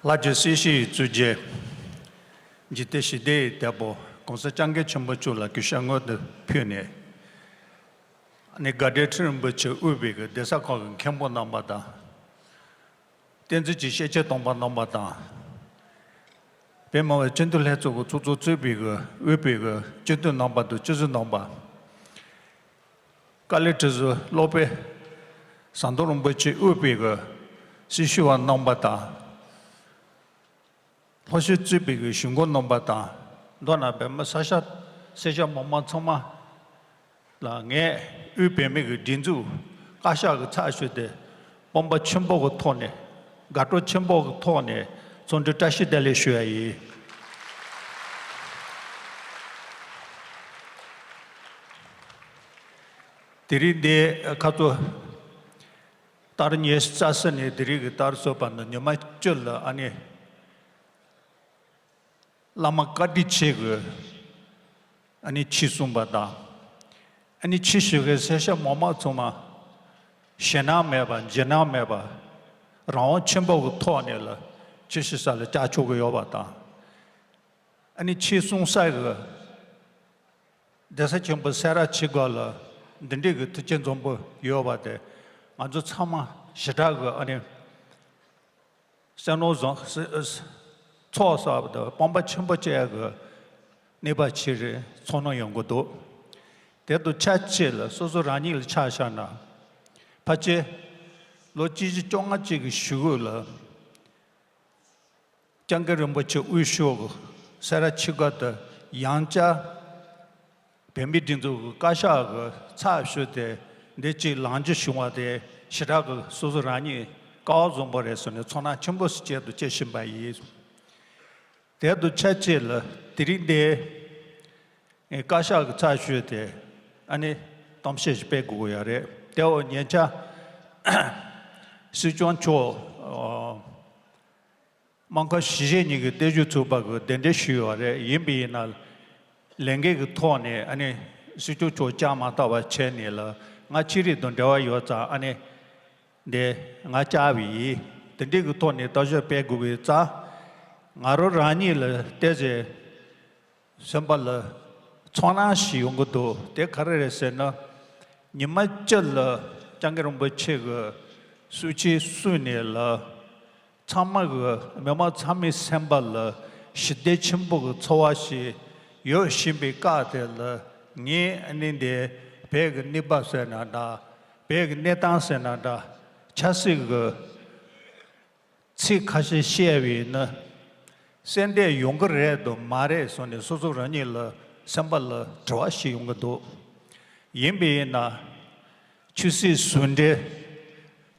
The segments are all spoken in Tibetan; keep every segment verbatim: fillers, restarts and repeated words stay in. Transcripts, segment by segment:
ལྷ་རྗེ་སྲིད་ཞིའི་གཙུག་རྒྱན། འཇིག་རྟེན་ཞི་བདེའི་དེད་དཔོན་༸གོང་ས་༸སྐྱབས་མགོན་ཆེན་པོ་མཆོག་ལ་གུས་ཞབས་སྔོན་དུ་ཕུལ་ནས། ཨ་ནི་དགའ་ལྡན་ཁྲི་རིན་པོ་ཆེ་དབུས་པའི་གི་གདན་ས་ཁག་གི་མཁན་པོ་རྣམ་པ་དང་། བསྟན་འཛིན་གྱི་ཤེས་བྱ་སྟོན་པ་རྣམ་པ་དང་། བོད་མི་མང་སྤྱི་འཐུས་ལྷན་ཚོགས་ཀྱི་ཚོགས་གཙོ་གཙོས་པའི་གི་དབུས་པའི་གི་སྤྱི་འཐུས་རྣམ་པ་དང་སྤྱི་ཟུར་རྣམ་པ། དཀའ་ལས་ཁྲི་ཟུར་སློབ་དཔོན་ཟམ་གདོང་རིན་པོ་ཆེ་དབུས་པའི་གི་སྲི་ཞུ་བ་རྣམ་པ་དང་། ལྷོ་ཕྱོགས་གཙོས་པའི་གི་གཞུང་གོང་རྣམ་པ་དང་། མདོར་ན་བོད་མི་ས་ཤ་སེར་སྐྱ་མི་མང་ཚང་མ་ལ་ངས་དབུས་བོད་མི་གི་སྒྲིག་འཛུགས་བཀའ་ཤག་གི་ཚབ་ཞུས་ཏེ་སྤོབས་པ་ཆེན་པོ་གི་ཐོག་ནས་དགའ་སྤྲོ་ཆེན་པོ་གི་ཐོག་ནས་འཚམས་འདྲི་བཀྲ་ཤིས་བདེ་ལེགས་ཞུ་ཡ་ཡིན། དེ་རིང་འདི་ཁ་ཚོ་ཏར་ཉི་ཤུ་རྩ་གསུམ་ནས་དེ་རིང་གི་ཏར་སོ་པ་ནི་ཉི་མ་བཅུ་ལ་ཨ་ནི་བླ་མ་བཀའ་དྲིན་ཆེ་གི་ཨ་ནི་ཆོས་གསུངས་པ་དང་། ཨ་ནི་ཆོས་ཞུ་མཁན་སེར་སྐྱ་མི་མང་ཚང་མ་ཞེད་སྣང་མེད་པ་འཇིགས་སྣང་མེད་པ་རང་དབང་ཆེན་པོ་གི་ཐོག་ནས་ལ་ཆོས་ཞུ་ས་ལ་བཅར་ཆོག་གི་ཡོད་པ་དང་། ཨ་ནི་ཆོས་གསུང་ས་གི་གདན་ས་ཆེན་པོ་སེ་ར་བྱེས་སྒང་ལ་འདི་འདྲའི་གི་ཐུགས་རྗེ་འཛོམས་པོ་ཡོད་པ་དེ་ང་ཚོ་ཚང་མ་ཞེ་དྲག་གི་ཨ་ནི་བསོད་ནམས་བཟང་ཚོགས་བསགས་པ་དང་སྤོབས་པ་ཆེན་པོ་བྱེད་ཡ་གི་གནས་བབ་ཅིག་རེད་ཚོར་སྣང་ཡོང་གི་འདུག་དེ་དང་ཆབས་ཅིག་ལ་སོ་སོ་རང་ཉིད་ལ་ཆ་བཞག་ན་ཕལ་ཆེར་ལོ་གཅིག་བཞི་བཅོ་ལྔ་ཅིག་གི་གཞུག་གུ་ལ། སྐྱབས་མགོན་རིན་པོ་ཆེ་དབུས་ཕྱོགས་ཀྱི་སེ་ར་བྱེས་སྒང་དུ་ཡང་བསྐྱར་བོད་མིའི་སྒྲིག་འཛུགས་ཀྱི་བཀའ་ཤག་གི་ཚབ་ཞུས་ཏེ་འདི་གཅིག་ལངས་རྒྱུ་བྱུང་བ་དེ་ཞེ་དྲག་གི་སོ་སོ་རང་ཉིད་སྐལ་བ་བཟང་པོ་རེད་ཟེར་ནས་ཚོར་སྣང་ཆེན་པོ་ཞིག་བྱེད་དུ་བྱེད་བཞིན་པ་ཡིན། དེ་དང་ཆབས་ཅིག་ལ་དེ་རིང་འདི་བཀའ་ཤག་གི་ཚབ་ཞུས་ཏེ་ཨ་ནི་གཏམ་བཤད་ཞིག་སྤེལ་དགོས་ཀྱི་ཡོད་རེད། དེ་འོག་ཉེ་ཆར་སྲིད་སྐྱོང་མཆོག་སྨར་ཁམས་གཞིས་བྱེས་གཉིས་ཀྱི་བརྟན་བཞུགས་ཚོགས་པ་གི་གདན་འདྲེན་ཞུས་ཡོད་རེད། ཡིན་པ་ཡིན་ན་ལས་འགན་གྱི་ཐོག་ནས་ཨ་ནི་སྲིད་སྐྱོང་མཆོག་བཅར་མ་ཐུབ་པ་བྱས་ནས་ལ་ང་ཆོས་རིག་དང་འབྲེལ་བ་ཡོད་ཙང་ཨ་ནི་འདི་ང་བཅར་བ་ཡིན། དེ་འདྲའི་གི་ཐོག་ནས་ལྟ་ཞིབ་སྤེལ་དགོས་པའི་རྩ་ང་རང་རང་ཉིད་ལ་བལྟས་ཚེ་སེམས་པ་ལ་ཚོར་སྣང་ཞིག་ཡོང་གི་འདུག་དེ་ག་རེ་རེད་ཟེར་ན། ཉི་མ་བཅུ་ལ་སྐྱབས་མགོན་རིན་པོ་ཆེ་གི་གསུང་ཆོས་གསུངས་ནས་ལ། ཚང་མ་གི་མི་མང་ཚང་མའི་སེམས་པ་ལ་ཞི་བདེ་ཆེན་པོ་གི་ཚོར་བ་ཞིག་ཡོད་བཞིན་པའི་སྐབས་དེ་ལ་ངས་ཨ་ནི་འདི་བོད་ཀྱི་གནས་བབ་ཟེར་ན་འདྲ། བོད་ཀྱི་གནས་སྟངས་ཟེར་ན་འདྲ། ཆབ་སྲིད་ཀྱི་ཚིག་ཁ་ཤས་བཤད་པ་ཡིན་ན། གསལ་འདེབས་ཡོང་གི་རེད་དམ་མ་རེད་སོགས་ནས་སོ་སོ་རང་ཉིད་ལ་སེམས་པ་ལ་དྲི་བ་ཞིག་ཡོང་གི་འདུག་ཡིན་པ་ཡིན་ན། ཆོས་སྲིད་ཟུང་འབྲེལ།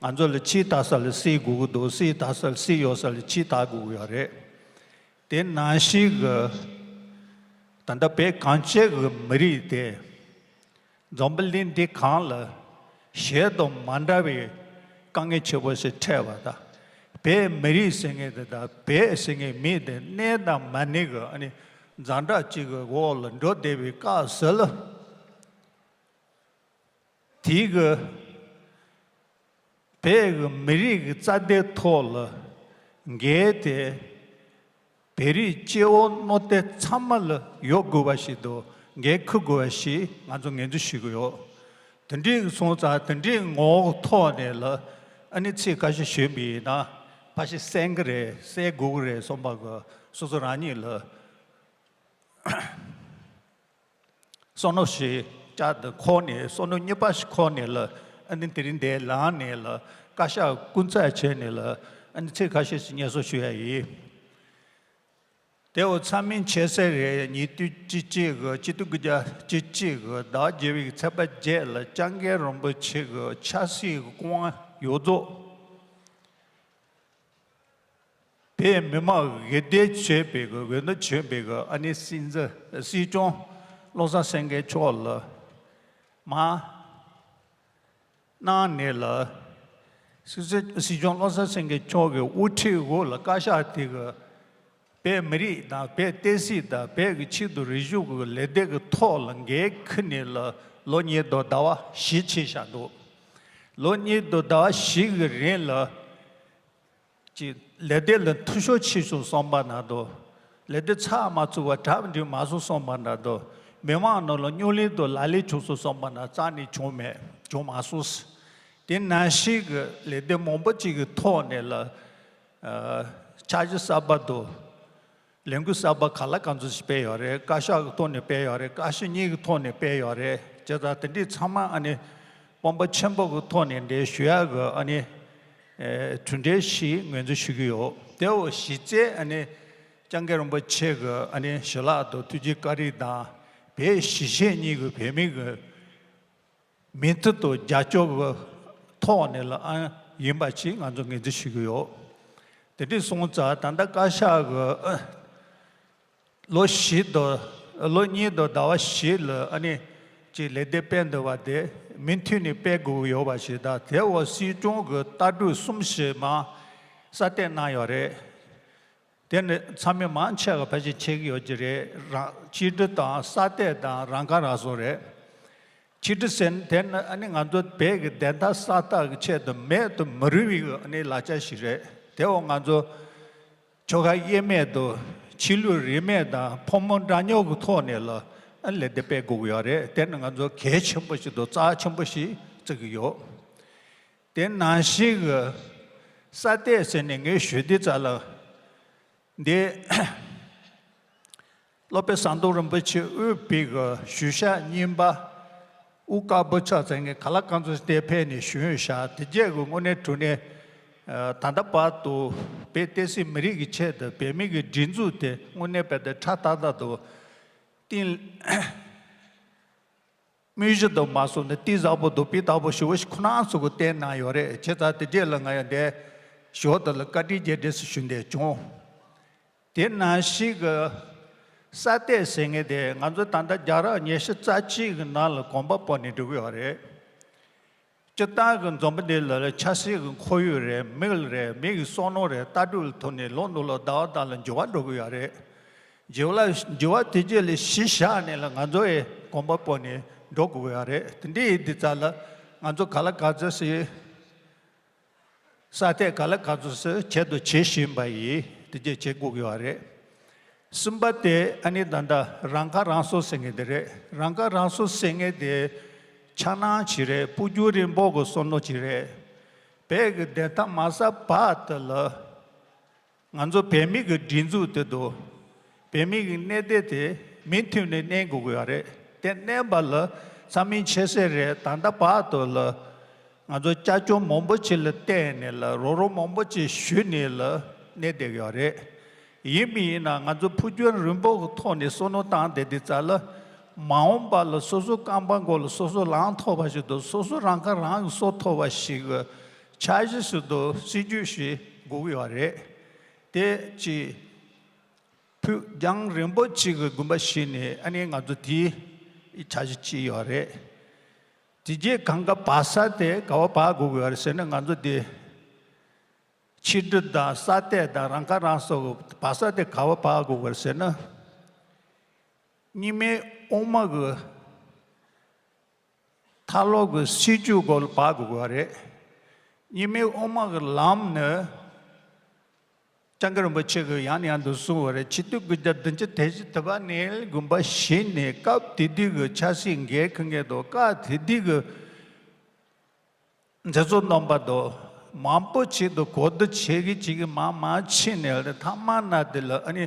ང་ཚོ་ལ་ཆོས་དར་ས་ལ་སྲིད་དགོས་ཀྱི་འདུག་སྲིད་དར་ས་ལ་སྲིད་ཡོད་ས་ལ་ཆོས་དར་དགོས་ཀྱི་ཡོད་རེད། དེ་ནང་བཞིན་གྱི་ད་ལྟ་བོད་གངས་ཅན་གྱི་མི་རིགས་དེ་འཛམ་བུ་གླིང་འདི་སྒང་ལ་གཞན་དང་མ་འདྲ་བའི་དཀའ་ངལ་ཆེ་བོ་ཞིག་འཕྲད་པ་དང་། བོད་མི་རིགས་ཟེར་མཁན་དེ་དང་བོད་ཟེར་མཁན་མི་དེ་གནས་དང་མ་གནས་ཀྱི་ཨ་ནི་ཛ་དྲག་ཅིག་གི་འོག་ལ་འགྲོ་བསྡད་པའི་སྐབས་སུ་ལ། དེའི་གི་བོད་ཀྱི་མི་རིགས་ཀྱི་རྩ་དོན་ཐོག་ལ་འགན་དེ་བོད་རིགས་སྐྱེ་བོ་མནོ་སྟེ་ཚང་མ་ལ་ཡོད་དགོས་པ་ཞིག་དང་འགན་འཁུར་དགོས་པ་ཞིག་ང་ཚོ་ངོས་འཛིན་ཞུ་གི་ཡོད། དེ་འདྲའི་གི་སོང་ཙང་དེ་འདྲའི་ངོ་བོ་ཐོག་ནས་ལ་ཨ་ནི་ཚིག་ཁ་ཤས་ཞུས་པ་ཡིན་ན་ཕལ་ཆེར་གསན་གི་རེད་གསན་དགོས་གི་རེད་བསམ་པ་གི་སོ་སོ་རང་ཉིད་ལ། བསམ་བློ་ཞིག་བཅར་དུ་འཁོར་ནས་བསམ་བློ་གཉིས་པ་ཞིག་འཁོར་ནས་ལ་ཨ་ནི་དེ་རིང་འདིར་ལངས་ནས་ལ་བཀའ་ཤག་སྐུ་ཚབ་བྱས་ནས་ལ་ཨ་ནི་ཚིག་ཁ་ཤས་ཤིག་སྙན་སེང་ཞུ་ཡ་ཡིན། དེ་འོ་ཚང་མས་མཁྱེན་གསལ་རེད། ཉེ་དུས་གཅིག་གཅིག་གི་སྤྱི་འཐུས་དགུ་བརྒྱ་གཅིག་གཅིག་གི་ཟླ་བ་བརྒྱད་པའི་ཚེས་པ་བརྒྱད་ལ་སྐྱབས་མགོན་རིན་པོ་ཆེ་གི་ཆབ་སྲིད་ཀྱི་སྐུ་དབང་ཡོངས་རྫོགས། བོད་མི་མང་གི་འོས་བསྡུ་བྱས་པའི་གི་འོས་བསྡུ་བྱས་པའི་གི་ཨ་ནི་སྲིད་འཛིན་སྲིད་སྐྱོང་བློ་བཟང་སེང་གེ་མཆོག་ལ་མ་གནང་ནས་ལ། སྲིད་སྲིད་སྲིད་སྐྱོང་བློ་བཟང་སེང་གེ་མཆོག་གི་དབུ་ཁྲིད་འོག་ལ་བཀའ་ཤག་དེ་གི་བོད་མི་རིགས་དང་བོད་བསྟན་སྲིད་དང་བོད་ཀྱི་ཆེད་དུ་རིག་གཞུང་གི་ལས་དོན་གྱི་ཐོག་ལ་འགན་འཁུར་ནས་ལ་ལོ་གཉིས་དང་ཟླ་བ་བཞི་ཕྱིན་བཞག་འདུག་ལོ་གཉིས་དང་ཟླ་བ་བཞི་གི་རིང་ལ། ཅིག་ལས་སྡེ་ལ་འཐུས་ཤོར་ཕྱིན་སོང་བསམ་པ་ན་དོ། ལས་སྡེ་ཚགས་མ་ཚུགས་པ་གྲ་སྒྲིག་མ་སོང་བསམ་པ་ན་དོ། མི་མང་ནང་ལ་རྙོག་གླེང་དང་ལག་ལེན་བྱུང་སོང་བསམ་པ་ན་རྩ་ནས་བྱུང་མེད། བྱུང་མ་སོང་། དེ་ནང་བཞིན་གྱི་ལས་སྡེ་མང་པོ་ཅིག་གི་ཐོག་ནས་ལ། ཨ། འཆར་གཞི་གསར་པ་དང་། ལས་འགུལ་གསར་པ་ག་ལ་ག་ཚོད་ཞིག་སྤེལ་ཡོད་རེད། བཀའ་ཤག་གི་ཐོག་ནས་སྤེལ་ཡོད་རེད། བཀའ་ཤག་གཉིས་ཀྱི་ཐོག་ནས་སྤེལ་ཡོད་རེད། བྱས་ཙང་དེ་འདྲའི་ཚང་མ་ཨ་ནི་དཔོན་པོ་ཆེན་པོ་གི་ཐོག་ནས་འགྲེལ་ཞུ་ཡག་གི་ཨ་ནི་ཨེ་གྲུབ་འབྲས་ཤིག་ངོས་འཛིན་ཞུ་གི་ཡོད། དེ་འོ་གཞི་རྩའི་ཨ་ནི་སྐྱབས་མགོན་རིན་པོ་ཆེ་གི་ཨ་ནི་ཞུ་ལག་དང་ཐུགས་རྗེ་བཀའ་དྲིན་དང་། བོད་གཞིས་བྱེས་གཉིས་ཀྱི་བོད་མི་གི་མིང་ཐོ་དང་རྒྱབ་སྐྱོར་གྱི་ཐོག་ནས་ལ་ཨ་ཡིན་པ་ཞིག་ང་ཚོ་ངོས་འཛིན་ཞུ་གི་ཡོད། དེ་འདྲ་སོང་ཙང་ད་ལྟ་བཀའ་ཤག་གི་ཨ་ལོ་བཞི་དང་ལོ་གཉིས་དང་ཟླ་བ་བཞི་ལ་ཨ་ནི་ཅིག་ལས་སྡེ་སྤེལ་འདོད་པ་དེ་མུ་མཐུད་ནས་སྤེལ་དགོས་ཀྱི་ཡོད་པ་ཞིག་དང་། དེ་འོག་སྲིད་སྐྱོང་གི་ལྟ་གྲུབ་གསུམ་བཞི་མ་གསར་གཏོད་གནང་ཡོད་རེད། དེ་ནི་ཚང་མས་མང་ཆེ་བ་ཕལ་ཆེར་ཤེས་ཀྱི་ཡོད་ཀྱི་རེད། རང་ཕྱི་དྲིལ་དང་གསར་གཏོད་དང་རང་ཁ་རང་གསོ་རེད། ཕྱི་དྲིལ་ཟེར་ན་དེ་ནི་ཨ་ནི་ང་ཚོ་བོད་ཀྱི་བདེན་མཐའ་གསལ་ཐག་གི་ཆེད་དུ་མེད་དུ་མི་རུང་བའི་ཨ་ནི་ལག་ཆ་ཞིག་རེད། དེ་འོག་ང་ཚོ་ཆོལ་ཁ་དབྱེ་མེད་དང་ཆོས་ལུགས་རིས་མེད་དང་ཕོ་མོ་འདྲ་མཉམ་གྱི་ཐོག་ནས་ལ་ཨ་ནི་ལས་སྡེ་སྤེལ་དགོས་ཀྱི་ཡོད་རེད། དེ་ནི་ང་ཚོ་གལ་ཆེན་པོ་ཞིག་དང་རྩ་ཆེན་པོ་ཞིག་བརྩི་གི་ཡོད། དེ་ནང་བཞིན་གྱི་གསར་གཏོད་ཟེར་ནས་ངས་ཞུ་དུས་ཙ་ལ། འདི་སློབ་དཔོན་ཟམ་གདོང་རིན་པོ་ཆེ་དབུས་པའི་གི་ཞུ་ཤག་རྙིང་པ་དབུ་དཀར་པོ་ཕྱོགས་ཟེར་མཁན་ག་ལ་ག་ཚོད་བལྟས་ཕེབས་ནས་ཞུས་ཤག་དེ་རྗེས་ཀྱི་དངོས་གནས་དྲང་གནས་ད་ལྟ་བར་དུ་བོད་བསྟན་སྲིད་མི་རིགས་ཀྱི་ཆེད་དུ་བོད་མི་གི་སྒྲིག་འཛུགས་དེ་དངོས་གནས་བོད་དུ་ཁྲ་ཏག་ཏག་ཏུ་བསྟན། དངོས་གཞི་དུ་མ་སོང་ནས་གཏིང་ཟབ་པོ་དང་སྤུས་དག་པོ་ཞེ་པོ་ཞིག་ཁོ་རང་ཚོ་གིས་བསྟན་གནང་ཡོད་རེད། བྱས་ཙང་དེ་རྗེས་ལ་ང་ཡང་འདས་ཞོར་དུ་ལ་བཀའ་དྲིན་རྗེས་དྲན་ཞུ་འདོད་བྱུང་། དེ་ནང་བཞིན་གྱི་གསར་གཏོད་ཟེར་མཁན་དེ་ང་ཚོ་ད་ལྟ་རྒྱལ་རབས་ཉི་ཤུ་རྩ་གཅིག་གི་ནང་ལ་གོམ་པ་སྤོ་ནས་འགྲོ་གི་ཡོད་རེད། སྤྱིར་བཏང་གི་འཛམ་བུ་གླིང་ལ་ཆབ་སྲིད་ཀྱི་ཁོར་ཡུག་རེད། མི་ལ་རེད། མི་གི་བསམ་བློ་རེད། ལྟ་གྲུབ་ལ་ཐུག་ནས་ལོ་ནུབ་ལ་ཟླ་བ་ལྟར་ལ་འགྱུར་བ་འགྲོ་གི་ཡོད་རེད། འགྱུར་བ་འགྱུར་བ་དེ་རྗེས་ལ་གཞི་བཞག་ནས་ལ་ང་ཚོ་ཡི་གོམ་པ་སྤོ་ནས་འགྲོ་དགོས་ཀྱི་ཡོད་རེད། དེ་འདྲ་ཡིན་དུས་ཙ་ལ་ང་ཚོ་ག་ལ་ག་ཚོད་སི་གསར་གཏོད་ག་ལ་ག་ཚོད་སི་ཆེད་དུ་བྱེད་བཞིན་པ་ཡིན། དེ་རྗེས་བྱེད་དགོས་ཀྱི་ཡོད་རེད། གསུམ་པ་དེ་ཨ་ནི་ད་ལྟ་རང་ཁ་རང་གསོ་ཟེར་མཁན་དེ་རེད། རང་ཁ་རང་གསོ་ཟེར་མཁན་དེ་འཆར་སྣང་ཅིག་རེད། འཕོ་འགྱུར་རིམ་སྤོར་གྱི་བསམ་བློ་ཅིག་རེད། བོད་ཀྱི་བདེན་མཐའ་མ་གསལ་བར་དུ་ལ་ང་ཚོ་བོད་མི་གི་སྒྲིག་འཛུགས་དེ་དང་བོད་མི་གི་གནས་བདེན་དེ་མུ་མཐུད་ནས་གནས་དགོས་ཀྱི་ཡོད་རེད། དེ་གནས་པ་ལ་ཚང་མས་མཁྱེན་གསལ་རེད། ད་ལྟ་བར་དུ་ལ་ང་ཚོ་བཅའ་སྐྱོང་མང་པོ་ཅིག་ལ་བརྟེན་ནས་ལ་རོགས་རམ་མང་པོ་ཅིག་ཞུས་ནས་ལ་གནས་བསྡད་ཀྱི་ཡོད་རེད། ཡིན་མིན་ཡིན་ན་ང་ཚོ་འཕོ་འགྱུར་རིམ་སྤོར་གྱི་ཐོག་ནས་བསམ་བློ་བཏང་བསྡད་དུས་ཙ་ལ་མ་འོངས་པ་ལ་སོ་སོ་རྐང་པ་མགོ་ལ་སོ་སོ་ལངས་ཐུབ་པ་ཞིག་དང་སོ་སོ་རང་ཁ་རང་གིས་གསོ་ཐུབ་པ་ཞིག་གི་འཆར་གཞི་ཞིག་དང་སྲིད་ཇུས་ཤིག་དགོས་ཀྱི་ཡོད་རེད། དེ་ཅིག་ཕུགས་རྒྱང་རིང་པོ་ཅིག་གི་དགོངས་པ་བཞེས་ནས་ཨ་ནི་ང་ཚོ་དེའི་འཆར་གཞི་བྱས་ཡོད་རེད། དེ་རྗེས་གང་ག་བབས་ས་དེ་ག་བ་བབས་དགོས་ཀྱི་ཡོད་རེད་ཟེར་ན། ང་ཚོ་དེ་ཕྱི་དྲིལ་དང་གསར་གཏོད་དང་རང་ཁ་རང་གསོ་གི་བབས་ས་དེ་ག་བ་བབས་དགོས་ཀྱི་ཡོད་རེད་ཟེར་ན། རྙིང་མའི་དབུ་མ་གི་མཐའ་ལོག་གི་སྲིད་ཇུས་སྐོར་ལ་བབས་དགོས་ཀྱི་ཡོད་རེད། རྙིང་མའི་དབུ་མ་གི་ལམ་ནི། སྐྱབས་མགོན་རིན་པོ་ཆེ་གིས་ཡང་ནས་ཡང་དུ་གསུངས་པ་རེད། ཆིག་སྟོང་དགུ་བརྒྱ་བདུན་ཅུ་དོན་བཞི་དུ་བ་ནས་དགོངས་པ་བཞེས་ནས་སྐབས་དེ་དུས་ཀྱི་ཆབ་སྲིད་འགན་འཁུར་མཁན་དང་སྐབས་དེ་དུས་ཀྱི་མཛད་གཙོ་རྣམ་པ་དང་མང་པོ་ཞིག་ཏུ་གོ་བསྡུར་བྱེད་ཀྱི་བྱེད་ཀྱི་མང་མང་ཕྱིན་ནས་ཐ་མ་ན་དེ་ལ་ཨ་ནི་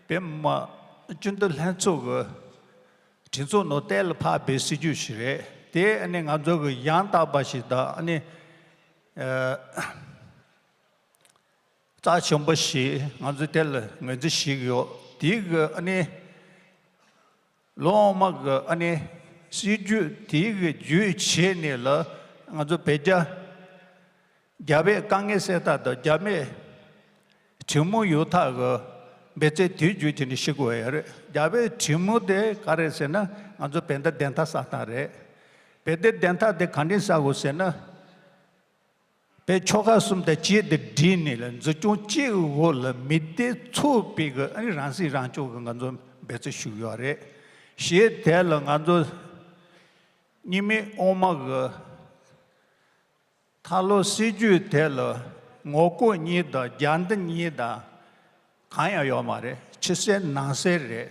བོད་མི་མང་སྤྱི་འཐུས་ལྷན་ཚོགས་ཀྱི་གྲོས་ཚོགས་ནང་གཏན་ལ་ཕབ་པའི་སྲིད་ཇུས་ཤིག་རེད། དེ་ཨ་ནི་ང་ཚོ་གི་ཡང་དག་པ་ཞིག་དང་ཨ་ནི་ཨ། རྩ་ཆེན་པོ་ཞིག་ང་ཚོས་དེ་ལ་ངོས་འཛིན་བྱེད་ཀྱི་ཡོད། དེའི་གི་ཨ་ནི་ལོ་མ་གི་ཨ་ནི་སྲིད་ཇུས་དེའི་གི་བརྒྱུད་བྱས་ནས་ལ་ང་ཚོ་བོད་རྒྱ་རྒྱ་བོད་དཀའ་ངལ་སེལ་ཐབས་དང་རྒྱ་མོས་གྲོས་མོལ་ཡོང་ཐབས་གི་འབད་བརྩོན་དེའི་བརྒྱུད་བྱས་ནས་བྱེད་དགོས་ཡ་རེད། རྒྱ་བོད་གྲོས་མོལ་དེ་ག་རེ་ཟེར་ན་ང་ཚོ་བོད་དོན་བདེན་མཐའ་གསལ་ཐབས་རེད། བོད་དོན་བདེན་མཐའ་དེ་ག་འདྲས་གསལ་དགོས་ཟེར་ན། བོད་ཆོལ་ཁ་གསུམ་དང་གཅིག་ཏུ་བསྒྲིལ་ནས་ལ་འཛིན་སྐྱོང་གཅིག་གི་འོག་ལ་མི་སྡེ་ཚུགས་པའི་གི་ཨ་ནི་རང་སྲིད་རང་སྐྱོང་གི་ང་ཚོ་འབད་བརྩོན་ཞུ་གི་ཡོད་རེད། ཞེས་དེ་ལ་ང་ཚོ་རྙིང་མའི་དབུ་མ་གི་མཐའ་ལོག་སྲིད་ཇུས་དེ་ལ་ ངོ་རྒོལ་གཉིས་དང་རྒྱལ་འདི་གཉིས་དང་གང་ཡང་ཡོད་མ་རེད། ཕྱི་གསལ་ནང་གསལ་རེད།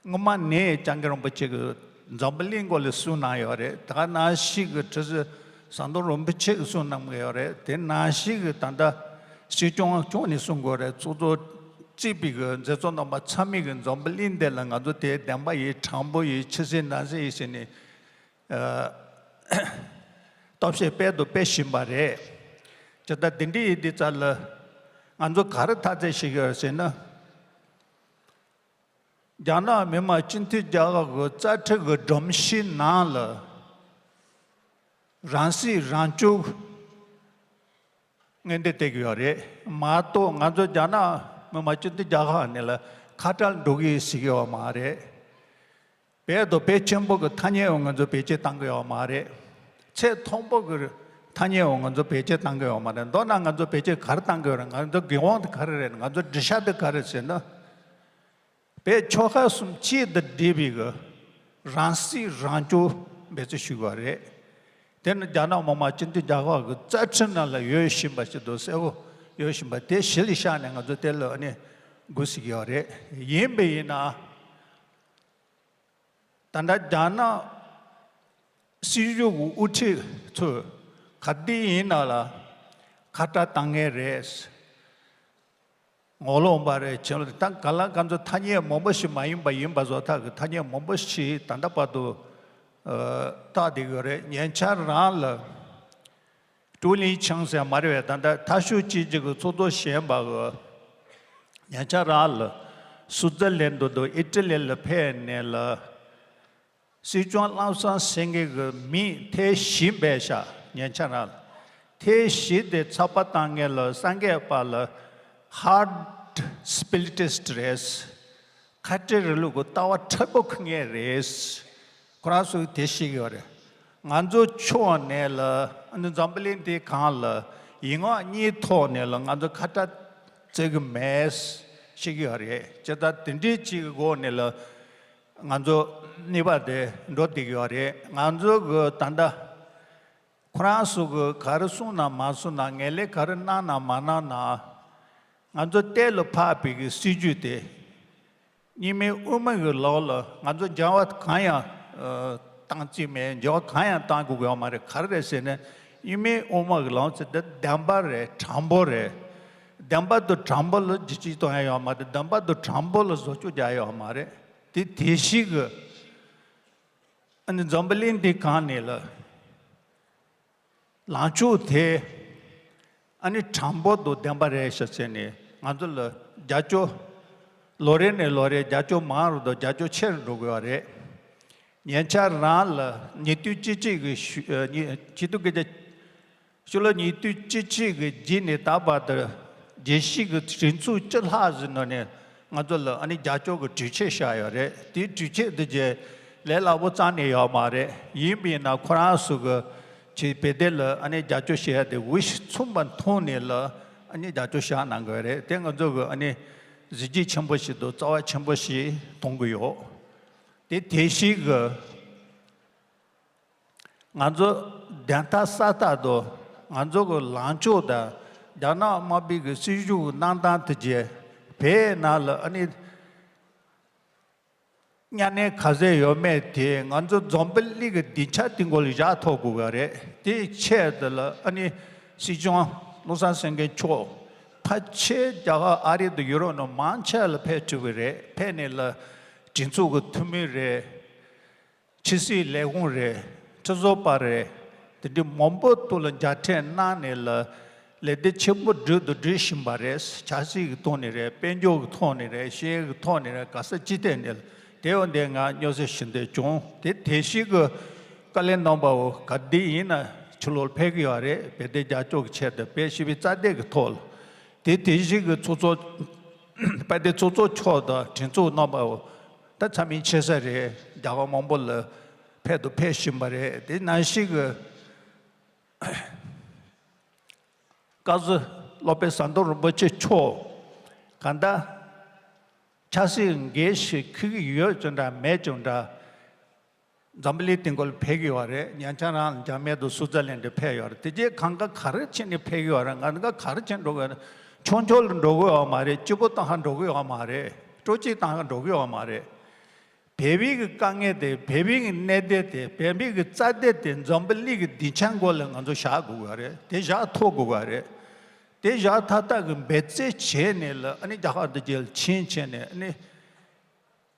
སྔོན་མ་ནས་སྐྱབས་མགོན་རིན་པོ་ཆེ་གིས་འཛམ་བུ་གླིང་སྐོར་ལ་གསུང་གནང་ཡོད་རེད། ད་ནང་བཞིན་གྱི་ཁྲི་ཟུར་ཟམ་གདོང་རིན་པོ་ཆེ་གིས་གསུང་གནང་གི་ཡོད་རེད། དེ་ནང་བཞིན་གྱི་ད་ལྟ་སྲིད་སྐྱོང་སྐྱོང་ནས་གསུང་དགོས་རེད། ཚོགས་གཙོ་བརྩིས་པའི་གི་མཛད་གཙོ་རྣམ་པ་ཚང་མས་གི་འཛམ་བུ་གླིང་འདི་ལ་ང་ཚོ་དེ་བདེན་པ་ཡིན། དྲང་པོ་ཡིན། ཕྱི་གསལ་ནང་གསལ་ཡིན་ཟེར་ནས། ཨ། སྟོབས་ཤེད་སྤེལ་དུ་སྤེལ་བཞིན་པ་རེད། ཇི་ལྟར་དེ་འདྲ་ཡིན་དུས་ཙམ་ལ་ང་ཚོ་ག་རེ་ཐག་བཅད་བྱེད་ཀྱི་ཡོད་ཟེར་ན། རྒྱ་ནག་མི་དམངས་སྤྱི་མཐུན་རྒྱལ་ཁབ་ཀྱི་རྩ་ཁྲིམས་ཀྱི་སྒྲོམ་གཞིའི་ནང་ལ་རང་སྲིད་རང་སྐྱོང་མངོན་འདོད་བྱེད་ཀྱི་ཡོད་རེད་མ་གཏོགས། ང་ཚོ་རྒྱ་ནག་མི་དམངས་སྤྱི་མཐུན་རྒྱལ་ཁབ་ནས་ལ་ཁ་བྲལ་འགྲོ་གི་ཡོད་ཟེར་གྱི་ཡོད་མ་རེད། བོད་དང་བོད་ཆེན་པོ་གི་ཐ་སྙད་འོག་ང་ཚོ་བེད་སྤྱོད་བཏང་གི་ཡོད་མ་རེད། ཚད་མཐོན་པོ་གི་ཐ་སྙད་འོག་ང་ཚོ་བེད་སྤྱོད་བཏང་གི་ཡོད་མ་རེད། མདོར་ན་ང་ཚོ་བེད་སྤྱོད་ག་རེ་བཏང་གི་ཡོད་རེད། ང་ཚོ་འགན་དབང་དེ་ག་རེ་རེད། ང་ཚོ་སྒྲིག་ཆས་དེ་ག་རེ་ཟེར་ན། བོད་ཆོལ་ཁ་གསུམ་གཅིག་ཏུ་སྒྲིལ་བའི་གི་རང་སྲིད་རང་སྐྱོང་འབད་བརྩོན་ཞུ་དགོས་རེད། དེ་ནི་རྒྱ་ནག་མི་དམངས་སྤྱི་མཐུན་རྒྱལ་ཁབ་ཀྱི་རྩ་ཁྲིམས་ནང་ལ་ཡོད་བཞིན་པ་ཞིག་འདུག་གསལ་པོ་ཡོད་བཞིན་པ་དེ་གཞི་ལ་བཞག་ནས་ང་ཚོ་དེ་ལ་ཨ་ནི་སྒུག་སྲིད་ཀྱི་ཡོད་རེད། ཡིན་པ་ཡིན་ན། ད་ལྟ་རྒྱ་ནག་སྲིད་གཞུང་གི་དབུ་ཁྲིད་ཚོས་ག་དུས་ཡིན་ན་ལ་ཁ་བྲལ་བཏང་མཁན་རེད། ངོ་ལོག་པ་རེད། ཁྱེད་ལ་ད་ག་ལ་ང་ཚོ་ཐ་སྙད་མང་པོ་ཞིག་མ་ཡིན་པ་ཡིན་པ་བཟོ་ཐབས་ཀྱི་ཐ་སྙད་མང་པོ་ཞིག་ད་ལྟ་བར་དུ་ཨ་བཏགས་བསྡད་ཡོད་རེད། ཉེ་ཆར་རང་ལ་ཀྲུའུ་ལིན་ཆང་ཟེར་མ་རེད་པས། ད་ལྟ་ཐ་ཤོད་ཅིག་ཅིག་གི་ཚོགས་གཙོ་བཞེངས་པ་གི་ཉེ་ཆར་རང་ལ་སུའུ་ཙི་ལན་དུ་དང་ཨི་ཊ་ལི་ལ་ཕེབས་ནས་ལ། སྲིད་སྐྱོང་བློ་བཟང་སེང་གེ་གི་མིང་ཐེངས་བཞི་འབོད་ཤག་ཉེ་ཆར་རང་ལ། ཐེངས་བཞི་དེ་ཚགས་པར་བཏང་མཁན་ལ་སངས་རྒྱས་པ་ལ་ཧར་ཌི་སི་པི་ལི་ཊི་སི་ཊི་རེད། ཁ་བྲལ་རིང་ལུགས་ཀྱི་ལྟ་བ་མཁྲེགས་པོ་ཁུར་མཁན་རེད། ཁོ་རང་ཚོས་དེ་བཤད་ཀྱི་ཡོད་རེད། ང་ཚོ་ཕྱོགས་ནས་ལ་ཨ་ནི་འཛམ་བུ་གླིང་འདིའི་སྒང་ལ་ཡིག་ངོ་གཉིས་ཐོག་ནས་ལ་ང་ཚོ་ཁ་བྲལ་བརྩི་གི་མེད་བཤད་ཀྱི་ཡོད་རེད། ཇི་ལྟར་དེ་འདྲའི་ཅིག་གི་སྒོ་ནས་ལ་ང་ཚོ་གནས་བབ་དེ་འགྲོ་བསྡད་ཀྱི་ཡོད་རེད། ང་ཚོ་གི་ད་ལྟ་ཁོ་རང་ཚོ་གི་ག་རེ་གསུངས་ན་མ་གསུངས་ན། ངན་ལན་ག་རེ་གནང་ན་མ་གནང་ན། ང་ཚོ་གཏན་ལ་ཕབ་པའི་གི་སྲིད་ཇུས་དེ་རྙིང་མའི་དབུ་མ་གི་ལམ་ལ་ང་ཚོ་འགྱུར་བ་གང་ཡང་ཨ་བཏང་རྩིས་མེད། འགྱུར་བ་གང་ཡང་བཏང་དགོས་ཀྱི་ཡོད་མ་རེད། ག་རེ་རེད་ཟེར་ན། རྙིང་མའི་དབུ་མ་གི་ལམ་ཟེར་དེ་བདེན་པ་རེད། དྲང་པོ་རེད། བདེན་པ་དང་དྲང་པོ་ལ་བརྗེད་ཆོག་གཏོང་ཡ་ཡོད་མ་རེད། བདེན་པ་དང་དྲང་པོ་ལ་བཟོ་བཅོས་རྒྱག་ཡ་ཡོད་མ་རེད། དེ་དེ་ཞིག་གི་ཨ་ནི་འཛམ་བུ་གླིང་འདི་སྒང་ནས་ལ་ལངས་ཕྱོགས་དེ་ཨ་ནི་དྲང་པོ་དང་བདེན་པ་རེད་ཤག་ཟེར་ནས་ང་ཚོ་ལ་རྒྱབ་སྐྱོར་ལོ་རེ་ནས་ལོ་རེ་རྒྱབ་སྐྱོར་མང་རུ་དང་རྒྱབ་སྐྱོར་ཆེ་རུ་འགྲོ་དགོས་པ་རེད། ཉེ་ཆར་རང་ལ་ཉིས་སྟོང་བཅུ་གཅིག་གི་ཤུ་ཨ་ཉི་ཆིག་སྟོང་བརྒྱད་བརྒྱ་ཕྱི་ལོ་ཉིས་སྟོང་བཅུ་གཅིག་གི་རྗེས་ནས་ད་བར་དུ་རྒྱལ་སྤྱི་གི་གྲོས་ཚོགས་བཅུ་ལྷག་ཟིན་ནང་ནས་ང་ཚོ་ལ་ཨ་ནི་རྒྱབ་སྐྱོར་གྱི་གྲོས་ཆོད་བཞག་ཡོད་རེད། དེའི་གྲོས་ཆོད་འདི་རྗེས་ལས་སླ་པོ་རྩ་ནས་ཡོད་མ་རེད། ཡིན་པས་ན་ཁོ་རང་ཚོ་གི་ཆེད་བོད་དོན་ལ་ཨ་ནི་རྒྱབ་སྐྱོར་བྱེད་ཡ་དེ་འོས་ཤིང་མཚུངས་པ་མཐོང་ནས་ལ་ཨ་ནི་རྒྱབ་སྐྱོར་བཞག་གནང་དགོས་རེད། དེ་ང་ཚོ་གི་ཨ་ནི་གཟི་བརྗིད་ཆེན་པོ་ཞིག་དང་རྩ་བ་ཆེན་པོ་ཞིག་མཐོང་གི་ཡོད། དེ་དེ་བཞིན་གི་ང་ཚོ་བདེན་མཐའ་གསལ་ཐག་ཏུ་ང་ཚོ་གི་ལངས་ཕྱོགས་དང་རྒྱ་ནག་དམར་པོའི་གི་སྲིད་གཞུང་གི་གནང་སྟངས་དེ་རྗེས་བོད་ནང་ལ་ཨ་ནི་གཉའ་གནོན་ག་ཚད་ཡོད་མེད་དེ་ང་ཚོ་འཛམ་བུ་གླིང་གི་སྡིངས་ཆ་དེ་མགོ་ལ་བཞག་ཐུབ་དགོས་པ་རེད། དེའི་ཆེད་དུ་ལ་ཨ་ནི་སྲིད་སྐྱོང་བློ་བཟང་སེང་གེ་མཆོག་ཕལ་ཆེར་རྒྱ་གར་ཨ་རི་དང་ཡུ་རོབ་ནང་མང་ཆེ་ལ་ཕེབས་ཐུབ་པ་རེད། ཕེབས་ནས་ལ་གྲོས་ཚོགས་ཀྱི་འཐུས་མི་རེད། ཕྱི་སྲིད་ལས་ཁུངས་རེད། ཁྲི་ཟུར་པ་རེད། དེ་འདྲའི་མང་པོ་ཐོག་ལ་མཇལ་འཕྲད་གནང་ནས་ལ་ལས་སྡེ་ཆེན་པོ་སྒྲིག་དང་སྒྲིག་བཞིན་པ་རེད། ཆབ་སྲིད་ཀྱི་ཐོག་ནས་རེད། དཔལ་འབྱོར་གྱི་ཐོག་ནས་རེད། ཤེས་ཡོན་གྱི་ཐོག་ནས་རེད། ག་ས་ཅི་ཐད་ནས་ལ་དེ་འོ་འདི་ང་སྨྱོ་རྫས་ཞུ་འདོད་བྱུང་། དེ་དེ་ཞིག་གི་བཀའ་བློན་རྣམ་པ་འོ་ག་འདི་ཡིན་ན་ཕྱི་ལོགས་ཕེབས་ཀྱི་ཡོད་རེད། བོད་དོན་རྒྱབ་སྐྱོར་གྱི་ཆེད་དུ་དཔེ་ཞིབ་པའི་རྩ་དེབ་ཀྱི་ཐོག་ལ་དེ་དེ་ཞིག་གི་ཚོགས་གཙོ་དཔལ་ལྡན་ཚོགས་གཙོ་མཆོག་དང་གྲོས་ཚོགས་རྣམ་པ་འོ། ད་ཚང་མས་ཤེས་ས་རེད། རྒྱལ་ཁབ་མང་པོ་ལ་ཕེབས་དང་ཕེབས་བཞིན་པ་རེད། དེ་ནང་བཞིན་གྱི་བཀའ་ཟུར་སློབ་དཔོན་ཟམ་གདོང་རིན་པོ་ཆེ་མཆོག་གང་ལྟར་ཆབ་སྲིད་འགན་ཞིག་འཁུར་གྱི་ཡོད་ཀྱང་འདྲ་མེད་ཀྱང་འདྲ། འཛམ་བུ་གླིང་སྟེང་གོ་ལ་ཕེབས་ཀྱི་ཡོད་རེད། ཉེ་ཆར་རང་འཇར་མན་དང་སུའུ་ཙར་ལན་ཌི་ཕེབས་ཡོད་རེད། དེ་རྗེས་གང་ག་ག་རེ་བྱས་ནས་ཕེབས་ཀྱི་ཡོད་རེད། ང་ག་ག་རེ་བྱས་འགྲོ་གི་ཡོད་རེད། ཆུང་ཆུང་ལ་འགྲོ་གི་ཡོད་མ་རེད། སྐྱིད་པོ་གཏོང་ཧ་འགྲོ་གི་ཡོད་མ་རེད། སྤྲོ་སྐྱིད་གཏོང་ཧ་འགྲོ་གི་ཡོད་མ་རེད། བོད་པའི་གི་དཀའ་ངལ་དེ། བོད་པའི་གི་གནད་དོན་དེ། བོད་པའི་གི་རྩ་དོན་དེ་འཛམ་བུ་གླིང་གི་སྡིངས་ཆ་མགོ་ལ་ང་ཚོ་བཞག་དགོས་ཀྱི་ཡོད་རེད། དེ་བཞག་ཐུབ་དགོས་ཀྱི་ཡོད་རེད། དེ་བཞག་ཐག་ཐག་གི་འབད་བརྩོན་བྱས་ནས་ལ། ཨ་ནི་རྒྱ་གར་འདི་རྗེས་ལ་ཕྱིན་བྱས་ནས། ཨ་ནི་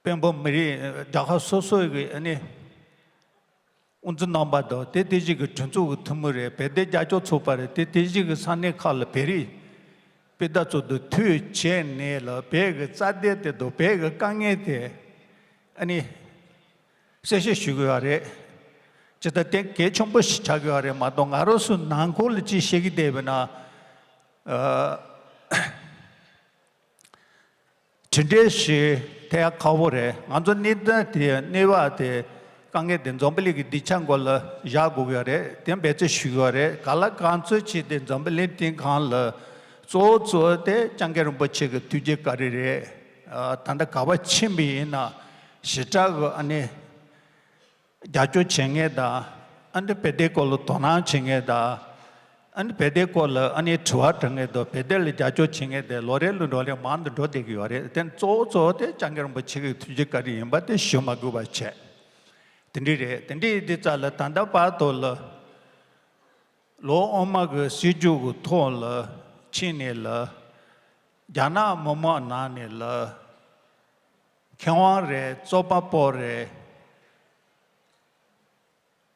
དཔོན་པོ་མི་རིགས་རྒྱལ་ཁབ་སོ་སོའི་གི་ཨ་ནི་དབུ་འཛིན་རྣམ་པ་དང་། དེ་དེ་བཞིན་གི་གྲོས་ཚོགས་ཀྱི་འཐུས་མི་རེད། བོད་དོན་རྒྱབ་སྐྱོར་ཚོགས་པ་རེད། དེ་དེ་བཞིན་གི་ས་གནས་ཁག་ལ་བོད་རིགས་སྤུན་ཟླ་ཚོ་དང་ཐུག་བྱས་ནས་ལ། བོད་ཀྱི་རྩ་དོན་དེ་དང་བོད་ཀྱི་དཀའ་ངལ་དེ་ཨ་ནི་གསལ་བཤད་ཞུ་གི་ཡོད་རེད། ཇི་ལྟར་དེ་གལ་ཆེན་པོ་ཞིག་ཆགས་ཀྱི་ཡོད་རེད་མ་གཏོགས། ང་རང་ཚོ་ནང་ཁུལ་ལ་ཅིག་བཤད་ཀྱི་བསྡད་པ་ན། ཨ། དེ་འདྲའི་ཞིག་ཐེབས་ཡ་ཁག་པོ་རེད། ང་ཚོ་གནས་སྟངས་དེ། གནས་བབ་དེ། དཀའ་ངལ་དེ་འཛམ་བུ་གླིང་གི་སྡིངས་ཆ་མགོ་ལ་བཞག་དགོས་ཀྱི་ཡོད་རེད། དེ་འབད་བརྩོན་ཞུ་གི་ཡོད་རེད། གང་ལ་གང་འཚམ་ཅིག་དེ་འཛམ་བུ་གླིང་སྟེང་སྒང་ལ་གཙོ་བོ་གཙོ་བོ་དེ་སྐྱབས་མགོན་རིན་པོ་ཆེ་གི་ཐུགས་རྗེ་བཀའ་དྲིན་རེད། ཨ། ད་ལྟ་ག་པར་ཕྱིན་པ་ཡིན་ན་ཞེ་དྲག་གི་ཨ་ནི་རྒྱབ་སྐྱོར་བྱེད་མཁན་དང་། ཨ་ནི་བོད་དོན་སྐོར་ལ་དོ་སྣང་བྱེད་མཁན་དང་། ཨ་ནི་བོད་དོན་སྐོར་ལ་ཨ་ནི་དྲི་བ་དྲི་མཁན་དང་། བོད་དོན་ལ་རྒྱབ་སྐྱོར་བྱེད་མཁན་དེ་ལོ་རེ་ལ་འགྲོ་རེ་མང་དུ་འགྲོ་བསྡད་ཀྱི་ཡོད་རེད། དེ་གཙོ་བོ་གཙོ་བོ་དེ་སྐྱབས་མགོན་རིན་པོ་ཆེ་གི་ཐུགས་རྗེ་བཀའ་དྲིན་ཡིན་པ་དེ་ཞུ་མ་དགོས་པ་བྱས། དེ་འདྲ་རེད། དེ་འདྲ་ཡིན་དུས་ཙམ་ལ། ད་ལྟ་བར་དུ་ལ་ལོ་སྔོན་མ་གི་སྲིད་བྱུས་ཀྱི་ཐོག་ལ་ཕྱིན་ནས་ལ། རྒྱ་ནག་མི་དམངས་ནང་ནས་ལ། མཁས་དབང་རེད། རྩོམ་པ་པོ་རེད།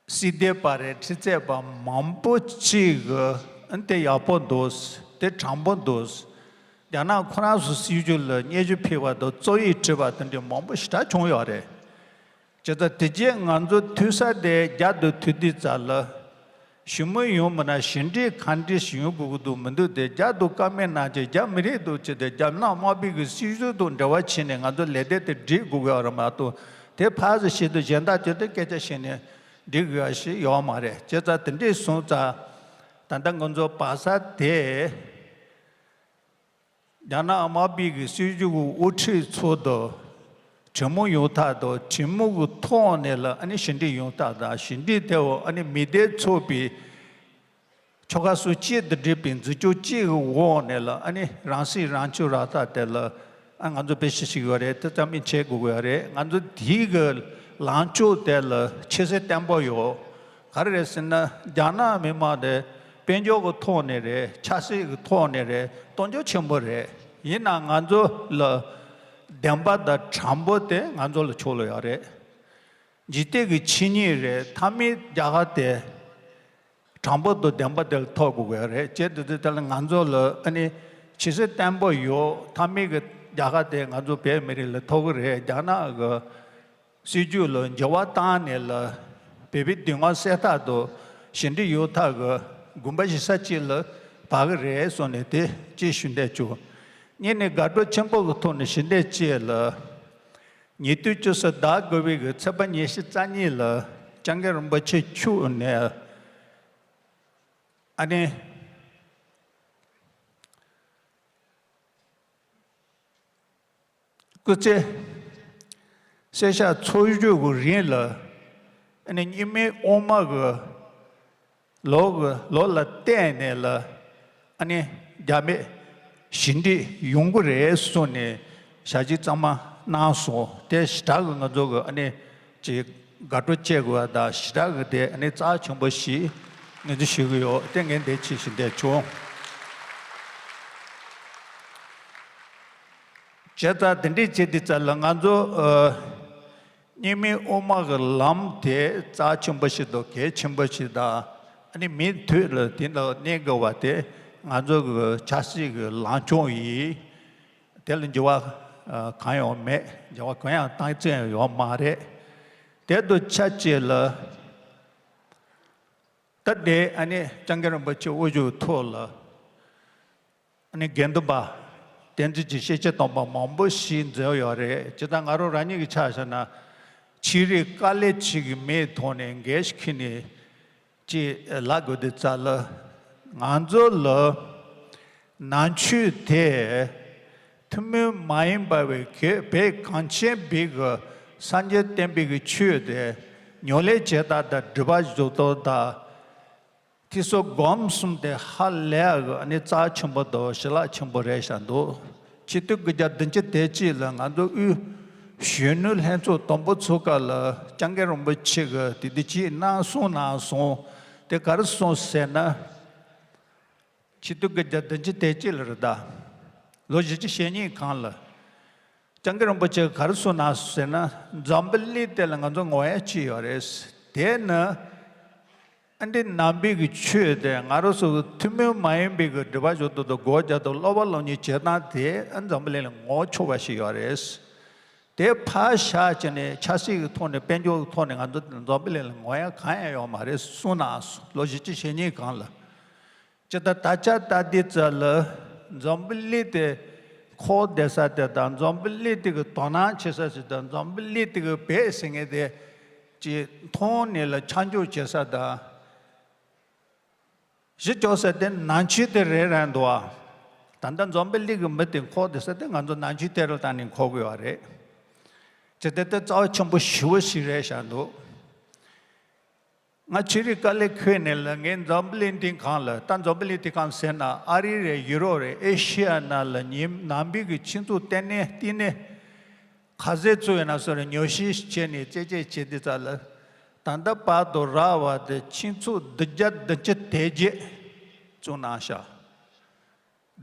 སྲིད་དོན་པ་རེད། འཕྲིན་བརྩེགས་པ་མང་པོ་ཅིག་གི་དེ་ཡག་པོ་འདུག། དེ་དྲང་པོ་འདུག། རྒྱ་ནག་ཁོ་རང་ཚོ་སྲིད་བྱུས་ལ་སྙན་ཞུ་ཕུལ་བ་དང་རྩོམ་ཡིག་བྲིས་པ་དེ་འདྲ་མང་པོ་ཞེ་དྲག་བྱུང་ཡོད་རེད། བྱས་ཙང་དེ་རྗེས་ང་ཚོ་ཐུག་ས་དེ་རྒྱ་དང་ཐུག་དུས་ཙམ་ལ། ཞི་མོལ་ཡོང་མིན་ན་ཞི་འགྲིག་ག་འདྲ་ཞིག་ཡོང་དགོས་ཀྱི་འདུག་མི་འདུག་དེ། རྒྱ་དང་བཀའ་མོལ་གནང་བྱས། རྒྱ་མི་རིགས་འདུག་བྱས་ཏེ་རྒྱ་ནག་དམར་པོའི་གི་སྲིད་བྱུས་དང་འབྲེལ་བ་བྱས་ནས་ང་ཚོ་ལས་དོན་དེ་སྒྲིག་དགོས་ཀྱི་ཡོད་རེད་མ་གཏོགས། དེ་ཕར་ཚུར་བཤད་དུས་གཞན་དག་དེ་ཚོ་སྐད་ཆ་བཤད་ནས་འགྲིག་དགོས་ཡ་ཞིག་ཡོད་མ་རེད། བྱས་ཙང་དེ་འདྲ་སོང་ཙང་ད་ལྟ་ང་ཚོ་བར་ས་དེ། རྒྱ་ནག་དམར་པོའི་གི་སྲིད་བྱུས་ཀྱི་དབུ་ཁྲིད་ཚོ་དང་གྲོས་མོལ་ཡོང་ཐབས་དང་། གྲོས་མོལ་གྱི་ཐོག་ནས་ལ་ཨ་ནི་ཞི་འགྲིག་ཡོང་ཐབས་དང་། ཞི་འགྲིག་དེ་འོ་ཨ་ནི་མི་སྡེ་ཚོགས་པའི་ཆོལ་ཁ་སོ་གཅིག་ཏུ་སྒྲིལ་བའི་འཛིན་སྐྱོང་གཅིག་གི་འོག་ནས་ལ་ཨ་ནི་རང་སྲིད་རང་སྐྱོང་རག་ཐབས་དེ་ལ། ཨ། ང་ཚོ་དཔེ་ཤ་ཞིག་ཡོད་རེད། དེ་ཙམ་མིན་བྱེད་དགོས་ཀྱི་ཡོད་རེད། ང་ཚོ་དེའི་གི་ལངས་ཕྱོགས་དེ་ལ་ཆེ་སེ་བརྟན་པོ་ཡོད། ག་རེ་རེད་ཟེར་ན། རྒྱ་ནག་མི་དམངས་དེ་དཔལ་འབྱོར་གྱི་ཐོག་ནས་རེད། ཆབ་སྲིད་ཀྱི་ཐོག་ནས་རེད། སྟོབས་འབྱོར་ཆེན་པོ་རེད། ཡིན་ནའང་ང་ཚོ་ལ་བདེན་པ་དང་དྲང་པོ་དེ་ང་ཚོ་ལ་ཕྱོགས་ལ་ཡོད་རེད། འཇིག་རྟེན་གྱི་ཆོས་ཉིད་རེད། མཐའ་མའི་རྒྱལ་ཁ་དེ་དྲང་པོ་དང་བདེན་པ་དེ་ལ་ཐོབ་དགོས་ཀྱི་རེད། བྱས་དུས་དེ་ལ་ང་ཚོ་ལ་ཨ་ནི་ཆེ་སེ་བརྟན་པོ་ཡོད། མཐའ་མའི་གི་རྒྱལ་ཁ་དེ་ང་ཚོ་བོད་མི་རིགས་ལ་ཐོབ་ཀྱི་རེད། རྒྱ་ནག་གི་སྲིད་བྱུས་ལ་འགྱུར་བ་བཏང་ནས་ལ་བོད་པའི་སྡུག་བསྔལ་སེལ་ཐབས་དང་ཞི་འགྲིག་ཡོང་ཐབས་ཀྱི་དགོངས་པ་བཞེས་ས་གཅིག་ལ་བབས་ཀྱི་རེད་གསུངས་ནས་དེ་གཅིག་ཞུ་འདོད་བྱུང་། གཉིས་ནས་དགའ་སྤྲོ་ཆེན་པོ་གི་ཐོག་ནས་ཞུ་འདོད་བྱས་ལ། ཉེ་དུས་ཆུ་ཚོད་ཟླ་དགུ་པའི་གི་ཚེས་པ་ཉི་ཤུ་རྩ་གཉིས་ལ་སྐྱབས་མགོན་རིན་པོ་ཆེ་མཆོག་ནས་ཨ་ནི་སྐུ་ཚེ་སེར་ཤ་འཚོ་བཞུགས་ཀྱི་རིང་ལ་ཨ་ནི་སྙིགས་མའི་དབུ་མ་གི་ལོ་གི་ལོ་ལ་བརྟེན་ནས་ལ་ཨ་ནི་རྒྱ་མེད་ཞི་འགྲིག་ཡོང་གི་རེད་གསུངས་ནས་ཞལ་བཞེས་གཙང་མ་གནང་སོང་། དེ་ཞེ་དྲག་གི་ང་ཚོ་གི་ཨ་ནི་ཅིག་དགའ་སྤྲོ་སྐྱེ་དགོས་པ་དང་། ཞེ་དྲག་གི་དེ་ཨ་ནི་རྩ་ཆེན་པོ་ཞིག་ངོས་འཛིན་ཞུ་གི་ཡོད། དེ་ངས་འདི་ཅིག་ཞུ་འདོད་བྱུང་། བྱས་ཙང་དེ་འདྲས་བྱས་དུས་ཙམ་ལ་ང་ཚོ་ཨ། སྙིགས་མའི་དབུ་མ་གི་ལམ་དེ་རྩ་ཆེན་པོ་ཞིག་དང་གལ་ཆེན་པོ་ཞིག་དང་། ཨ་ནི་མིའི་དུས་ལ་དེ་ལ་གནས་དགོས་པ་དེ་ང་ཚོ་གི་ཆབ་སྲིད་ཀྱི་ལངས་ཕྱོགས་ཡིན། དེ་ལ་འགྱུར་བ་ཨ། གང་ཡང་མེད། འགྱུར་བ་གང་ཡང་བཏང་རྩིས་ཡང་ཡོད་མ་རེད། དེ་དང་ཆབས་ཅིག་ལ་ད་ལྟའི་ཨ་ནི་སྐྱབས་མགོན་རིན་པོ་ཆེ་དབུ་བཞུགས་ཐོག་ལ་ཨ་ནི་དགེ་འདུན་པ་བསྟན་འཛིན་གྱི་སྐྱེས་ཆེན་སྟོན་པ་མང་པོ་ཞིག་འཛོམས་ཡོད་རེད། ཇི་ལྟར་ང་རང་རང་ཉིད་ཀྱི་ཆ་བཞག་ན་ཆོས་རིག་དཀའ་ལས་ཆེ་གི་མིའི་ཐོག་ནས་འགན་ཞིག་འཁྱེར་ནས་ཅིག་ལབ་དགོས་དུས་ཙམ་ལ། ང་ཚོ་ལ་ནང་ཆོས་དེ་ཐུན་མོང་མ་ཡིན་པ་བའི་གི་བོད་གངས་ཅན་པའི་གི་སངས་རྒྱས་བསྟན་པའི་གི་ཆོས་དེ་ ཉོ་ལས་བྱེད་སྟངས་དང་སྒྲིག་པ་བཟོ་སྟངས་དང་། དེ་ཚོ་སྒོམ་གསུམ་དེ་ཧ་ལས་གི་ཨ་ནི་རྩ་ཆེན་པོ་དང་ཞི་ལྷག་ཆེན་པོ་རེད་བཞག་འདུག། ཆེས་མཐོའི་དགུ་བརྒྱ་བདུན་ཅུ་དོན་གཅིག་ལ་ང་ཚོ་དབུས་གཞོན་ནུ་ལྷན་ཚོགས་དང་པོ་ཚུགས་སྐབས་ལ་སྐྱབས་མགོན་རིན་པོ་ཆེ་གིས་དེ་དུས་ཅིག་གནང་གསུངས་གནང་སོང་། དེ་ག་རེ་གསུངས་ཟེར་ན། ཆེས་མཐོའི་དགུ་བརྒྱ་བདུན་ཅུ་དོན་གཅིག་ལ་རེད་ད། ལོ་བཞི་བཅུ་ཞེ་གཉིས་གོང་ལ། སྐྱབས་མགོན་རིན་པོ་ཆེ་ག་རེ་གསུངས་གནང་སོང་ཟེར་ན། འཛམ་བུ་གླིང་དེ་ལ་ང་ཚོ་ངོ་ཡ་གཅིག་ཡོད་རེད། དེ་ནི་ཨ་འདི་ནང་པའི་གི་ཆོས་དེ་ང་རང་ཚོ་གི་ཐུན་མོང་མ་ཡིན་པའི་གི་སྒྲིག་པ་བཟོ་སྟངས་དང་སྒོ་རྒྱག་སྟངས་སློབ་པ་སློབ་གཉེར་བྱེད་སྟངས་དེ་ཨ་འཛམ་བུ་གླིང་ལ་ངོ་ཆོག་པ་ཞིག་ཡོད་རེད། དེ་ཕར་བཞག་བྱས་ནས་ཆབ་སྲིད་ཀྱི་ཐོག་ནས་དཔལ་འབྱོར་གྱི་ཐོག་ནས་ང་ཚོ་འཛམ་བུ་གླིང་ལ་ངོ་ཡ་གང་ཡང་ཡོད་མ་རེད་གསུངས་གནང་སོང་། ལོ་བཞི་བཅུ་ཞེ་གཉིས་གོང་ལ། ཇི་ལྟར་ད་ཆ་ད་ལྟའི་ཆ་ལ་འཛམ་བུ་གླིང་དེ་འཁོར་བསྡད་ས་དེ་དང་འཛམ་བུ་གླིང་དེ་གི་དོ་སྣང་བྱེད་ས་ཞིག་དང་འཛམ་བུ་གླིང་དེ་གི་བོད་ཟེར་མཁན་དེ་ཅིག་མཐོང་ནས་ལ་ཆ་འཇོག་བྱེད་ས་དང་། གཞི་འཇོག་ས་དེ་ནང་ཆོས་དེ་རེད་རེད་འདུག་ཨ། ད་ལྟ་འཛམ་བུ་གླིང་གི་མི་དེ་འཁོར་བསྡད་ས་དེ་ང་ཚོ་ནང་ཆོས་དེ་རུ་བཏང་ནས་འཁོར་དགོས་པ་རེད། ཇི་ལྟར་དེ་རྩ་བ་ཆེན་པོ་ཞེ་པོ་ཞིག་རེད་བཞག་འདུག། ང་ཆོས་རིག་དཀའ་ལས་ཁུར་ནས་ལ་ངས་འཛམ་བུ་གླིང་སྟེང་གང་ལ་ད་འཛམ་བུ་གླིང་སྟེང་གང་ཟེར་ན་ཨ་རི་རེད། ཡུ་རོབ་རེད། ཨེ་ཤི་ཡ་ནང་ལ་ཉིན་ནང་པའི་གི་ཆོས་ཚོགས་ལྟེ་གནས་ལྟེ་གནས་ག་ཚོད་ཚུགས་ཡོད་ན་སོ་རེ་ཉོ་ཤི་བྱས་ནས་རྩེད་རྩེད་བྱེད་དུས་ཙ་ལ་ད་ལྟ་བར་དུ་རག་པ་དེ་ཆོས་ཚོགས་བདུན་བརྒྱ་བདུན་ཅུ་དོན་བརྒྱད་བཙུགས་གནང་ཤག།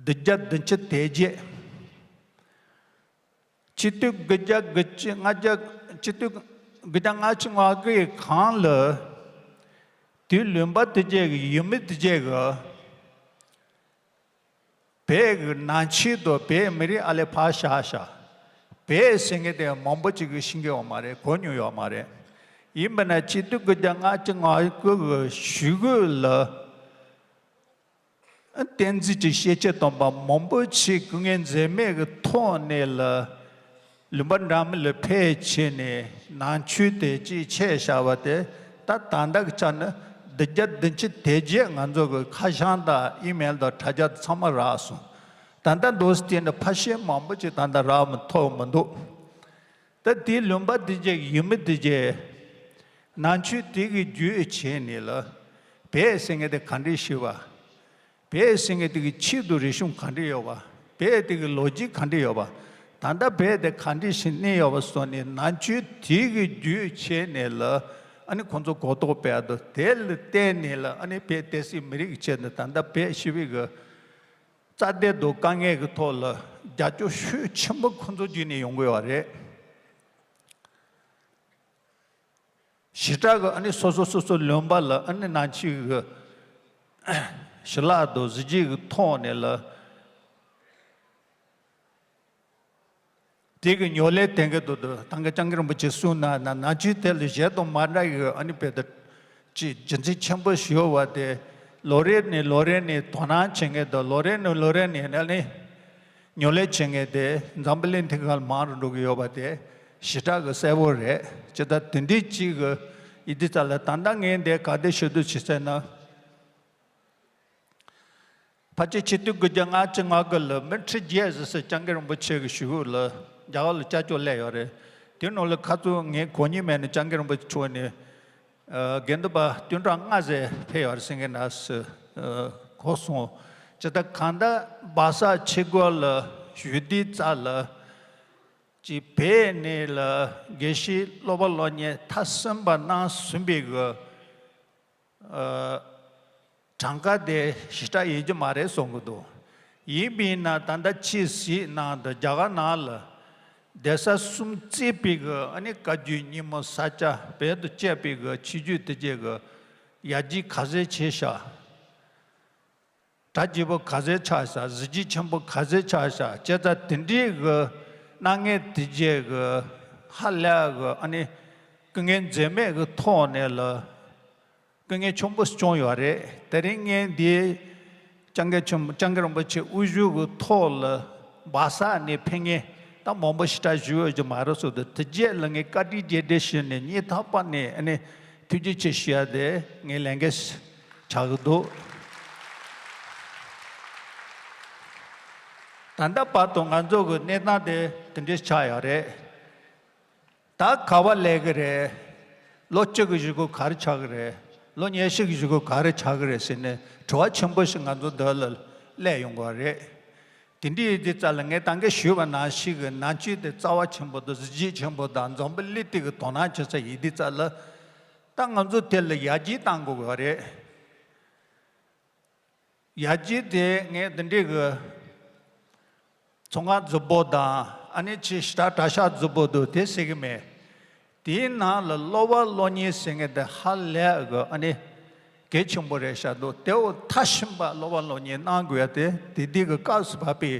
བདུན་བརྒྱ་བདུན་ཅུ་དོན་བརྒྱད། ཆེས་མཐོའི་དགུ་བརྒྱ་དགུ་བཅུ་ལྔ་བརྒྱ། ཆེས་མཐོའི་དགུ་བརྒྱ་ལྔ་བཅུ་ང་དགུའི་གོང་ལ། དེའི་ལུང་པ་དེ་རྗེས་ཀྱི་ཡུལ་མི་དེ་རྗེས་ཀྱི་བོད་ཀྱི་ནང་ཆོས་དང་བོད་མི་རིགས་ཨ་ལས་ཕར་བཞག་བཞག། བོད་ཟེར་མཁན་དེ་མང་པོ་ཅིག་གིས་ཤེས་ཀྱི་ཡོད་མ་རེད། གོ་མྱོང་ཡོད་མ་རེད། ཡིན་པ་ན་ཆེས་མཐོའི་དགུ་བརྒྱ་ལྔ་བཅུ་ང་དགུ་གི་གཞུག་གུ་ལ། བསྟན་འཛིན་གྱི་སྐྱེས་ཆེན་དམ་པ་མང་པོ་ཞིག་སྐུ་ངལ་འཛེམས་མེད་ཀྱི་ཐོག་ནས་ལ་ལུང་པ་འདྲ་མིན་ལ་ཕེབས་བྱས་ནས་ནང་ཆོས་དེ་ཅིག་ཆད་བཞག་པ་དེ་ད་ད་ལྟ་གི་ཆ་ནས་བདུན་བརྒྱ་བདུན་ཅུ་དོན་བརྒྱད་ང་ཚོ་གི་ཁ་བྱང་དང་ཨི་མེལ་དང་དྲ་རྒྱ་ཚང་མ་རག་སོང་། ད་ལྟ་འདུག་སྟེ་ནས་ཕ་ཤེས་མང་པོ་ཅིག་ད་ལྟ་རག་མི་ཐུབ་མི་འདུག། ད་དེའི་ལུང་པ་དེ་རྗེས་ཡུལ་མི་དེ་རྗེས་ནང་ཆོས་དེ་གི་བརྒྱུད་བྱས་ནས་ལ་བོད་ཟེར་མཁན་དེ་ག་འདྲས་ཤི་བ། བོད་ཟེར་མཁན་དེ་གི་ཆེད་དུ་རིག་གཞུང་ག་འདྲས་ཡོད་པ། བོད་དེ་གི་ལོ་རྒྱུས་ག་འདྲས་ཡོད་པ། ད་ལྟ་བོད་དེ་ག་འདྲས་ཤིག་གནས་ཡོད་པ་སོགས་ནས་ནང་ཆོས་དེ་གི་བརྒྱུད་བྱས་ནས་ལ་ཨ་ནི་ཁོང་ཚོ་གོ་རྟོགས་སྤེལ་འདུག། དེ་ལ་བརྟེན་ནས་ལ་ཨ་ནི་བོད་བསྟན་སྲིད་མི་རིགས་ཀྱི་ཆེད་དུ་ད་ལྟ་བོད་ཞི་བའི་གི་རྩ་དོན་དང་དཀའ་ངལ་གྱི་ཐོག་ལ་རྒྱབ་སྐྱོར་ཤུགས་ཆེན་པོ་ཁོང་ཚོ་བརྒྱུད་ནས་ཡོང་གི་ཡོད་རེད། ཞེ་དྲག་གི་ཨ་ནི་སོ་སོ་སོ་སོ་ལུང་པ་ལ་ཨ་ནི་ནང་ཆོས་ཀྱི་ཞི་ལྷག་དང་གཟི་བརྗིད་ཀྱི་ཐོག་ནས་ལ་དེ་གི་ཉོ་ལས་དེང་གི་དུ་དུ་ད་ག་སྐྱབས་མགོན་རིན་པོ་ཆེ་གསུངས་ན་ན་ནང་ཆོས་དེ་ལ་གཞན་དང་མ་འདྲ་ཡི་ཨ་ནི་བོད་དུ་ཅིག་རྒྱུ་མཚན་ཆེན་པོ་ཞིག་ཡོད་པ་དེ་ལོ་རེ་ནས་ལོ་རེ་ནས་དོ་སྣང་བྱེད་མཁན་དང་ལོ་རེ་ནས་ལོ་རེ་ནས་ཨ་ནི་ཉོ་ལས་བྱེད་མཁན་དེ་འཛམ་བུ་གླིང་ཐེངས་ཁ་ལ་མང་རུ་འགྲོ་གི་ཡོད་པ་དེ་ཞེ་དྲག་གི་གསལ་པོ་རེད། ཇི་ལྟར་དེ་འདྲའི་ཅིག་གི་ཡིན་དུས་ཙ་ལ་ད་ལྟ་ངས་འདི་ག་དེ་ཞུ་འདོད་བྱེད་ཟེར་ན། ཕལ་ཆེར་ཆེས་མཐོའི་དགུ་བརྒྱ་ལྔ་བཅུ་ང་དགུ་ལ་མི་ཁྲི་བརྒྱད་ཟིན་ས་སྐྱབས་མགོན་རིན་པོ་ཆེ་གི་གཞུག་གུ་ལ་རྒྱ་གར་ལ་སྐྱབས་བཅོལ་སླེབས་ཡོད་རེད། དེ་ནང་ལ་ཁ་ཚུར་ངས་གོ་མྱོང་མེད་ནས་སྐྱབས་མགོན་རིན་པོ་ཆེ་མཆོག་ནས་ཨ་དགེ་འདུན་པ་སྟོང་ཕྲག་ལྔ་ཙམ་ཕེབས་ཡོད་རེད་ཟེར་མཁན་ན་སུ་ཨ་གོ་སོང་། ཇི་ལྟར་གང་ལྟར་སྦག་ས་ཆེ་སྒོ་ལ་བཞུགས་དུས་ཙ་ལ་ཅིག་བོད་ནས་ལ་དགེ་བཤེས་སློབ་པ་སློབ་གཉེར་མཐར་སོན་པ་གནང་ཟིན་པའི་གི་ཨ་གྲངས་ཀ་དེ་ཞེ་དྲག་ཡོད་རྒྱུ་མ་རེད་བསམ་གྱི་འདུག། ཡིན་པས་ན་ད་ལྟ་ཕྱི་སྲིད་ནང་དུ་རྒྱ་གར་ནང་ལ་གདན་ས་གསུམ་བརྩིས་པའི་གི་ཨ་ནི་བཀའ་བརྒྱུད་རྙིང་མ་ས་སྐྱ་བོད་དུ་བསྐྱལ་པའི་གི་ཆོས་བརྒྱུད་དེ་རྗེས་གི་ཡར་རྒྱས་ག་ཚོད་བྱས་ཤག། གྲ་རྒྱས་པོ་ག་ཚོད་ཆགས་ཤག། གཟི་བརྗིད་ཆེན་པོ་ག་ཚོད་ཆགས་ཤག། བྱས་ཙང་དེ་འདྲའི་གི་སྣང་ངེས་དེ་རྗེས་གི་ཧ་ལས་གི་ཨ་ནི་སྐུ་ངལ་འཛེམས་མེད་གི་ཐོག་ནས་ལ་སྐུ་ངལ་ཆེན་པོ་བྱུང་ཡོད་རེད། དེ་རིང་ངས་འདི་སྐྱབས་མགོན་ཆེན་པོ་སྐྱབས་མགོན་རིན་པོ་ཆེ་དབུ་བཞུགས་གི་ཐོག་ལ་སྦག་ས་ནས་ཕེབས་མཁན་ད་མང་པོ་ཞེ་དྲག་བཞུགས་ཡོད་ཀྱི་མ་རེད་ཟེར་དུས་དེ་རྗེས་ལ་ངས་བཀའ་དྲིན་རྗེས་དྲན་ཞུས་ནས་སྙིང་ཐག་པ་ནས་ཨ་ནི་ཐུགས་རྗེ་ཆེ་ཞུ་ཡ་དེ་ངའི་ལས་འགན་ཆགས་ཀྱི་འདུག། ད་ལྟ་བར་དུ་ང་ཚོ་གི་གནས་སྟངས་དེ་དེ་འདྲས་ཆགས་ཡོད་རེད། ད་ག་པར་སླེབས་ཀྱི་རེད། ལོ་གཅིག་གི་གཞུག་གུ་ག་རེ་ཆགས་ཀྱི་རེད། ལོ་ཉི་ཤུ་གི་གཞུག་གུ་ག་རེ་ཆགས་ཀྱི་རེད་ཟེར་ནས་དྲི་བ་ཆེན་པོ་ཞིག་ང་ཚོ་འདི་ལ་སླེབས་ཡོང་གི་རེད། དེ་འདྲའི་ཡིན་དུས་ཙ་ལ་ངས་ད་གིན་ཞུས་པ་ནང་བཞིན་གྱི་ནང་ཆོས་དེ་རྩ་བ་ཆེན་པོ་དང་གཟི་བརྗིད་ཆེན་པོ་དང་འཛམ་བུ་གླིང་སྟེང་གི་དོ་སྣང་བྱེད་ས་ཡིན་དུས་ཙ་ལ། ད་ང་ཚོ་དེ་ལ་ཡར་རྒྱས་གཏང་དགོས་ཀྱི་རེད། ཡར་རྒྱས་དེ་ངས་འདི་འདྲའི་གི་ཚོང་ཁང་རྫིག་པོ་དང་ཨ་ནི་ཆེ་ཞེ་དྲག་གྲྭ་ཤག་རྫིག་པོ་འདུག་དེ་ཟེར་གི་མེད། དེའི་ནང་ལ་སློབ་པ་སློབ་གཉེར་ཟེར་མཁན་དེ་ཧ་ལས་གི་ཨ་ནི་གལ་ཆེན་པོ་རེད་ཤག་འདུག་དེ་འོ་མཐའ་ཕྱིན་པ་སློབ་པ་སློབ་གཉེར་གནང་དགོས་ཡ་དེ་དེ་དུས་གི་སྐབས་སུ་བབས་པའི་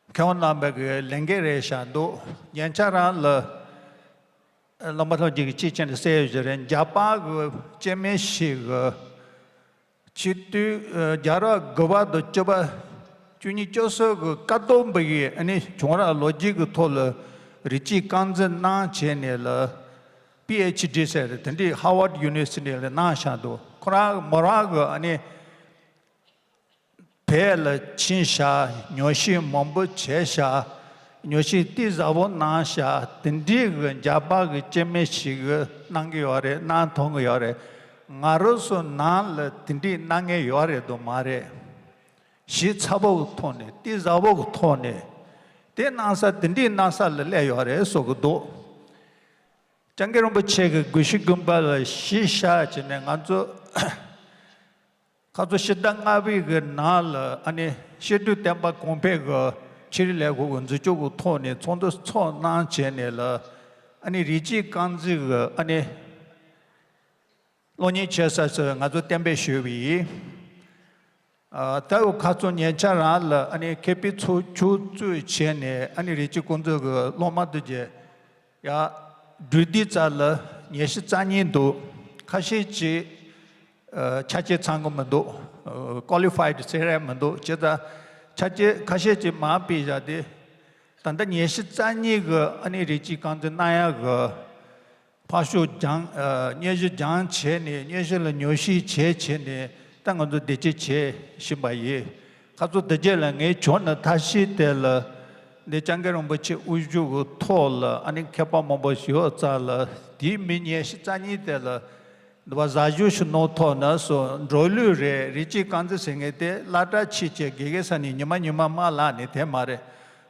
མཁས་དབང་རྣམ་པ་གི་ལས་འགན་རེད་ཤག་འདུག་ཉེ་ཆར་རང་ལ་བླ་མ་ལྷུན་གྱིས་ཅིག་ཅན་དུ་གསལ་ཡོད་ཀྱི་རེད། འཇར་པན་གི་སྐྱེ་དམན་ཞིག་གི་ཆེས་མཐོའི་རྒྱལ་རབས་དགུ་པ་དང་བཅུ་པ་བཅུ་གཉིས་བཅུ་གསུམ་གི་བཀའ་བསྡོམས་པ་ཡིས་ཨ་ནི་བྱུང་རབས་ལོ་རྒྱུས་ཀྱི་ཐོག་ལ་རིགས་གཅིག་རྐང་འཛིན་གནང་བྱས་ནས་ལ་པི་ཨེཆ་ཌི་ཟེར་དེ་འདྲའི་ཧར་ཝརཌ་ཡུ་ནི་ཝར་སི་ཊི་ལ་གནང་བཞག་འདུག་ཁོ་རང་མོ་རང་གི་ཨ་ནི་བོད་ལ་ཕྱིན་བཞག་ཉོ་ཤིང་མང་པོ་བྱས་བཞག་ཉོ་ཤིང་གཏིང་ཟབ་པོ་གནང་བཞག་དེ་འདྲའི་གི་འཇར་པན་གི་སྐྱེ་དམན་ཞིག་གིས་གནང་གི་ཡོད་རེད། གནང་ཐུབ་ཀྱི་ཡོད་རེད། ང་རང་ཚོ་ནང་ལ་དེ་འདྲའི་གནང་མཁན་ཡོད་རེད་དམ་མ་རེད། གཞི་ཚ་པོ་གི་ཐོག་ནས་གཏིང་ཟབ་པོ་གི་ཐོག་ནས་དེ་གནང་ས་དེ་འདྲའི་གནང་ས་ལ་སླེབས་ཡོད་རེད་བཟོ་གི་འདུག་སྐྱབས་མགོན་རིན་པོ་ཆེ་གི་སྒོ་ཤུལ་དགོན་པ་ལ་གཞི་བཞག་བྱས་ནས་ང་ཚོ་ཁ་སང་ཕྱི་ཟླ་ལྔ་པའི་གི་ནང་ལ་ཨ་ནི་བཤད་སྒྲུབ་བསྟན་པ་གོང་འཕེལ་གི་ཆོས་རིག་ལས་ཁུངས་གི་འཛུགས་སྐྱོང་གི་ཐོག་ནས་ཚོགས་འདུ་ཚོགས་གནང་བྱས་ནས་ལ་ཨ་ནི་རིགས་གཅིག་རྐང་འཛིན་གི་ཨ་ནི་སློབ་གཉེར་བྱེད་ས་སུ་ང་ཚོ་གཏན་འབེབས་ཞུས་པ་ཡིན། ཨ་ད་འུ་ཁ་ཚོ་ཉེ་ཆར་རང་ལ་ཨ་ནི་མཁས་པའི་ཚོགས་ཆུང་བཙུགས་བྱས་ནས་ཨ་ནི་རིགས་གཅིག་རྐང་འཛིན་གི་སློབ་མ་དེ་གྱད་ཡ་འབྲུག་སྡེ་རྩ་ལ་ཉི་ཤུ་རྩ་གཉིས་འདུག་ཁ་ཤས་ཅིག་ཨ་ཆ་རྐྱེན་ཚང་གི་མི་འདུག་ཨ་ཀོ་ལི་ཕའི་ཌི་ཟེར་ཡ་མི་འདུག་བྱས་ཙང་ཆ་རྐྱེན་ཁ་ཤས་ཅིག་མར་ཕུད་བཞག་སྟེ་ད་ལྟ་ཉི་ཤུ་རྩ་གཉིས་གི་ཨ་ནི་རིགས་གཅིག་རྐང་འཛིན་གནང་ཡ་གི་ཕར་ཕྱོགས་སྦྱང་ཨ་སྙན་ཞུ་སྦྱང་བྱས་ནས་སྙན་ཞུ་ལ་ཉོ་ཤིང་བྱས་བྱས་ནས་ད་ང་ཚོ་བདེ་སྐྱིད་བྱེད་བཞིན་པ་ཡིན། ཁ་ཚོ་དེ་རྗེས་ལ་ངས་བྱུང་ན་ཐབས་ཤེས་དེ་ལ་འདི་སྐྱབས་མགོན་རིན་པོ་ཆེ་དབུ་བཞུགས་ཀྱི་ཐོག་ལ་ཨ་ནི་མཁས་པ་མང་པོ་ཞིག་ཡོད་ཙང་ལ་དེའི་མི་ཉི་ཤུ་རྩ་གཉིས་དེ་ལ་འདི་བ་ཟ་ཞུ་ཞུ་ནོ་ཐོག་ན་སོ་འགྲོ་ལུས་རེད། རིགས་གཅིག་རྐང་འཛིན་ཟེར་མཁན་དེ་སློབ་གྲྭ་ཆེད་ཀྱི་དགེ་རྒན་ས་ནས་ཉི་མ་ཉི་མ་མ་ལག་ནས་དེ་མ་རེད།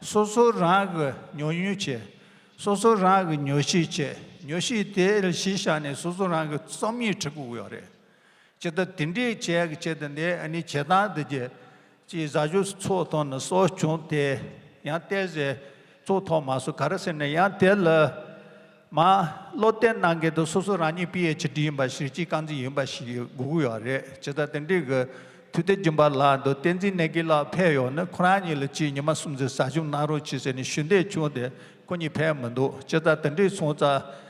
སོ་སོ་རང་གི་ཉོ་ཉོ་བྱེད། སོ་སོ་རང་གི་ཉོ་ཤིང་བྱེད། ཉོ་ཤིང་དེ་ལ་གཞི་བཞག་ནས་སོ་སོ་རང་གི་རྩོམ་ཡིག་བྲི་དགོས་ཀྱི་ཡོད་རེད། ཇི་ལྟར་དེ་འདྲའི་བྱས་ཀྱི་ཆེད་དུ་འདི་ཨ་ནི་བྱེད་སྟངས་འདི་གྱད་ཅིག་ཟ་ཞུ་ཚོགས་ཐོག་ནས་གསོ་བྱུང་སྟེ་ཡང་བལྟས་ཟེར་ཚོགས་ཐོག་མ་སོ་ག་རེ་ཟེར་ན་ཡང་དེ་ལ་མ་བློ་གཏད་གནང་མཁན་དུ་སོ་སོ་རང་ཉིད་པི་ཨེཆ་ཌི་ཡིན་པ་ཞིག་གཅིག་རྐང་འཛིན་ཡིན་པ་ཞིག་དགོས་ཀྱི་ཡོད་རེད། ཇི་ལྟར་དེ་འདྲའི་གི་ཐུབ་བསྟན་སྦྱིན་པ་ལགས་འདུག་བསྟན་འཛིན་གནས་ཀྱི་ལགས་ཕེབས་ཡོང་ན་ཁོ་རང་གཉིས་ལ་ཅིག་ཉི་མ་གསུམ་ཙམ་ཟ་ཞུ་གནང་རོགས་གྱིས་ཟེར་ནས་ཞུ་འདོད་བྱུང་སྟེ་ཁོ་གཉིས་ཕེབས་མི་འདུག་ཇི་ལྟར་དེ་འདྲའི་སོང་ཙང་།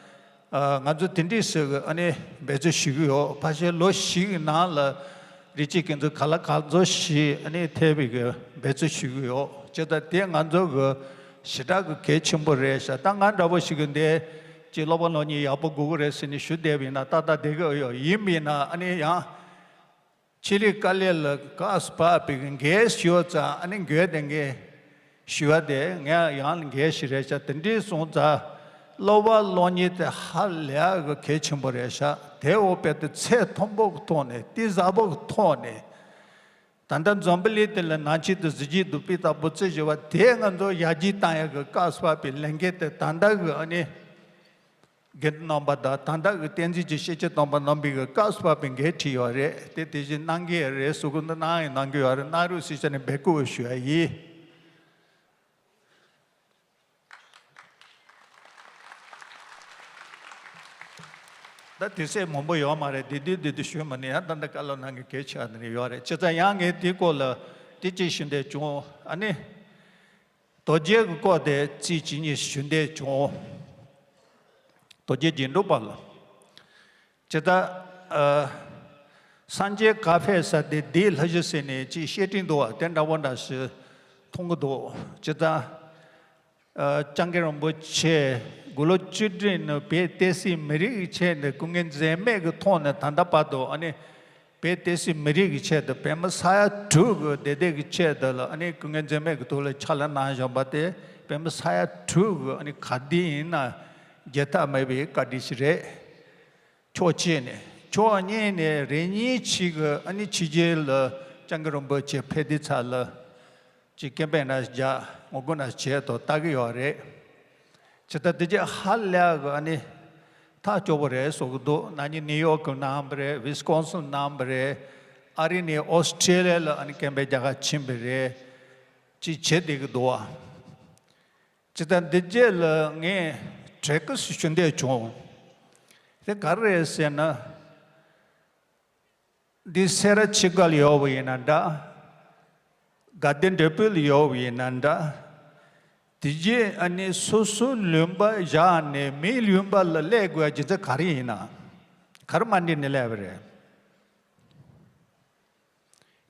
ཨ་ང་ཚོ་དེ་འདྲའི་ཟེར་གི་ཨ་ནི་འབད་བརྩོན་ཞུ་གི་ཡོད། ཕལ་ཆེར་ལོ་བཞི་གི་ནང་ལ་རིགས་གཅིག་རྐང་འཛིན་ག་ལ་ག་ཚོད་ཞིག་ཨ་ནི་ཐེབས་པའི་གི་འབད་བརྩོན་ཞུ་གི་ཡོད། ཇི་ལྟར་དེ་ང་ཚོ་གི་ཞེ་དྲག་གི་གལ་ཆེན་པོ་རེད་ཤག་ད་ང་འདྲ་པོ་ཞིག་གི་འདི་ཅིག་སློབ་པ་སློབ་གཉེར་ཡག་པོ་དགོས་ཀྱི་རེད་ཟེར་ནས་ཞུ་བསྡད་པ་ཡིན་ན་ཏག་ཏག་བསྡད་ཀྱི་ཡོད། ཡིན་པ་ཡིན་ན་ཨ་ནི་ཡང་། ཆོས་རིག་དཀའ་ལས་ལ་དཀའ་སྤར་བའི་འགན་ཞུ་བ་ཙང་ཨ་ནི་འགོས་དེ་འགན་ཞུ་བ་དེ་ངས་ཡང་འགན་ཞིག་རེད་ཤག་དེ་འདྲའི་སོང་ཙང་སློབ་པ་སློབ་གཉེར་དེ་ཧ་ལས་གི་གལ་ཆེན་པོ་རེད་ཤག་དེ་འོ་བས་དེ་ཚད་མཐོན་པོ་གི་ཐོག་ནས་གཏིང་ཟབ་པོ་གི་ཐོག་ནས་ད་ལྟ་འཛམ་བུ་གླིང་དེ་ལ་ནང་ཆོས་དང་གཟི་བརྗིད་དང་སྤུས་དག་པོ་བརྩི་ཞུ་བ་དེ་ང་ཚོ་ཡར་རྒྱས་བཏང་ཡག་གི་དཀའ་སྤར་བའི་ལས་འགན་དེ་ད་ལྟ་གི་ཨ་ནི། དགེ་འདུན་རྣམ་པ་དང་ད་ལྟ་གི་བསྟན་འཛིན་གྱི་ཤེས་བྱ་དམ་པ་རྣམ་པའི་གི་བཀའ་སྤར་བའི་འགན་འཁྲི་ཡོད་རེད། དེ་དེ་བཞིན་གནང་གི་རེད་ཟེར་གི་འདུག་གནང་ཡང་གནང་གི་ཡོད་རེད། གནང་རོགས་ཞེས་བྱས་ནས་འབོད་སྐུལ་ཞུ་ཡ་ཡིན། ད་དུས་ཚོད་མང་པོ་ཡོད་མ་རེད། དེ་དུས་དེ་དུས་ཞུས་མ་ནི་ཡང་ད་ལྟ་བཀའ་སློབ་གནང་གི་གལ་ཆེ་བ་དེ་ནི་ཡོད་རེད། བྱས་ཙང་ཡང་ངས་དེའི་སྐོར་ལ་དེ་གཅིག་ཞུ་འདོད་བྱུང་། ཨ་ནི། རྡོ་རྗེ་གི་སྐོར་དེ་རྩིས་ཅི་ཉིད་ཞུ་འདོད་བྱུང་། རྡོ་རྗེ་རྗེས་འགྲོ་པ་ལ། ཇི་ལྟར། ཨ། སངས་རྒྱས་ག་ཕེབས་ས་དེ་འདིའི་ལྷ་གཞི་ཟེར་ནས་ཅིག་བཤད་སྲོལ་འདུག་བ་དེ་འདྲ་བོ་འདྲ་ཞིག་མཐོང་གི་འདུག་ཇི་ལྟར། ཨ། སྐྱབས་མགོན་རིན་པོ་ཆེ་དགུང་ལོ་བཅུ་དྲུག་ནས་བོད་བསྟན་སྲིད་མི་རིགས་ཀྱི་ཆེད་དུ་སྐུ་ངལ་འཛེམས་མེད་ཀྱི་ཐོག་ནས་ད་ལྟ་བར་དུ་ཨ་ནི། བོད་བསྟན་སྲིད་མི་རིགས་ཀྱི་ཆེད་དུ་བོད་མི་ས་ཡ་དྲུག་གི་བདེ་སྡུག་གི་ཆེད་དུ་ལ་ཨ་ནི་སྐུ་ངལ་འཛེམས་མེད་ཀྱི་ཐོག་ལ་ཕྱག་ལས་གནང་བཞིན་པ་དེ་བོད་མི་ས་ཡ་དྲུག་གི་ཨ་ནི་ག་དུས་ཡིན་ན་བརྗེད་ཐབས་མེད་པའི་བཀའ་དྲིན་ཞིག་རེད། ཕྱོགས་གཅིག་ནས། ཕྱོགས་གཉིས་ནས་རེ་གཉིས་ཅིག་གི་ཨ་ནི་ཕྱི་རྒྱལ་ལ་སྐྱབས་མགོན་རིན་པོ་ཆེ་ཕེབས་དུས་ཙམ་ལ་ཅིག་ཀེམ་པེན་ན་རྒྱག་ངོ་རྒོལ་ན་བྱེད་དོ་ལྟ་གི་ཡོད་རེད། ཇི་ལྟར་དེ་རྗེས་ཧ་ལས་གི་ཨ་ནི་ཐག་སྐྱོ་པོ་རེད་བཟོ་གི་འདུག་ན་ནིང་ནིའུ་ཡོག་གི་གནང་བ་རེད། ཝི་སི་ཀོན་སིན་གནང་བ་རེད། ཨ་རི་ནས་ཨོ་སི་ཀྲེ་ལི་ཡ་ལ་ཨ་ནི་ཀེམ་པེན་རྒྱག་ག་ཕྱིན་པ་རེད། ཅིག་བྱེད་བསྡད་གི་འདུག་བ། ཇི་ལྟར་འདི་རྗེས་ལ་ངས་གྲོས་ཀ་ཞུ་འདོད་བྱུང་། དེ་ག་རེ་རེད་ཟེར་ན། འདི་སེ་ར་ཕྱི་དགའ་ལ་ཡོད་པ་ཡིན་ན་འདྲ། དགའ་ལྡན་འབྲས་སྤུངས་ལ་ཡོད་པ་ཡིན་ན་འདྲ། དེ་རྗེས་ཨ་ནི་སོ་སོའི་ལུང་པ་བཞག་ནས་མིའི་ལུང་པ་ལ་སླེབས་དགོས་རྒྱུ་མཚན་ག་རེ་ཡིན་ན། ག་རེ་མ་འགྲིག་ནས་སླེབས་པ་རེད།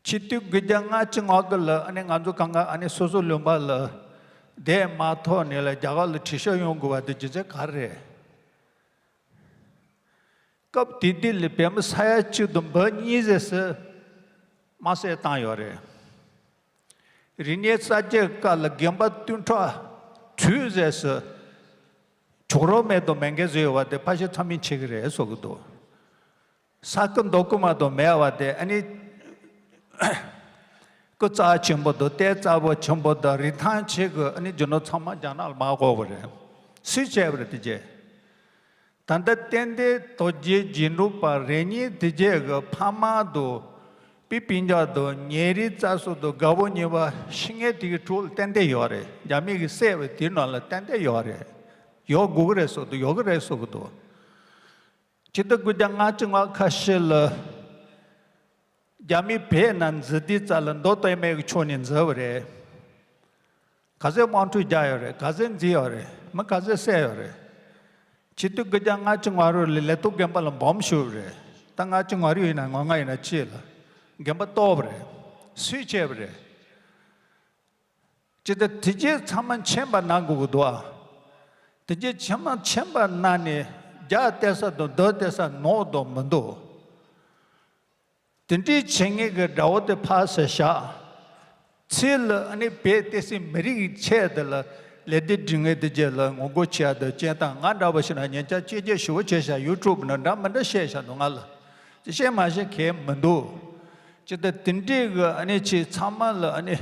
ཆིག་སྟོང་དགུ་བརྒྱ་ལྔ་བཅུ་ང་དགུ་ལ་ཨ་ནི་ང་ཚོ་གང་ག་ཨ་ནི་སོ་སོའི་ལུང་པ་ལ་བསྡད་མ་ཐུབ་ནས་ལ་རྒྱ་གར་ལ་བྲོས་བཞག་ཡོང་དགོས་པ་དེ་རྒྱུ་མཚན་ག་རེ་རེད། སྐབས་དེ་དུས་ལ་བོད་མི་ས་ཡ་གཅིག་དང་འབུམ་གཉིས་ཙམ་ཞིག་དམར་གསོད་བཏང་ཡོད་རེད། རིག་གནས་གསར་བརྗེའི་སྐབས་ལ་དགོན་པ་བདུན་ཕྲག་དྲུག་ཙམ་ཞིག་གྱོག་རོ་མེད་དང་མེ་འགས་བཟོས་ཡོད་པ་དེ་ཕལ་ཆེར་ཚང་མས་མཁྱེན་གྱི་རེད་བཟོ་གི་འདུག་ས་ཁུ་མདོག་ཁུ་མ་དང་མེད་པ་དེ་ཨ་ནི་སྐུ་རྩ་ཆེན་པོ་དང་ལྟེ་རྩ་བོ་ཆེན་པོ་དང་རིན་ཐང་ཆེ་གི་ཨ་ནི་རྒྱུ་ནོར་ཚང་མ་རྒྱ་ནག་ལ་མར་བཀོག་པ་རེད། སུས་བྱས་པ་རེད་དེ་རྗེས། ད་ལྟ་ཏན་ཏན་རྡོ་རྗེ་རྗེས་འགྲོ་པ་རེ་གཉིས་དེ་རྗེས་གི་ཕ་མ་དང་། པི་པིན་ཅག་དང་ཉེ་རིང་རྩ་སོ་དང་དགའ་བོ་ཉེ་བ་ཤི་ངེས་དེ་གི་གྲོགས་ལ་ཏན་ཏན་ཡོད་རེད། རྒྱ་མི་གི་སྲས་པ་དེའི་ནང་ལ་ཏན་ཏན་ཡོད་རེད། ཡོད་དགོས་ཀྱི་རེད་བཟོ་འདུག་ཡོད་ཀྱི་རེད་བཟོ་གི་འདུག་ཆིག་སྟོང་དགུ་བརྒྱ་ལྔ་བཅུ་ང་ཁ་ཤས་ལ་རྒྱ་མི་བོད་ནང་འཛུལ་དུས་ཙམ་ལ་མདོ་སྟོད་སྨད་ཀྱི་ཕྱོགས་ནས་འཛུལ་བ་རེད། ག་ཚོད་དམག་འཁྲུག་རྒྱག་ཡོད་རེད། ག་ཚོད་འཛིང་ཡོད་རེད། མི་ག་ཚོད་བསད་ཡོད་རེད། ཆིག་སྟོང་དགུ་བརྒྱ་ལྔ་བཅུ་ང་དྲུག་ལ་ལས་ཐོག་དགོན་པ་ལ་འབོམ་གཞུས་པ་རེད། ད་ལྔ་བཅུ་ང་དྲུག་ཡིན་ན་ང་ལྔ་ཡིན་ན་གཅིག་ལ་དགོན་པ་གཏོར་བ་རེད། སུས་བྱས་པ་རེད། ཇི་ལྟར་དེ་རྗེས་ཚང་མ་མཁྱེན་པ་གནང་དགོས་ཀྱི་འདུག་ཨ། དེ་རྗེས་ཚང་མ་མཁྱེན་པ་གནང་ནས་རྒྱ་བལྟས་ས་དང་རྡོ་བལྟས་ས་ནོར་དང་མི་འདུག་དེ་འདྲའི་བྱེད་མཁན་གྱི་དགྲ་བོ་དེ་ཕར་ཟེར་བཞག་ཚེ་ལ་ཨ་ནི་བོད་བསྟན་སྲིད་མི་རིགས་ཀྱི་ཆེད་དུ་ལ་ལས་དེ་སྒྲིག་ངེས་དེ་རྗེས་ལ་ངོ་རྒོལ་བྱེད་ཡ་དང་བྱེད་སྟངས། ང་འདྲ་བ་ཞིག་ན་ཉེ་ཆར་བཅད་རྒྱ་ཞུ་བ་བྱས་ཤག་ཡུ་ཊུབ་ན་འདྲ་མི་འདྲ་བཤད་ཤག་འདུག་ང་ལ་ཅི་བཤད་མ་བཤད་གལ་མི་འདུག་ཅི་ལྟར་དེ་འདྲའི་གི་ཨ་ནི་ཆེ་ཚང་མ་ལ་ཨ་ནི་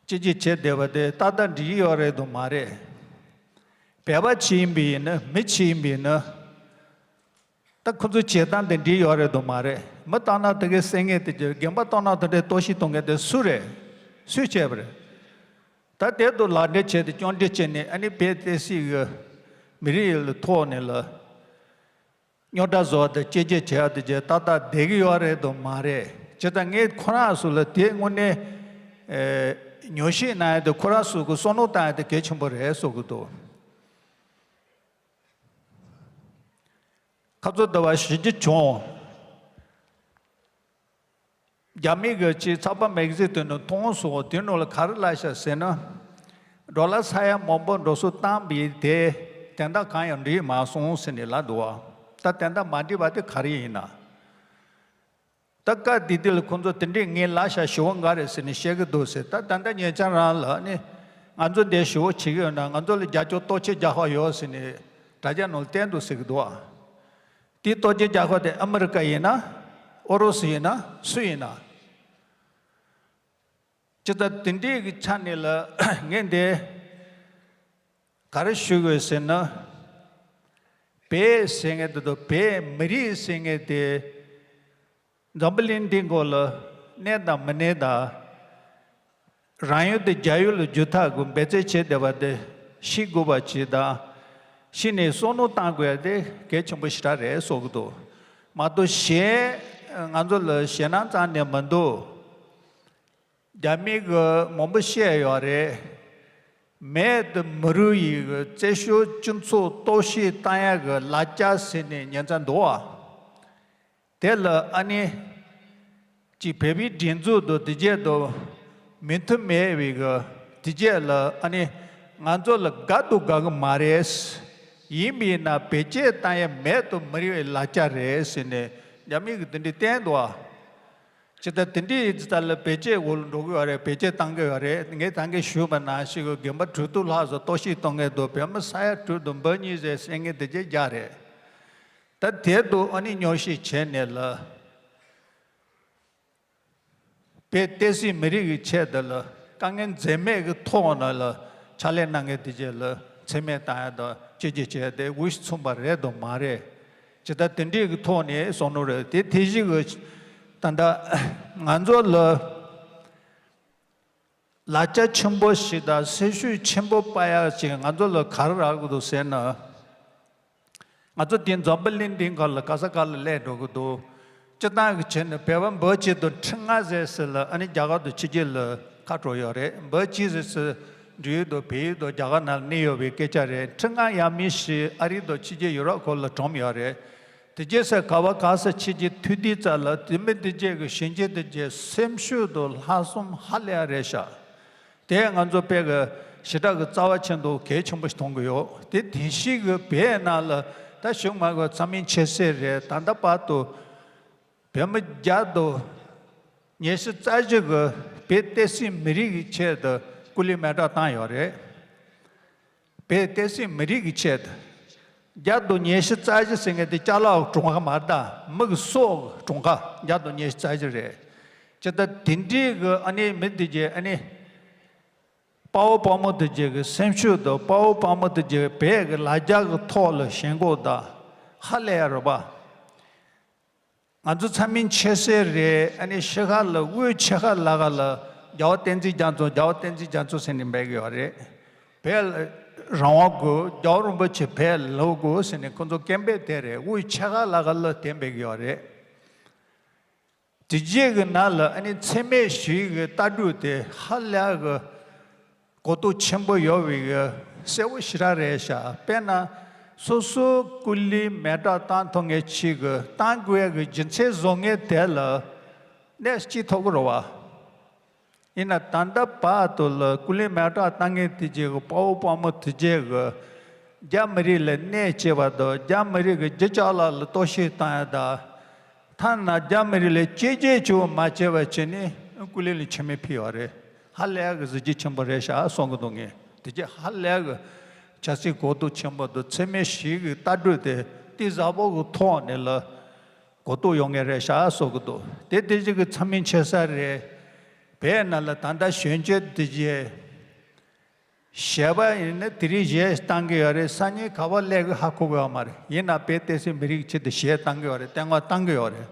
བཅད་རྒྱ་བྱས་བསྡད་པ་དེ་ཏག་ཏག་འགྲིག་གི་ཡོད་རེད་དང་མ་རེད། བོད་པ་ཅིག་ཡིན་པ་ཡིན་ན། མི་ཅིག་ཡིན་པ་ཡིན་ན། ད་ཁོ་ཚོའི་བྱེད་སྟངས་དེ་འགྲིག་ཡོད་རེད་དང་མ་རེད། མི་ལྟར་ན་དེ་གའི་བསད་ངེས་དེ་རྗེས་དགོན་པ་གཏོར་ན་དེ་འདྲའི་གཏོར་བཤིག་གཏོང་མཁན་དེ་སུ་རེད། སུས་བྱས་པ་རེད། ད་དེ་དུ་ལག་འབྲེལ་བྱས་ཏེ་སྐྱོན་བརྗོད་བྱས་ནས་ཨ་ནི་བོད་བསྟན་སྲིད་ཀྱི་མི་རིགས་ཡུལ་ལ་ཐོག་ནས་ལ་རྙོག་དྲ་བཟོ་བ་དང་བཅད་རྒྱ་བྱས་པ་དེ་རྗེས་ཏག་ཏག་བསྡད་ཀྱི་ཡོད་རེད་དང་མ་རེད། བྱས་ཙང་ངས་ཁོ་རང་ཚོ་ལ་དེ་དངོས་གནས་ཨེ་ཉོག་བཤད་གནང་ཡ་དེ་ཁོ་རང་ཚོ་གི་བསམ་བློ་བཏང་ཡ་དེ་གལ་ཆེན་པོ་རེད་བཟོ་གི་འདུག་ཁ་ཚོ་ཟླ་བ་བཞི་བཅུ་བྱུང་། རྒྱ་མི་གི་ཅིག་ཚགས་པར་མེག་ཟིན་དེ་ནས་མཐོང་སོང་། དེ་ནང་ལ་ག་རེ་ལབ་ཤག་ཟེར་ན། ཌོ་ལར་ས་ཡ་མང་པོ་འགྲོ་སོང་བཏང་བའི་དེ་དོན་དག་གང་ཡང་འགྲིག་མ་སོང་ཟེར་ནས་ལབ་འདུག་བ། ད་དོན་དག་མ་འགྲིག་པ་དེ་ག་རེ་ཡིན་ན། ད་སྐབས་དེ་དུས་ལ་ཁོང་ཚོ་དེ་འདྲས་ངས་ལབ་ཤག་ཞུ་བ་འགའ་རེ་ཟེར་ནས་བཤད་གི་འདུག་ཟེར། ད་ད་ལྟ་ཉེ་ཆར་རང་ལ་ནི་ང་ཚོ་འདིར་ཞུ་བ་བྱེད་ཀྱི་ཡོད་ན་ང་ཚོ་ལ་རྒྱབ་སྐྱོར་སྟོབས་ཆེ་རྒྱག་ཧ་ཡོད་ཟེར་ནས་དྲ་རྒྱ་ནང་ལ་བསྟན་འདུག་ཟེར་གི་འདུག་བ། དེ་སྟོབས་ཆེ་རྒྱག་ཁ་དེ་ཨ་མི་རི་ཀ་ཡིན་ན། ཨུ་རུ་སུ་ཡིན་ན། སུ་ཡིན་ན། ཅི་ལྟར་དེ་འདྲའི་གི་ཆ་ནས་ལ་ངས་འདི་ག་རེ་ཞུ་དགོས་ཟེར་ན། བོད་ཟེར་མཁན་དེ་དང་བོད་མི་རིགས་ཟེར་མཁན་དེ་འཛམ་བུ་གླིང་འདི་མགོ་ལ་གནས་དང་མི་གནས་དང་། རང་ཡུལ་དེ་རྒྱ་ཡུལ་ལ་བསྒྱུར་ཐབས་ཀྱི་འབད་བརྩོན་བྱས་བསྡད་པ་དེ་ཤེས་དགོས་པ་ཅིག་དང་། ཤེས་ནས་བསམ་བློ་བཏང་དགོས་ཡ་དེ་གལ་ཆེན་པོ་ཞེ་དྲག་རེད་བསམ་གྱི་འདུག་མ་གཏོགས་གཞན་ང་ཚོ་ལ་ཞེད་སྣང་རྩ་ནས་མི་འདུག་རྒྱ་མི་གི་མང་པོ་བཤད་ཡོད་རེད། བོད་དུ་མི་རིགས་ཡི་གི་བཙན་བྱོལ་སྤྱི་ཚོགས་གཏོར་བཤིག་བཏང་ཡ་གི་ལག་ཆ་ཟེར་ནས་ཉན་ཚ་འདུག་བ། དེ་ལ་ཨ་ནི་ཅིག་བོད་པའི་སྒྲིག་འཛུགས་དང་དེ་རྗེས་དང་མོས་མཐུན་མེད་པའི་གི་དེ་རྗེས་ལ་ཨ་ནི་ང་ཚོ་ལ་དགའ་དང་དགའ་གི་མ་རེད། ཡིན་པས་ན་བེད་སྤྱོད་བཏང་ཡ་བོད་དང་མི་རིགས་ལ་ལག་ཆ་རེད་ཟེར་ནས་རྒྱ་མི་གི་དེ་འདྲའི་བསྟན་འདུག་བ། ཇི་ལྟར་དེ་འདྲའི་ཡིན་ཙང་ལ་བེད་སྤྱོད་འོག་ལ་འགྲོ་གི་ཡོད་རེད། བེད་སྤྱོད་བཏང་གི་ཡོད་རེད། ངས་ད་གིན་ཞུས་པ་ནང་བཞིན་གི་དགོན་པ་དྲུག་ཅུ་ལྷག་ཙམ་གཏོར་བཤིག་གཏོང་མཁན་དང་བོད་མི་ས་ཡ་དྲུག་དང་འབུམ་གཉིས་ཙམ་བསད་མཁན་དེ་རྗེས་རྒྱག་རེད། ད་དེ་དུ་ཨ་ནི་ཉོག་བཤད་བྱས་ནས་ལ། བོད་བསྟན་སྲིད་མི་རིགས་ཀྱི་ཆེད་དུ་ལ་དཀའ་ངལ་འཛེམས་མེད་ཀྱི་ཐོག་ནས་ལ་ཕྱག་ལས་གནང་མཁན་དེ་རྗེས་ལ་མཚན་སྨད་བཏང་ཡ་དང་བཅོས་སྒྱུར་བྱས་ཏེ་འུ་ཚོ་མཚུངས་པ་རེད་དང་མ་རེད། ཇི་ལྟར་དེ་འདྲའི་གི་ཐོག་ནས་གསུང་ནོ་རེད། དེ་དེ་བཞིན་གི་ད་ལྟ་ང་ཚོ་ལ་ལ་རྒྱ་ཆེན་པོ་ཞིག་དང་སེམས་ཤུགས་ཆེན་པོ་སྤར་ཡག་ཅིག་ང་ཚོ་ལ་ག་རེ་རག་གི་འདུག་ཟེར་ན། ང་ཚོ་འདི་འཛམ་བུ་གླིང་འདིའི་སྒང་ལ་ག་ས་ག་ལ་སླེབས་འགྲོ་གི་འདུག་སྤྱིར་བཏང་གི་བྱས་ན་བོད་པ་འབོར་གཅིག་དང་ཁྲི་ལྔ་ཟེར་ཟེར་ལ་ཨ་ནི་རྒྱ་གར་དང་ཕྱི་རྒྱལ་ལ་ཁ་འགྲོ་ཡོད་རེད། འབོར་གཅིག་ཟེར་ཟེར་འབྲེལ་ཡོད་དང་བལ་ཡུལ་དང་རྒྱ་གར་ནང་གནས་ཡོད་པའི་སྐད་ཆ་རེད། ཁྲི་ལྔ་ཡས་མས་ཤིག་ཨ་རི་དང་ཕྱི་རྒྱལ་ཡུ་རོབ་ཁུལ་ལ་གྲོངས་ཡོད་རེད། དེ་རྗེས་སུ་ག་བ་ག་ས་ཕྱི་རྒྱལ་ཐུག་དུས་ཙམ་ལ་དེ་མི་དེ་རྗེས་ཀྱི་གཞོན་སྐྱེས་དེ་རྗེས་སེམས་ཤུགས་དང་ལྷག་བསམ་ཧ་ལས་རེད་ཤག་དེ་ང་ཚོ་བོད་ཀྱི་ཞེ་དྲག་གི་རྩ་བ་ཆེན་པོ་གལ་ཆེན་པོ་ཞིག་མཐོང་གི་ཡོད། དེ་དེ་བཞིན་གྱི་བོད་ནང་ལ་ད་གཞུག་མ་གི་ཚང་མས་མཁྱེན་གསལ་རེད། ད་ལྟ་བར་དུ་བོད་མི་བརྒྱ་དང་ཉི་ཤུ་རྩ་བཞི་གི་བོད་བསྟན་སྲིད་མི་རིགས་ཀྱི་ཆེད་དུ་སྐུ་ལུས་མེ་སྲེག་བཏང་ཡོད་རེད། བོད་བསྟན་སྲིད་མི་རིགས་ཀྱི་ཆེད་དུ། བརྒྱ་དང་ཉི་ཤུ་རྩ་བཞི་ཟེར་མཁན་དེ་ཅ་ལག་གྲངས་ཀ་མ་རེད་ད། མི་གི་སྲོག་གི་གྲངས་ཀ་བརྒྱ་དང་ཉི་ཤུ་རྩ་བཞི་རེད། ཅི་ལྟར་དེ་འདྲའི་གི་ཨ་ནི་མི་དེ་རྗེས་ཨ་ནི་དཔའ་བོ་དཔའ་མོ་དེ་རྗེས་ཀྱི་སེམས་ཤུགས་དང་དཔའ་བོ་དཔའ་མོ་དེ་རྗེས་བོད་ཀྱི་ལ་རྒྱ་གི་ཐོག་ལ་ཞེན་ཁོག་དང་ཧ་ལས་ཡ་རེད་པ། ང་ཚོ་ཚང་མས་མཁྱེན་གསལ་རེད། ཨ་ནི་ཕྱི་ཁ་ལ་དབུས་ཕྱེད་ཀ་ལ་ཁ་ལ་རྒྱལ་བ་བསྟན་འཛིན་རྒྱ་མཚོ་རྒྱལ་བ་བསྟན་འཛིན་རྒྱ་མཚོ་ཟེར་ནས་འབོད་ཀྱི་ཡོད་རེད། བོད་ལ་རང་དབང་དགོས། རྒྱལ་བ་རིན་པོ་ཆེ་བོད་ལ་ལོག་དགོས་ཟེར་ནས་ཁོ་ཚོ་སྐད་འབོད་དེ་རེད། དབུས་ཕྱེད་ཀ་ལ་ཁ་ལ་དེ་འབོད་ཀྱི་ཡོད་རེད། དེ་རྗེས་ཀྱི་ནང་ལ་ཨ་ནི་འཚེ་མེད་ཞི་བའི་ལྟ་གྲུབ་དེ་ཧ་ལས་གི་གོ་རྟོགས་ཆེན་པོ་ཡོད་པའི་གསལ་པོ་ཞེ་དྲག་རེད་ཤག་དཔེར་ན་སོ་སོའི་སྐུ་ལུས་མེ་སྲེག་བཏང་ཐུབ་མཁན་ཞིག་གི་བཏང་དགོས་ཀྱི་རྒྱུ་མཚན་བཟོ་མཁན་དེ་ལ་གནས་སྐྱིད་ཐོབ་ཀྱི་རེད་བ། ཡིན་ན་ད་ལྟ་བར་དུ་ལ་སྐུ་ལུས་མེ་སྲེག་བཏང་མཁན་དེ་རྗེས་ཀྱི་དཔའ་བོ་དཔའ་མོ་དེ་རྗེས་ཀྱི་རྒྱ་མི་རིགས་ལ་གནོད་བྱེད་པ་དང་རྒྱ་མི་རིགས་ཀྱི་རྒྱུ་ཅ་ལག་ལ་གཏོར་བཤིག་བཏང་ཡ་དང་། ཐ་ན་རྒྱ་མི་རིགས་ལ་གཅེས་སྤྲས་བྱེད་པ་མ་བྱས་པ་བྱས་ནས་སྐུ་ལུས་ལ་མཆོད་མེ་ཕུལ་བ་རེད། ཧ་ལས་ཀྱི་གཟི་བརྗིད་ཆེན་པོ་རེད་ཤག་གསུང་གི་འདུག་ངས་དེ་རྗེས་ཧ་ལས་ཀྱི་ཆབ་སྲིད་གོ་རྟོགས་ཆེན་པོ་དང་འཚེ་མེད་ཞི་བའི་ལྟ་གྲུབ་དེ་གཏིང་ཟབ་པོ་གི་ཐོག་ནས་ལ་གོ་རྟོགས་ཡོང་མཁན་རེད་ཤག་གསུང་གི་འདུག་དེ་དེ་བཞིན་གྱི་ཚང་མས་མཁྱེན་གསལ་རེད། བོད་ནང་ལ་ད་ལྟ་གཞོན་སྐྱེས་དེ་རྗེས། གཞས་པ་ཡིན་ན་དེ་རིང་གཞས་བཏང་གི་ཡོད་རེད། སང་ཉིན་ག་པར་སླེབས་ཀྱི་ཧ་གོ་གི་ཡོད་མ་རེད། ཡིན་ན་བོད་བསྟན་སྲིད་མི་རིགས་ཆེད་དུ་གཞས་བཏང་གི་ཡོད་རེད། བསྟན་བ་བཏང་གི་ཡོད་རེད།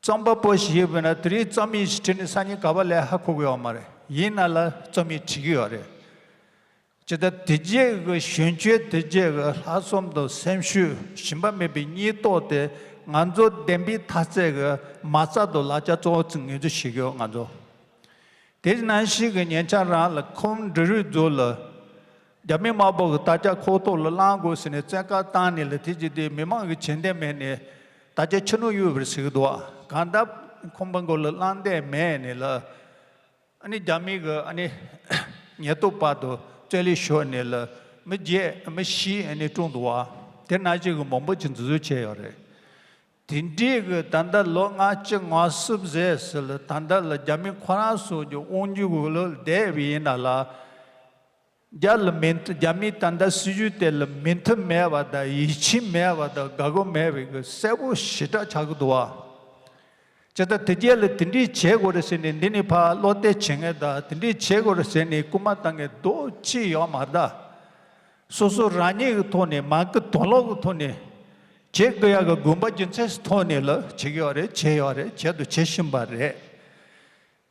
རྩོམ་པ་པོ་ཞིག་ཡིན་པ་ན་དེ་རིང་རྩོམ་ཡིག་ཞིག་བྲིས་ནས་སང་ཉིན་ག་པར་སླེབས་ཧ་གོ་གི་ཡོད་མ་རེད། ཡིན་ན་ལ་རྩོམ་ཡིག་བྲིས་ཀྱི་ཡོད་རེད། ཇི་ལྟར་དེ་རྗེས་ཀྱི་གཞོན་སྐྱེས་དེ་རྗེས་ཀྱི་ལྷག་བསམ་དང་སེམས་ཤུགས་ཞུམ་པ་མེད་པའི་སྙིང་སྟོབས་དེ་ང་ཚོ་བདེན་པའི་མཐའ་ཚད་ཀྱི་མ་རྩ་དང་ལག་ཆ་གཙོ་བོ་ཚོ་ངོས་འཛིན་བྱེད་ཀྱི་ཡོད་ང་ཚོ། དེ་ནང་བཞིན་གྱི་ཉེ་ཆར་རང་ལ་ཁོང་འབྲི་རུའི་མཛོད་ལ། རྒྱ་མི་དམར་པོ་གི་དར་ཆ་ཁོག་ཐོག་ལ་བསླང་དགོས་ཟེར་ནས་བཙན་བཀའ་བཏང་ནས་ལ་དེ་ཅི་སྟེ་མི་མང་གི་བྱེད་འདོད་མེད་ནས་དར་ཆ་ཕྱི་ནང་གཡུག་པར་ཟེར་གི་འདུག་གང་ལྟར་ཁོང་པ་མགོ་ལ་བསླང་འདོད་མེད་ནས་ལ། ཨ་ནི་རྒྱ་མི་གི་ཨ་ནི་ཉེན་རྟོག་པ་དང་རྩོད་ལས་ཤོར་ནས་ལ་མི་བརྒྱད་མི་བཞི་ཨ་ནི་བཀྲོངས་འདུག་བ། དེ་ནང་བཞིན་གྱི་མང་པོ་ཅིག་འཛིན་བཟུང་བྱས་ཡོད་རེད། དེ་འདྲའི་གི་ད་ལྟ་ལོ་ལྔ་བཅུ་ང་གསུམ་ཟེར་ཟེར་ལ་ད་ལྟ་ལ་རྒྱ་མི་ཁོ་རང་ཚོ་གི་དབང་སྒྱུར་འོག་ལ་བསྡད་པ་ཡིན་ན་ལ། རྒྱ་ལ་མི་མཐུན་རྒྱ་མིའི་ད་ལྟ་སྲིད་ཇུས་དེ་ལ་མི་མཐུན་མེད་པ་དང་ཡིད་ཆེས་མེད་པ་དང་དགའ་པོ་མེད་པའི་གི་གསལ་པོ་ཞེ་དྲག་ཆགས་ཀྱི་འདུག་བ། ཇི་ལྟར་དེ་རྗེས་ལ་དེ་འདྲའི་བྱེད་དགོས་རེད་ཟེར་ནས་འདི་ནས་ཕར་བློ་གཏད་བྱེད་མཁན་དང་དེ་འདྲའི་བྱེད་དགོས་རེད་ཟེར་ནས་སྐུལ་མ་བཏང་མཁན་རྡོག་གཅིག་ཡོད་མ་རེད་ད། སོ་སོ་རང་ཉིད་ཀྱི་ཐོག་ནས་མ་གི་དོན་ལོག་གི་ཐོག་ནས་བྱེད་དགོས་ཡག་གི་དགོངས་པ་རྒྱུ་མཚན་ཐོག་ནས་ལ་བྱེད་ཀྱི་ཡོད་རེད། བྱས་ཡོད་རེད། བྱས་དང་བྱེད་བཞིན་པ་རེད།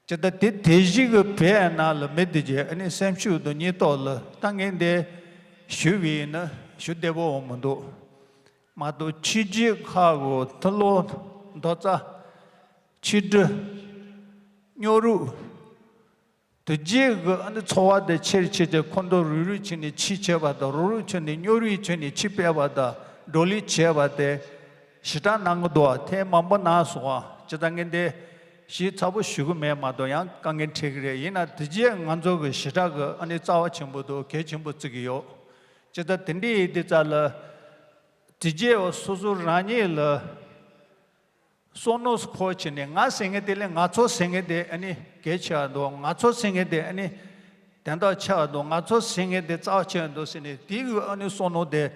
ཇི་ལྟར་དེ་དེ་བཞིན་གྱི་བོད་ནང་ལ་མི་དེ་གྱི་ཨ་ནི་སེམས་ཤུགས་དང་སྙིང་སྟོབས་ལ་ལྟ་ངན་དེ་ཞུ་བས་ན་ཞུ་བདེ་པོ་འོང་མི་འདུག་མ་གཏོགས་ཕྱི་རྒྱལ་ཁག་གི་མཐུ་ལོ་མདོ་རྩ་ཆིག་སྒྲིལ་སྙོག་རུས་དེ་རྗེས་ཀྱི་ཨ་ནི་འཚོ་བ་དེ་ཆེར་ཆེར་དེ་ཁོ་ཚོ་རུག་རུག་བྱས་ནས་ཕྱི་བྱས་པ་དང་རུག་རུག་བྱས་ནས་སྙོག་རུས་བྱས་ནས་ཕྱི་སྤེལ་བ་དང་བགྲོ་གླེང་བྱས་པ་དེ་ཞེ་དྲག་གནང་གི་འདུག་བ། ཐེངས་མང་པོ་གནང་སོང་བ། ཇི་ལྟར་ངས་འདི་ཞིབ་ཚགས་པོ་ཞུ་གི་མེད་མ་གཏོགས་ཡང་དཀའ་ངལ་འཕྲད་ཀྱི་རེད། ཡིན་ན་དེ་རྗེས་ང་ཚོ་གི་ཞེ་དྲག་གི་ཨ་ནི་རྩ་བ་ཆེན་པོ་དང་གལ་ཆེན་པོ་བརྩི་གི་ཡོད། ཇི་ལྟར་དེ་འདྲའི་ཡིན་དུས་ཙ་ལ་དེ་རྗེས་སོ་སོ་རང་ཉིད་ལ་བསམ་མནོ་འཁོར་བྱས་ནས་ང་ཟེར་མཁན་དེ་ལས་ང་ཚོ་ཟེར་མཁན་དེ་ཨ་ནི་གལ་ཆེ་བ་འདུག་ང་ཚོ་ཟེར་མཁན་དེ་ཨ་ནི་དོན་དག་ཆེ་བ་འདུག་ང་ཚོ་ཟེར་མཁན་དེ་རྩ་བ་ཆེ་བ་འདུག་ཟེར་ནས་དེ་གི་ཨ་ནི་བསམ་མནོ་དེ་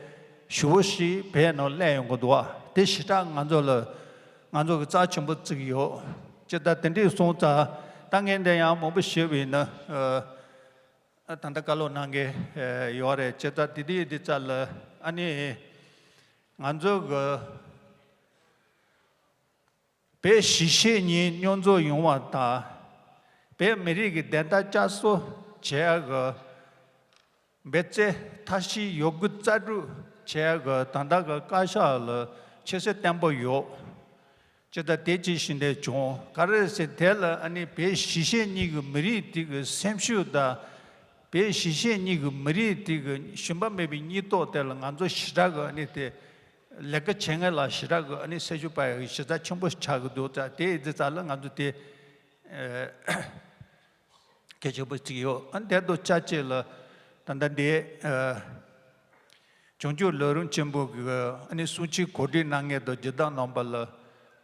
ཞེ་པོ་ཞིག་བོད་ནང་སླེབས་ཡོང་གི་འདུག་བ། དེ་ཞེ་དྲག་ང་ཚོ་ལ་ང་ཚོ་གི་རྩ་ཆེན་པོ་བརྩི་གི་ཡོད། ཇི་ལྟར་དེ་འདྲས་སོང་ཙང་ད་ངས་འདི་ཡང་མང་པོ་ཞུས་པ་ཡིན་ན་ཨ། ད་ལྟ་བཀའ་སློབ་གནང་མཁན་ཡོད་རེད། ཇི་ལྟར་དེ་དུས་དེ་ཙམ་ལ་ཨ་ནི་ང་ཚོ་གི་བོད་གཞིས་བྱེས་གཉིས་མཉམ་འཛོམས་ཡོང་བ་དང་། བོད་མི་རིགས་ཀྱི་བདེན་མཐའ་བསྐྱར་གསོ་བྱེད་ཡག་གི་འབད་རྩོལ་མཐའ་གཅིག་ཡོད་རྒུ་རྩལ་སྤྲུགས་བྱེད་ཡག་གི་ད་ལྟ་གི་བཀའ་ཤག་ལ་ཆེ་བསྟོད་བརྟན་པོ་ཡོད། ཇི་ལྟར་དེ་ཅི་ཞིག་འདས་བྱུང་ག་རེ་ཟེར་དེ་ལ་ཨ་ནི་བོད་གཞིས་བྱེས་གཉིས་ཀྱི་མི་རིགས་དེ་གི་སེམས་ཤུགས་དང་། བོད་གཞིས་བྱེས་གཉིས་ཀྱི་མི་རིགས་དེ་གི་ཞུམ་པ་མེད་པའི་སྙིང་སྟོབས་དེ་ལ་ང་ཚོ་ཞེ་དྲག་གི་ཨ་ནི་དེ་ལས་ཀ་བྱེད་མཁན་ལ་ཞེ་དྲག་གི་ཨ་ནི་སེམས་ཤུགས་སྤར་ཡག་གི་གཞི་རྩ་ཆེན་པོ་ཆགས་ཀྱི་འདུག་ཙང་དེ་ཡི་དེ་ཙམ་ལ་ང་ཚོ་དེ་གལ་ཆེན་པོ་བརྩི་གི་ཡོད། ཨ་ནི་དེ་དང་ཆབས་ཅིག་ལ་ད་ལྟ་འདི་བྱང་ཆུབ་ལམ་རིམ་ཆེན་པོ་གི་ཨ་ནི་གསུང་ཆོས་གོ་སྒྲིག་གནང་མཁན་དང་སྦྱིན་བདག་རྣམ་པ་ལ་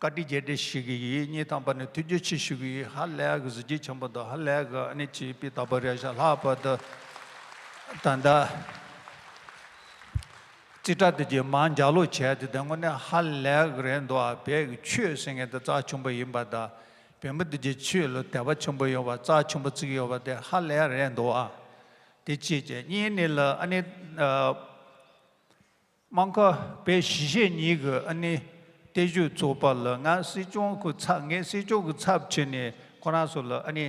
བཀའ་དྲིན་རྗེས་དྲན་ཞུ་གི་ཡིན། སྙིང་ཐག་པ་ནས་ཐུགས་རྗེ་ཆེ་ཞུ་གི་ཡིན། ཧ་ལས་གི་གཟི་བརྗིད་ཆེན་པོ་དང་ཧ་ལས་གི་ཨ་ནི་ཅིག་སྤུས་དག་པོ་རེད་ཤག་ལྷག་པར་དུ་ད་ལྟ་རྩིས་ཁྲ་དེ་གྱི་མར་ལྗགས་ཀློག་བྱས་དེ་དེ་དངོས་གནས་ཧ་ལས་གི་རེད་འདུག་ཨ། བོད་ཀྱི་ཆོས་ཟེར་མཁན་དེ་རྩ་ཆེན་པོ་ཡིན་པ་དང་། བོད་མི་དེ་གྱི་ཆོས་ལ་དད་པ་ཆེན་པོ་ཡོད་པ་རྩ་ཆེན་པོ་བརྩི་གི་ཡོད་པ་དེ་ཧ་ལས་རེད་འདུག་ཨ། དེ་གཅིག་བྱས། གཉིས་ནི་ལ་ཨ་ནི་ཨ། དམངས་ཁ་བོད་གཞིས་བྱེས་གཉིས་ཀྱི་ཨ་ནི་བརྟན་བཞུགས་ཚོགས་པ་ལ་ང་སྲིད་སྐྱོང་གི་ཚབ་ངས་སྲིད་སྐྱོང་གི་ཚབ་བྱས་ནས་ཁོ་རང་ཚོ་ལ་ཨ་ནི་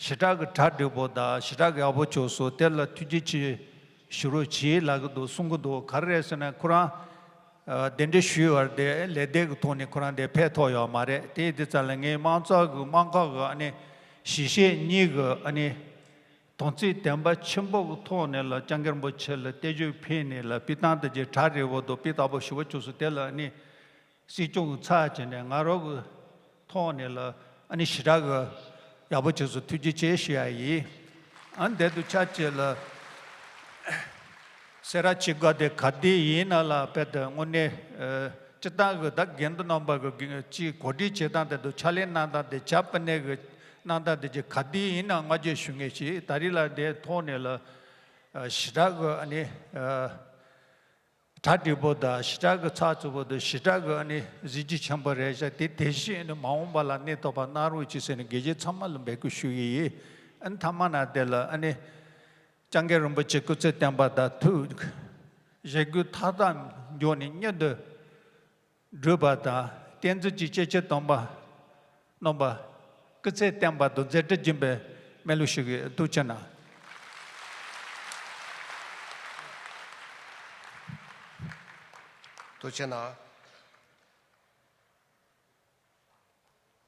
ཞེ་དྲག་གི་གྲ་སྒྲིག་པོ་དང་ཞེ་དྲག་གི་ཡག་པོ་བྱུང་སོང་། དེ་ལ་ཐུགས་རྗེ་ཆེ་ཞུ་རོགས་གྱིས་ལབ་ཀྱི་འདུག་གསུང་གི་འདུག་ག་རེ་རེད་ཟེར་ན་ཁོ་རང་ཨ་གདན་འདྲེན་ཞུས་པ་དེ་ལས་སྡེ་གི་ཐོག་ནས་ཁོ་རང་དེ་ཕེབས་ཐུབ་ཡོད་མ་རེད། དེ་ཡིན་དུས་ཙམ་ལ་ངས་དམངས་གཙོ་གི་དམངས་ཁ་གི་ཨ་ནི་གཞིས་བྱེས་གཉིས་ཀྱི་ཨ་ནི། དམ་ཚིག་བདེན་པ་ཆེན་པོ་གི་ཐོག་ནས་ལ་སྐྱབས་མགོན་རིན་པོ་ཆེ་ལ་བརྟན་བཞུགས་ཕུལ་ནས་ལ་སྤྱིར་བཏང་དེ་གྱི་གྲ་སྒྲིག་པོ་དང་སྤུས་དག་པོ་ཞེ་པོ་བྱུང་སོང་། དེ་ལ་ནི་སྲིད་སྐྱོང་གི་ཚབ་བྱས་ནས་ང་རང་གི་ཐོག་ནས་ལ་ཨ་ནི་ཞེ་དྲག་གི་ཡག་པོ་བྱུང་སོང་། ཐུགས་རྗེ་ཆེ་ཞུ་ཡ་ཡིན། ཨ་ནི་དེ་དང་ཆབས་ཅིག་ལ་སེ་ར་བྱེས་འགོ་དེ་ག་དུས་ཡིན་ན་ལ་དཔེ་དེ་དངོས་གནས་ཨ། སྤྱིར་བཏང་གི་ད་དགེ་འདུན་རྣམ་པ་གི་ཅིག་གོ་སྒྲིག་བྱེད་སྟངས་དེ་དང་ཕྱག་ལས་གནང་སྟངས་དེ་བྱ་སྤུ་ནས་གི་གནང་སྟངས་དེ་ཅིག་ག་དུས་ཡིན་ན་བསྔགས་བརྗོད་ཞུ་མཁན་ཞིག་ད་རེས་ལ་དེ་ཐོག་ནས་ལ་ཨ་ཞེ་དྲག་གི་ཨ་ནི་ཨ་གྲ་སྒྲིག་པོ་དང་ཞེ་དྲག་གི་ཚགས་ཚུད་པོ་དང་ཞེ་དྲག་གི་ཨ་ནི་གཟི་བརྗིད་ཆེན་པོ་རེད་ཤག་དེ་དེ་བཞིན་ཨ་ནི་མ་འོངས་པ་ལ་གནས་ཐུབ་པ་གནང་རོགས་གྱིས་ཟེར་ནས་དགེ་བཤེས་ཚང་མ་ལ་འབོད་སྐུལ་ཞུ་གི་ཡིན། ཨ་ནི་མཐའ་མ་ན་དེ་ལ་ཨ་ནི། སྐྱབས་མགོན་རིན་པོ་ཆེ་སྐུ་ཚེ་བརྟན་པ་དང་ཐུགས་བཞེད་དགུ་མཐའ་དག་མགྱོགས་ནས་མྱུར་དུ་འགྲུབ་པ་དང་བསྟན་འཛིན་གྱི་སྐྱེས་ཆེན་དམ་པ་རྣམ་པ་སྐུ་ཚེ་བརྟན་པ་དང་མཛད་འཕྲིན་རྒྱུན་པའི་སྨོན་ལམ་ཞུ་གི། ཐུགས་རྗེ་གནང་། ཐུགས་རྗེ་གནང་།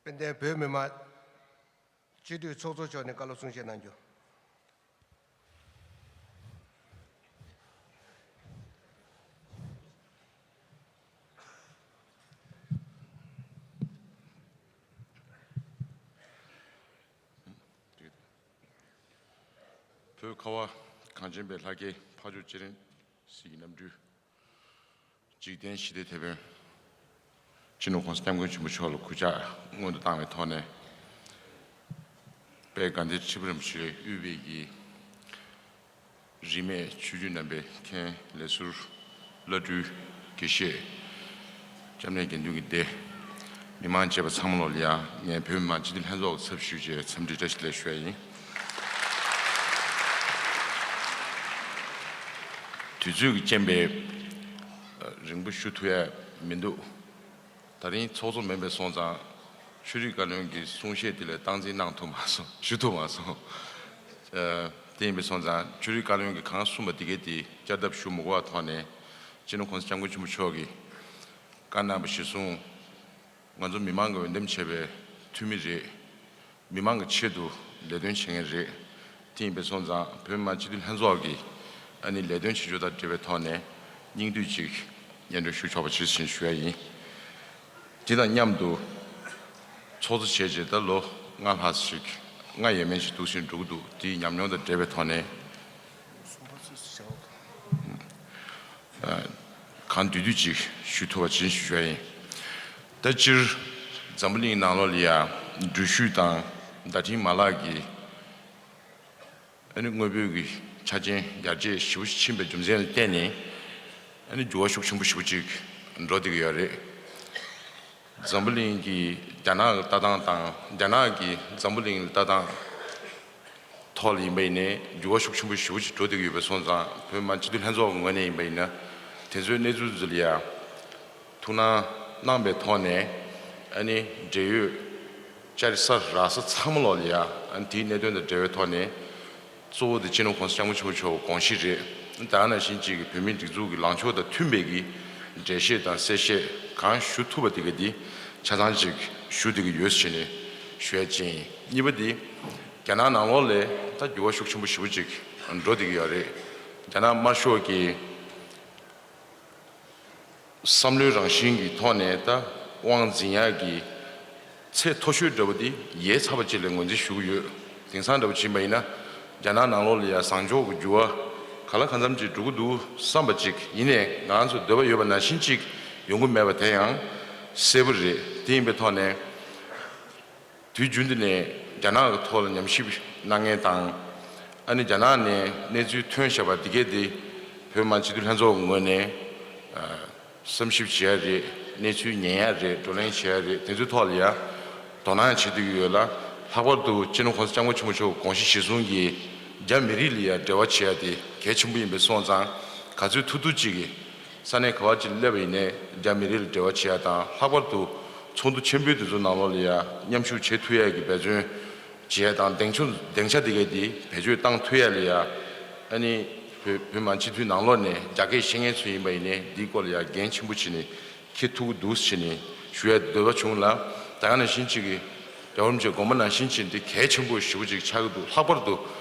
དཔལ་ལྡན་བོད་མི་མང་སྤྱི་འཐུས་ཚོགས་གཙོ་མཆོག་ནས་བཀའ་སློབ་གསུང་བཤད་གནང་རྒྱུ། བོད་ཁ་བ་གངས་ཅན་པའི་ལྷ་སྐལ་འཕགས་མཆོག་སྤྱན་རས་གཟིགས་ཀྱི་རྣམ་སྤྲུལ། འཇིག་རྟེན་ཞི་བདེའི་དེད་དཔོན་སྤྱི་ནོར་༸གོང་ས་༸སྐྱབས་མགོན་ཆེན་པོ་མཆོག་ལ་གུས་ཕྱག་སྔོན་དུ་བཏང་བའི་ཐོག་ནས། དཔལ་དགའ་ལྡན་ཁྲི་པ་རིན་པོ་ཆེ་དབུས་པའི་གི་རིས་མེད་ཆོས་བརྒྱུད་རྣམ་པའི་མཁན་ལས་ཟུར་བླ་སྤྲུལ་དགེ་བཤེས། སྐྱབས་གནས་དགེ་འདུན་གྱི་སྡེ། མི་མང་བཅས་པ་ཚང་མ་ལོ་ལ་ཡང་ངས་བོད་མི་མང་སྤྱི་འཐུས་ལྷན་ཚོགས་ཀྱི་ཚབ་ཞུས་བྱས་འཚམས་འདྲི་བཀྲ་ཤིས་བདེ་ལེགས་ཞུ་ཡ་ཡིན། དུས་ཚོད་ཀྱི་རྐྱེན་པས་རིང་པོ་ཞུ་ཐུབ་ཡ་མི་འདུག་ད་རིང་ཚོགས་གཙོ་མིན་པའི་སོང་ཙང་ཆོས་རིག་བཀའ་བློན་གྱི་གསུང་བཤད་དེ་ལ་སྟངས་འཛིན་གནང་ཐུབ་མ་སོང་། ཞུ་ཐུབ་མ་སོང་། ཨ། དེ་ཡིན་པའི་སོང་ཙང་ཆོས་རིག་བཀའ་བློན་གྱིས་གང་གསུངས་པ་དེ་གས་དེ་བསྐྱར་ལྡབ་ཞུ་མི་དགོས་པ་ཐོག་ནས་སྤྱི་ནོར་༸གོང་ས་༸སྐྱབས་མགོན་ཆེན་པོ་མཆོག་གིས་བཀའ་གནང་བ་གཞིར་བཟུང་། ང་ཚོ་མི་མང་གི་འོས་འདེམས་བྱས་པའི་འཐུས་མི་རེད། མི་མང་གི་ཆེད་དུ་ལས་དོན་བྱེད་མཁན་རེད། དེ་ཡིན་པའི་སོང་ཙང་བོད་མི་མང་སྤྱི་འཐུས་ལྷན་ཚོགས་ཀྱིས་ཨ་ནི་ལས་དོན་བྱེད་ཕྱོགས་དང་འབྲེལ་བའི་ཐོག་ནས་སྙིང་བསྡུས་ཅིག་སྙན་སྒྲོན་ཞུ་ཆོག་པ་ཇི་བཞིན་ཞུ་ཡ་ཡིན། དེ་དང་མཉམ་དུ་ཚོགས་གཙོ་བྱས་རྗེས་ད་ལོ་ལྔ་ལྷག་ཞིག་ལྔ་ཡས་མས་ཞིག་འདུག་བཞིན་འགྲོ་གི་འདུག་དེའི་ཉམས་མྱོང་དང་འབྲེལ་བའི་ཐོག་ནས། གང་བསྡུས་བསྡུས་ཅིག་ཞུ་ཐུབ་པ་ཇི་བཞིན་ཞུ་ཡ་ཡིན། ད་སྤྱིར་འཛམ་བུ་གླིང་ནང་ལོགས་ལ་ཡ་འགྲུལ་བཞུད་དང་བརྡ་འཕྲིན་མ་ལག་གི་ཨ་ནི་དངོས་པོའི་གི་ཆ་རྐྱེན་ཡར་རྒྱས་ཞེ་པོ་ཞིག་ཕྱིན་པའི་རྒྱུ་མཚན་ལ་བརྟེན་ནས་ ཨ་ནི་འགྱུར་བ་ཤུགས་ཆེན་པོ་ཞེ་པོ་ཅིག་འགྲོ་བསྡད་ཀྱི་ཡོད་རེད། འཛམ་བུ་གླིང་གི་རྒྱ་ནག་གི་ལྟ་སྟངས་དང་རྒྱ་ནག་གི་འཛམ་བུ་གླིང་ལ་ལྟ་སྟངས་ཐོག་ལ་ཡིན་པ་ཡིན་ནའི་འགྱུར་བ་ཤུགས་ཆེན་པོ་ཞེ་པོ་ཅིག་འགྲོ་བསྡད་ཀྱི་ཡོད་པ་སོང་ཙང་བོད་མི་མང་སྤྱི་འཐུས་ལྷན་ཚོགས་ཀྱི་ངོས་ནས་ཡིན་པ་ཡིན་ན་དེ་ཚོའི་གནས་ཚུལ་ཚོ་ལ་ཡ་ཐུགས་སྣང་གནང་པའི་ཐོག་ནས་ཨ་ནི་འབྲེལ་ཡོད་ལྕགས་རི་ས་ར་ས་ཚང་མ་ལོག་ལ་ཡ་ཨ་ནི་དེའི་གནད་དོན་དང་འབྲེལ་བའི་ཐོག་ནས། གཙོ་བོ་དེ་སྤྱི་ནོར་༸གོང་ས་༸སྐྱབས་མགོན་ཆེན་པོ་མཆོག་དགོངས་གཞི་རེད། ད་ག་ནང་བཞིན་གཅིག་གི་བོད་མིའི་སྒྲིག་འཛུགས་ཀྱི་ལངས་ཕྱོགས་དང་མཐུན་པའི་གི་འགྲེལ་བཤད་དང་གསལ་བཤད་གང་ཞུ་ཐུབ་པ་དེ་ག་དེ་ཆ་ཚང་ཅིག་ཞུ་བསྡད་ཀྱི་ཡོད་ཟེར་ནས་ཞུ་ཡ་ཅིག་ཡིན། གཉིས་པ་དེ་རྒྱ་ནག་ནང་ལོགས་ལ་ད་འགྱུར་བ་ཤུགས་ཆེན་པོ་ཞེ་པོ་ཅིག་འགྲོ་བསྡད་ཀྱི་ཡོད་རེད། རྒྱ་ནག་དམར་ཤོག་གི་བསམ་བློའི་རང་བཞིན་གྱི་ཐོག་ནས་ད་དབང་འཛིན་ཡག་གི་ཚད་མཐོ་ཤོས་འདྲ་བོ་དེ་ཡལ་ཚར་བ་ཅིག་ལ་ངོས་འཛིན་ཞུ་གི་ཡོད། དེང་སང་འདྲ་བོ་ཕྱིན་པ་ཡིན་ན་རྒྱ་ནག་ནང་ལོགས་ལ་ཡང་བཟང་ཕྱོགས་ཀྱི་འགྱུར་བ་ག་ལ་གང་འཚམ་ཅིག་འགྲོ་གི་འདུག་བསམ་པ་ཅིག་ཡིན་ནའི་ང་ཚོ་འདོད་པ་ཡོད་པ་ནང་བཞིན་ཅིག་ཡོང་གི་མེད་པ་དེ་ཡང་གསལ་པོ་རེད། དེ་ཡིན་པའི་ཐོག་ནས། དུས་རྒྱུན་དུ་ནས་རྒྱ་ནག་གི་ཐོག་ལ་ཉམས་ཞིབ་གནང་མཁན་དང་། ཨ་ནི་རྒྱ་ནག་ནས་གནས་ཚུལ་ཐོན་བཞག་པ་འདི་གས་དེ་བོད་མི་མང་སྤྱི་འཐུས་ལྷན་ཚོགས་ཀྱི་ངོས་ནས་ཨ་བསམ་ཞིབ་བྱེད་ཡ་རེད། གནས་ཚུལ་ཉན་ཡ་རེད། བགྲོ་གླེང་བྱེད་ཡ་རེད། དེ་ཚོའི་ཐོག་ལ་ཡ་དོ་སྣང་བྱེད་བསྡད་ཀྱི་ཡོད་ལ། ལྷག་པར་དུ་སྤྱི་ནོར་༸གོང་ས་༸སྐྱབས་མགོན་ཆེན་པོ་མཆོག་དགོངས་གཞི་གཞིར་བཟུང་གིས་རྒྱ་མི་རིགས་ལ་ཡ་འབྲེལ་བ་བྱེད་ཡ་དེ་གལ་ཆེན་པོ་ཡིན་པས་སོང་ཙང་ག་ཚོད་ཐུབ་ཐུབ་ཅིག་གིས། ས་གནས་ག་བ་ཅིག་སླེབས་པ་ཡིན་ནའི་རྒྱ་མི་རིགས་ལ་འབྲེལ་བ་བྱེད་ཡ་དང་། ལྷག་པར་དུ་ཚོགས་འདུ་ཆེན་པོའི་དེ་ཚོ་ནང་ལོགས་ལ་ཡ་མཉམ་ཞུགས་བྱེད་ཐུབ་ཡ་གི་འབད་བརྩོན་བྱེད་ཡ་དང་། སྡིངས་ཆ་སྡིངས་ཆ་དེ་གས་དེ་བེད་སྤྱོད་བཏང་ཐུབ་ཡ་ལ་ཡ། ཨ་ནི་བོད་བོད་མི་མང་སྤྱི་འཐུས་ནང་ལོགས་ནས་རྒྱ་སྐད་བཤད་མཁན་ཚོ་ཡིན་པ་ཡིན་ནའི་འདིའི་སྐོར་ལ་ཡ་འགན་ཆེན་པོ་བྱས་ནས་འཁྱེར་ཐུབ་ཀྱི་འདུག་ཟེར་ནས་ཞུ་ཡ་འདོད་པ་བྱུང་ལ། ད་ག་ནང་བཞིན་ཅིག་གི་རྒྱལ་བ་རིན་པོ་ཆེའི་དགོངས་པ་ནང་བཞིན་བྱས་ཏེ་གལ་ཆེན་པོ་ཞེ་པོ་ཅིག་ཆགས་ཀྱི་འདུག་ལྷག་པར་དུ་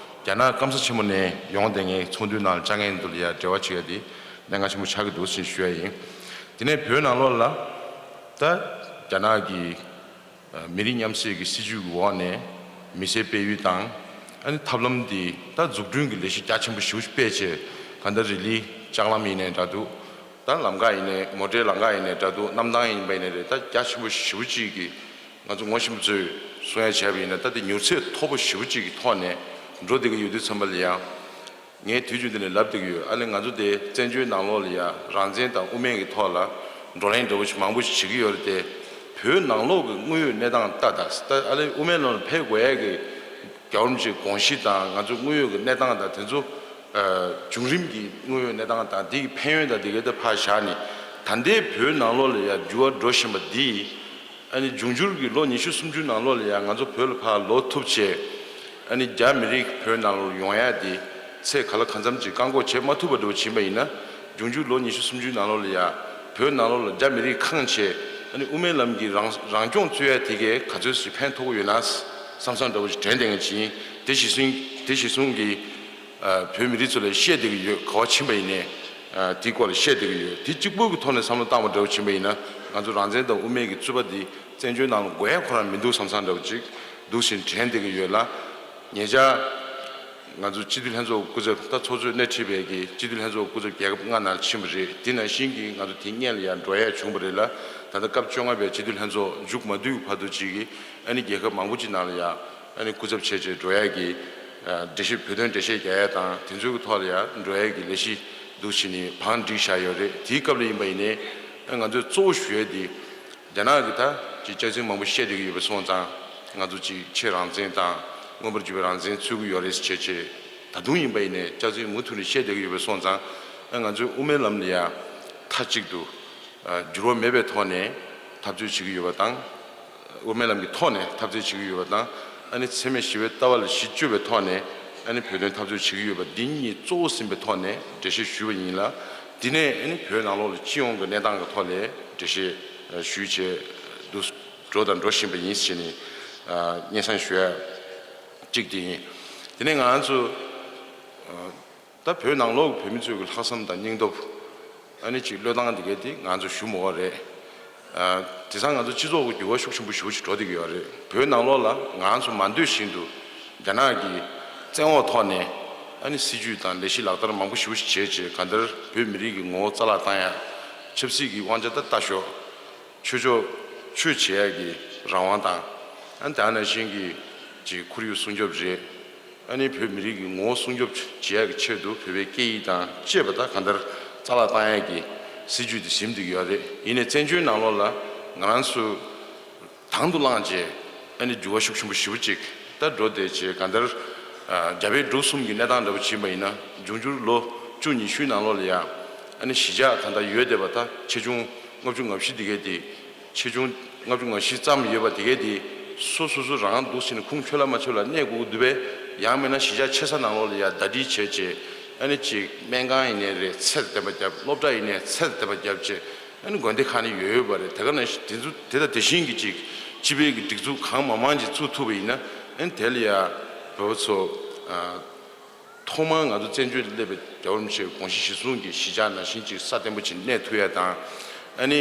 རྒྱ་ནག་སྐམ་ས་ཆེན་མོ་ནས་ཡོང་བསྡད་མཁན་ཚོགས་འདུའི་ནང་ལ་བཅར་མཁན་ཚོ་ལ་ཡ་འབྲེལ་བ་བྱེད་ཡ་དེ་གནད་འགག་ཆེན་པོ་ཆགས་ཀྱི་འདུག་ཟེར་ཞུ་ཡ་ཡིན། དེ་ནས་བོད་ནང་ལོགས་ལ་ད་རྒྱ་ནག་གི་མི་རིགས་མཉམ་བསྲེས་ཀྱི་སྲིད་ཇུས་ཀྱི་འོག་ནས་མི་སེར་སྤེལ་ཡུལ་དང་། ཨ་ནི་ཐབས་ལམ་འདི་ད་འཛུགས་སྐྲུན་གྱི་ལས་གཞི་རྒྱ་ཆེན་པོ་ཞེ་པོ་ཅིག་སྤེལ་བྱས། གང་ལྟར་རི་ལིའི་ལྕགས་ལམ་ཡིན་ནའི་འདྲ་འདུག་ད་ལམ་ཁ་ཡིན་ནའི་མོ་ཊའི་ལམ་ཁ་ཡིན་ནའི་འདྲ་འདུག་གནམ་ཐང་ཡིན་པ་ཡིན་ནའི་རེད། ད་རྒྱ་ཆེན་པོ་ཞེ་པོ་ཅིག་གིས་ང་ཚོ་ངོ་ཤེས་པ་ཚོས་གསུང་ཡ་བྱས་པ་ཡིན་ན། ད་དེ་མྱུར་ཚད་མཐོ་པོ་ཞེ་པོ་ཅིག་གི་ཐོག་ནས་འགྲོ་བསྡད་ཀྱི་ཡོད་དུས་ཙམ་པ་ལ་ཡང་། ངས་དུས་རྒྱུན་དུ་ནས་ལབ་བསྡད་ཀྱི་ཡོད། ཨ་ནི་ང་ཚོ་དེ་བཙན་བྱོལ་ནང་ལོགས་ལ་ཡ་རང་བཙན་དང་དབུ་མའི་གི་ཐོག་ལ་བགྲོ་གླེང་འདྲ་བོ་ཞིག་མང་པོ་ཞིག་བྱེད་ཀྱི་ཡོད་རེད་དེ། བོད་ནང་ལོགས་ཀྱི་དངོས་ཡོད་གནས་སྟངས་ལྟ་དང་། ད་ཨ་ནི་དབུ་མའི་ལམ་ལ་ཕེབས་དགོས་ཡ་གི་རྒྱལ་བ་རིན་པོ་ཆེའི་དགོངས་གཞི་དང་། ང་ཚོ་དངོས་ཡོད་ཀྱི་གནས་སྟངས་དང་། དེ་ཚོ་ཨ་བྱུང་རིམ་གྱི་དངོས་ཡོད་གནས་སྟངས་དང་། དེ་གི་ཕན་ཡོན་དང་དེ་གའི་ད་ཕར་བཞག་ནས། ད་ལྟའི་བོད་ནང་ལོགས་ལ་ཡ་འགྱུར་བ་འགྲོ་བཞིན་པ་འདི། ཨ་ནི་འབྱུང་འགྱུར་གྱི་ལོ་ཉི་ཤུ་སུམ་ཅུ་ནང་ལོགས་ལ་ཡང་ང་ཚོ་བོད་ལ་ཕར་ལོག་ཐུབ་བྱས། ཨ་ནི་རྒྱ་མི་རིགས་བོད་ནང་ལོགས་ཡོང་ཡ་དེ་ཚད་ག་ལ་གང་འཚམ་ཅིག་བཀག་འགོག་བྱེད་མ་ཐུབ་པ་འདྲ་བོ་ཕྱིན་པ་ཡིན་ན། འབྱུང་འགྱུར་ལོ་ཉི་ཤུ་སུམ་ཅུའི་ནང་ལོགས་ལ་ཡ་བོད་ནང་ལོགས་ལ་རྒྱ་མི་རིགས་ཁེངས་བྱས། ཨ་ནི་དབུ་མའི་ལམ་གྱི་རང་རང་སྐྱོང་རྩོད་ཡ་དེ་གས་ག་ཚོད་ཅིག་ཕན་ཐོགས་ཀྱི་ཡོད་ན་བསམ་བསམ་འདྲ་བོ་ཞིག་དྲན་བསྡད་མཁན་ཅིག་ཡིན། དེ་གཞིར་བཟུང་དེ་གཞིར་བཟུང་གི་ཨ་བོད་མི་རིགས་ཚོ་ལ་བཤད་བསྡད་ཀྱི་ཡོད། ག་བ་ཕྱིན་པ་ཡིན་ནའི་ཨ་དེའི་སྐོར་ལ་བཤད་བསྡད་ཀྱི་ཡོད། དེ་གཅིག་པུ་གི་ཐོག་ནས་བསམ་བློ་བཏང་བ་འདྲ་བོ་ཕྱིན་པ་ཡིན་ན། ང་ཚོ་རང་བཙན་དང་དབུ་མའི་གི་རྩོད་པ་འདི་བཙན་བྱོལ་ནང་ལ་དགོས་ཡ་ཁོ་རང་མི་འདུག་བསམ་བསམ་འདྲ་བོ་ཅིག་འདུག་བཞིན་དྲན་བསྡད་ཀྱི་ཡོད་ལ། ཉེ་ཆར་ང་ཚོ་སྤྱི་འཐུས་ལྷན་ཚོགས་སྐུ་ཚབ། ད་ཚོགས་གཙོས་སྣེ་ཁྲིད་པའི་གི་སྤྱི་འཐུས་ལྷན་ཚོགས་སྐུ་ཚབ་རྒྱལ་ཁབ་ལྔ་ནང་ཕྱིན་པ་རེད། དེ་ནང་བཞིན་གྱི་ང་ཚོ་དེ་སྔོན་ལ་ཡང་འགྲོ་ཡ་བྱུང་བ་རེད་ལ། ད་ལྟ་སྐབས་བཅོ་ལྔ་པའི་སྤྱི་འཐུས་ལྷན་ཚོགས་མཇུག་མ་བསྡུས་བར་དུ་ཅིག་གི་ཨ་ནི་རྒྱལ་ཁབ་མང་པོ་ཅིག་ནང་ལ་ཡང་ཨ་ནི་སྐུ་ཚབ་བྱས་བྱས་འགྲོ་ཡ་གི་ཨ་འགྲེལ་བཤད། བོད་དོན་འགྲེལ་བཤད་རྒྱག་ཡ་དང་། དེ་ཚོའི་གི་ཐོག་ལ་ཡང་འགྲོ་ཡ་གི་ལས་གཞི་འདུག་བྱས་ནས་བང་བསྒྲིགས་བཞག་ཡོད་རེད། དེའི་སྐབས་ལ་ཡིན་པ་ཡིན་ནའི་ཨ་ང་ཚོས་གཙོ་བོ་ཞུ་ཡ་དེ། རྒྱ་ནག་གི་ད་ཅིག་སྐྱག་རྫུན་མང་པོ་བཤད་བསྡད་ཀྱི་ཡོད་པ་སོང་ཙང་། ང་ཚོ་ཅིག་ཕྱེད་རང་བཙན་དང་མངོན་པར་གྱུར་པའི་རང་བཙན་རྩོད་ཀྱི་ཡོད་རེད་ཟེར་བྱས་བྱས། ད་དུང་ཡིན་པ་ཡིན་ནའི་སྐྱག་རྫུན་མུ་མཐུད་ནས་བཤད་བསྡད་ཀྱི་ཡོད་པ་སོང་ཙང་། ཨ་ང་ཚོས་དབུ་མའི་ལམ་ལ་ཡ་མཐའ་གཅིག་ཏུ་ཨ་འགྱུར་བ་མེད་པའི་ཐོག་ནས་འཐབ་རྩོད་བྱེད་ཀྱི་ཡོད་པ་དང་། དབུ་མའི་ལམ་གྱི་ཐོག་ནས་འཐབ་རྩོད་བྱེད་ཀྱི་ཡོད་པ་དང་། ཨ་ནི་འཚེ་མེད་ཞི་བའི་ལྟ་བ་ལ་གཞི་བཅོལ་བའི་ཐོག་ནས་ཨ་ནི་བོད་དོན་འཐབ་རྩོད་བྱེད་ཀྱི་ཡོད་པ་འདི་གཉིས་གཙོ་བོ་ཟིན་པའི་ཐོག་ནས་འགྲེལ་བཤད་ཞུས་པ་ཡིན་ལ། འདི་ནས་ཨ་ནི་བོད་ནང་ལོགས་ལ་སྤྱི་ཡོངས་ཀྱི་གནས་སྟངས་ཀྱི་ཐོག་ལ་འགྲེལ་བཤད་ཞུས་བྱས་འདུག་འགྲོ་དང་འགྲོ་བཞིན་པ་ཡིན་ཞེས་ནས་སྙན་སེང་ཞུ་ཡ་གཅིག་དེ་ཡིན། དེ་ནས་ང་ཚོ་ད་བོད་ནང་ལོགས་ཀྱི་བོད་མི་ཚོའི་ལྷག་བསམ་དང་སྙིང་སྟོབས། ཨ་ནི་ཅིག་བློས་བཏང་འདི་གས་དེ་ང་ཚོ་ཞུ་མི་དགོས་རེད། ཨ་དེང་སང་ང་ཚོ་སྤྱི་ཚོགས་ཀྱི་འགྱུར་བ་ཤུགས་ཆེན་པོ་ཞེ་པོ་ཅིག་འགྲོ་བསྡད་ཀྱི་ཡོད་རེད། བོད་ནང་ལོགས་ལ་ང་ཚོ་མ་འདོད་བཞིན་དུ་རྒྱ་ནག་གི་བཙན་འོག་ཐོག་ནས་ཨ་ནི་སྲིད་ཇུས་དང་ལས་གཞི་ལག་བསྟར་མང་པོ་ཞེ་པོ་ཞིག་བྱས་བྱས། གང་ལྟར་བོད་མི་རིགས་ཀྱི་ངོ་བོ་རྩ་བརླག་བཏང་ཡ། ཆབ་སྲིད་ཀྱི་དབང་ཆ་ད་ལྟ་ཞོག་ཆོས་ཕྱོགས་ཆོས་བྱེད་ཡ་གི་རང་དབང་དང་། ཨ་ནི་དེ་ནང་བཞིན་གྱི་ཅིག་ཁོར་ཡུག་སྲུང་སྐྱོབ་རེད། ཨ་ནི་བོད་མི་རིགས་ཀྱི་ངོ་བོ་སྲུང་སྐྱོབ་བྱེད་ཡ་གི་ཆེད་དུ་བོད་པའི་སྐད་ཡིག་དང་བཅས་པ་ད་གང་ལྟར་རྩ་བརླག་བཏང་ཡ་གི་ སྲིད་ཇུས་དེ་ཟིན་བསྡད་ཀྱི་ཡོད་རེད། ཡིན་ནའི་བཙན་བྱོལ་ནང་ལོགས་ལ་ང་རང་ཚོ་དང་དུ་བླངས་བྱས་ཨ་ནི་འགྱུར་བ་ཤུགས་ཆེན་པོ་ཞེ་པོ་ཅིག་ད་འགྲོ་བསྡད་བྱས། གང་ལྟར་ཨ་རྒྱ་བལ་འབྲུག་གསུམ་གྱི་གནས་སྟངས་འདྲ་པོ་བྱས་པ་ཡིན་ན། འབྱུང་འགྱུར་ལོ་བཅུ་ཉི་ཤུའི་ནང་ལོགས་ལ་ཡ་ཨ་ནི་གཞིས་ཆགས་ད་ལྟ་ཡོད་བསྡད་པ་ད་ཆེ་ཆུང་ལྔ་བཅུ་ང་བཞི་དེ་གའི་དེ། ཆེ་ཆུང་ལྔ་བཅུ་ང་བཞི་ཙམ་ཡོད་པ་དེ་གའི་དེ་སོ་སོ་སོ་རང་འདུག་ཟེར་ནས་ཁུངས་འཁྱོལ་ལ་མ་འཁྱོལ་ལ་གནས་དགོས་ཀྱི་འདུག་པས། ཡང་མིན་ན་གཞིས་ཆགས་ཆེ་ས་ནང་ལོགས་ལ་ཡ་ཟླ་སྒྲིལ་བྱས་བྱས་ཨ་ནི་ཅིག་སྨན་ཁང་ཡིན་ནའི་རེད་ཚད་ལྡན་པ་བརྒྱབ། སློབ་གྲྭ་ཡིན་ནའི་ཚད་ལྡན་པ་བརྒྱབ་བྱས་ཨ་ནི་དགོན་སྡེ་ཁག་ནི་ཡོད་ཡོད་པ་རེད། དེ་ག་ནང་བཞིན་དེ་ཚོ་དེ་དང་དེ་བཞིན་གྱི་ཅིག་སྤྱི་པའི་གི་སྒྲིག་འཛུགས་གང་མང་མང་ཅིག་བཙུགས་ཐུབ་པ་ཡིན་ན་ཨ་ནི་དེ་ལ་ཡ་བོད་པ་ཚོ་ཨ། ཐོག་མར་ང་ཚོ་བཙན་བྱོལ་དུ་སླེབས་པའི་རྒྱལ་བ་རིན་པོ་ཆེའི་དགོངས་གཞི་གཞིར་བཟུང་གིས་གཞིས་ཆགས་ནང་བཞིན་ཅིག་སྲ་བརྟན་པོ་ཅིག་གནས་ཐུབ་ཡ་དང་། ཨ་ནི་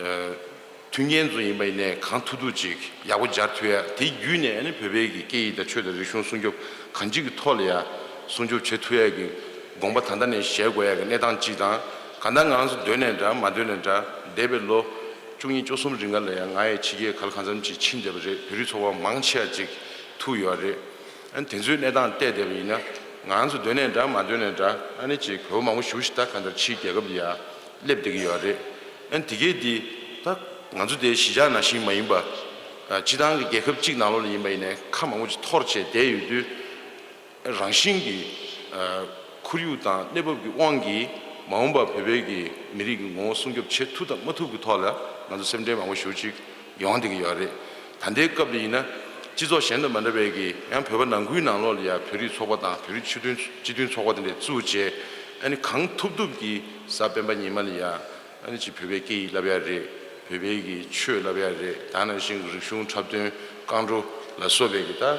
ཨ་མཐུན་རྐྱེན་ཚོ་ཡིན་པ་ཡིན་ནའི་གང་ཐུབ་ཐུབ་ཅིག་ཡག་པོ་སྦྱར་ཐུབ་ཡ། དེ་བརྒྱུད་ནས་ཨ་ནི་བོད་པའི་གི་སྐད་ཡིག་དང་ཆོས་དང་རིག་གཞུང་སྲུང་སྐྱོབ་གང་ཅིག་གི་ཐོག་ལ་ཡ་སྲུང་སྐྱོབ་བྱེད་ཐུབ་ཡ་གི་དགོངས་པ་ད་ལྟ་ནས་བཞེས་དགོས་ཡ་གི་གནས་སྟངས་གཅིག་དང་། གང་ལྟར་ང་རང་ཚོ་འདོད་ནའི་འདྲ་མ་འདོད་ནའི་འདྲ་འདས་པའི་ལོ་བཅུ་གཉིས་བཅུ་གསུམ་རིང་ག་ལ་ཡ་ང་ཡི་ཕྱི་རྒྱལ་ག་ལ་གང་འཚམ་ཅིག་ཕྱིན་བསྡད་པ་རེད། བོད་རིགས་ཚོགས་པ་མང་ཆེ་བ་ཅིག་ཐུག་ཡོད་རེད། ཨ་ནི་དེ་ཚོའི་གནས་སྟངས་བལྟས་བསྡད་པ་ཡིན་ན། ང་རང་ཚོ་འདོད་ནའི་འདྲ་མ་འདོད་ནའི་འདྲ་ཨ་ནི་ཅིག་བོད་པ་མང་པོ་ཞེ་པོ་ཅིག་ད་གང་ལྟར་ཕྱིའི་རྒྱལ་ཁབ་ལ་ཡ་སླེབས་བསྡད་ཀྱི་ཡོད་རེད། ཨ་ནི་དེ་གས་དེ་ད་ང་ཚོ་དེ་གཞིས་ཆགས་ནང་བཞིན་མ་ཡིན་པ། ཨ་སྤྱིར་བཏང་གི་རྒྱལ་ཁབ་གཅིག་ནང་ལོགས་ལ་ཡིན་པ་ཡིན་ནའི་ཁ་མང་པོ་ཅིག་འཐོར་བྱས་བསྡད་ཡོད་དུས། རང་བཞིན་གྱིས་ཨ་ཁོར་ཡུག་དང་གནས་བབ་ཀྱི་དབང་གིས་མ་འོངས་པར་བོད་པའི་གི་མི་རིགས་ཀྱི་ངོ་བོ་སྲུང་སྐྱོབ་བྱེད་ཐུབ་དང་མ་ཐུབ་ཀྱི་ཐོག་ལ་ང་ཚོ་སེམས་ཁྲལ་མང་པོ་ཞེ་པོ་ཅིག་ཡོང་བསྡད་ཀྱི་ཡོད་རེད། ད་ལྟའི་སྐབས་ལ་ཡིན་ན་སྤྱི་ཚོགས་གཞན་དང་མ་འདྲ་བའི་གི་ཡང་བོད་པ་ནང་ཁུལ་ནང་ལོགས་ལ་ཡང་བོད་རིགས་ཚོགས་པ་དང་བོད་རིགས་སྤྱི་མཐུན་སྤྱི་མཐུན་ཚོགས་པ་དེ་འདྲས་བཙུགས་བྱས་ཨ་ནི་གང་ཐུབ་ཐུབ་ཀྱིས་གཟའ་སྤེན་པ་ཉི་མ་ལ་ཡང་ཨ་ནི་ཅིག་བོད་པའི་སྐད་ཡིག་བསླབ་ཡ་རེད། བོད་པའི་གི་ཆོས་བསླབ་ཡ་རེད། ད་ནང་བཞིན་གྱི་རིག་གཞུང་འཁྲབ་སྟོན་རྐང་བྲོ་ལ་སོགས་པའི་གི་ད་ཨ་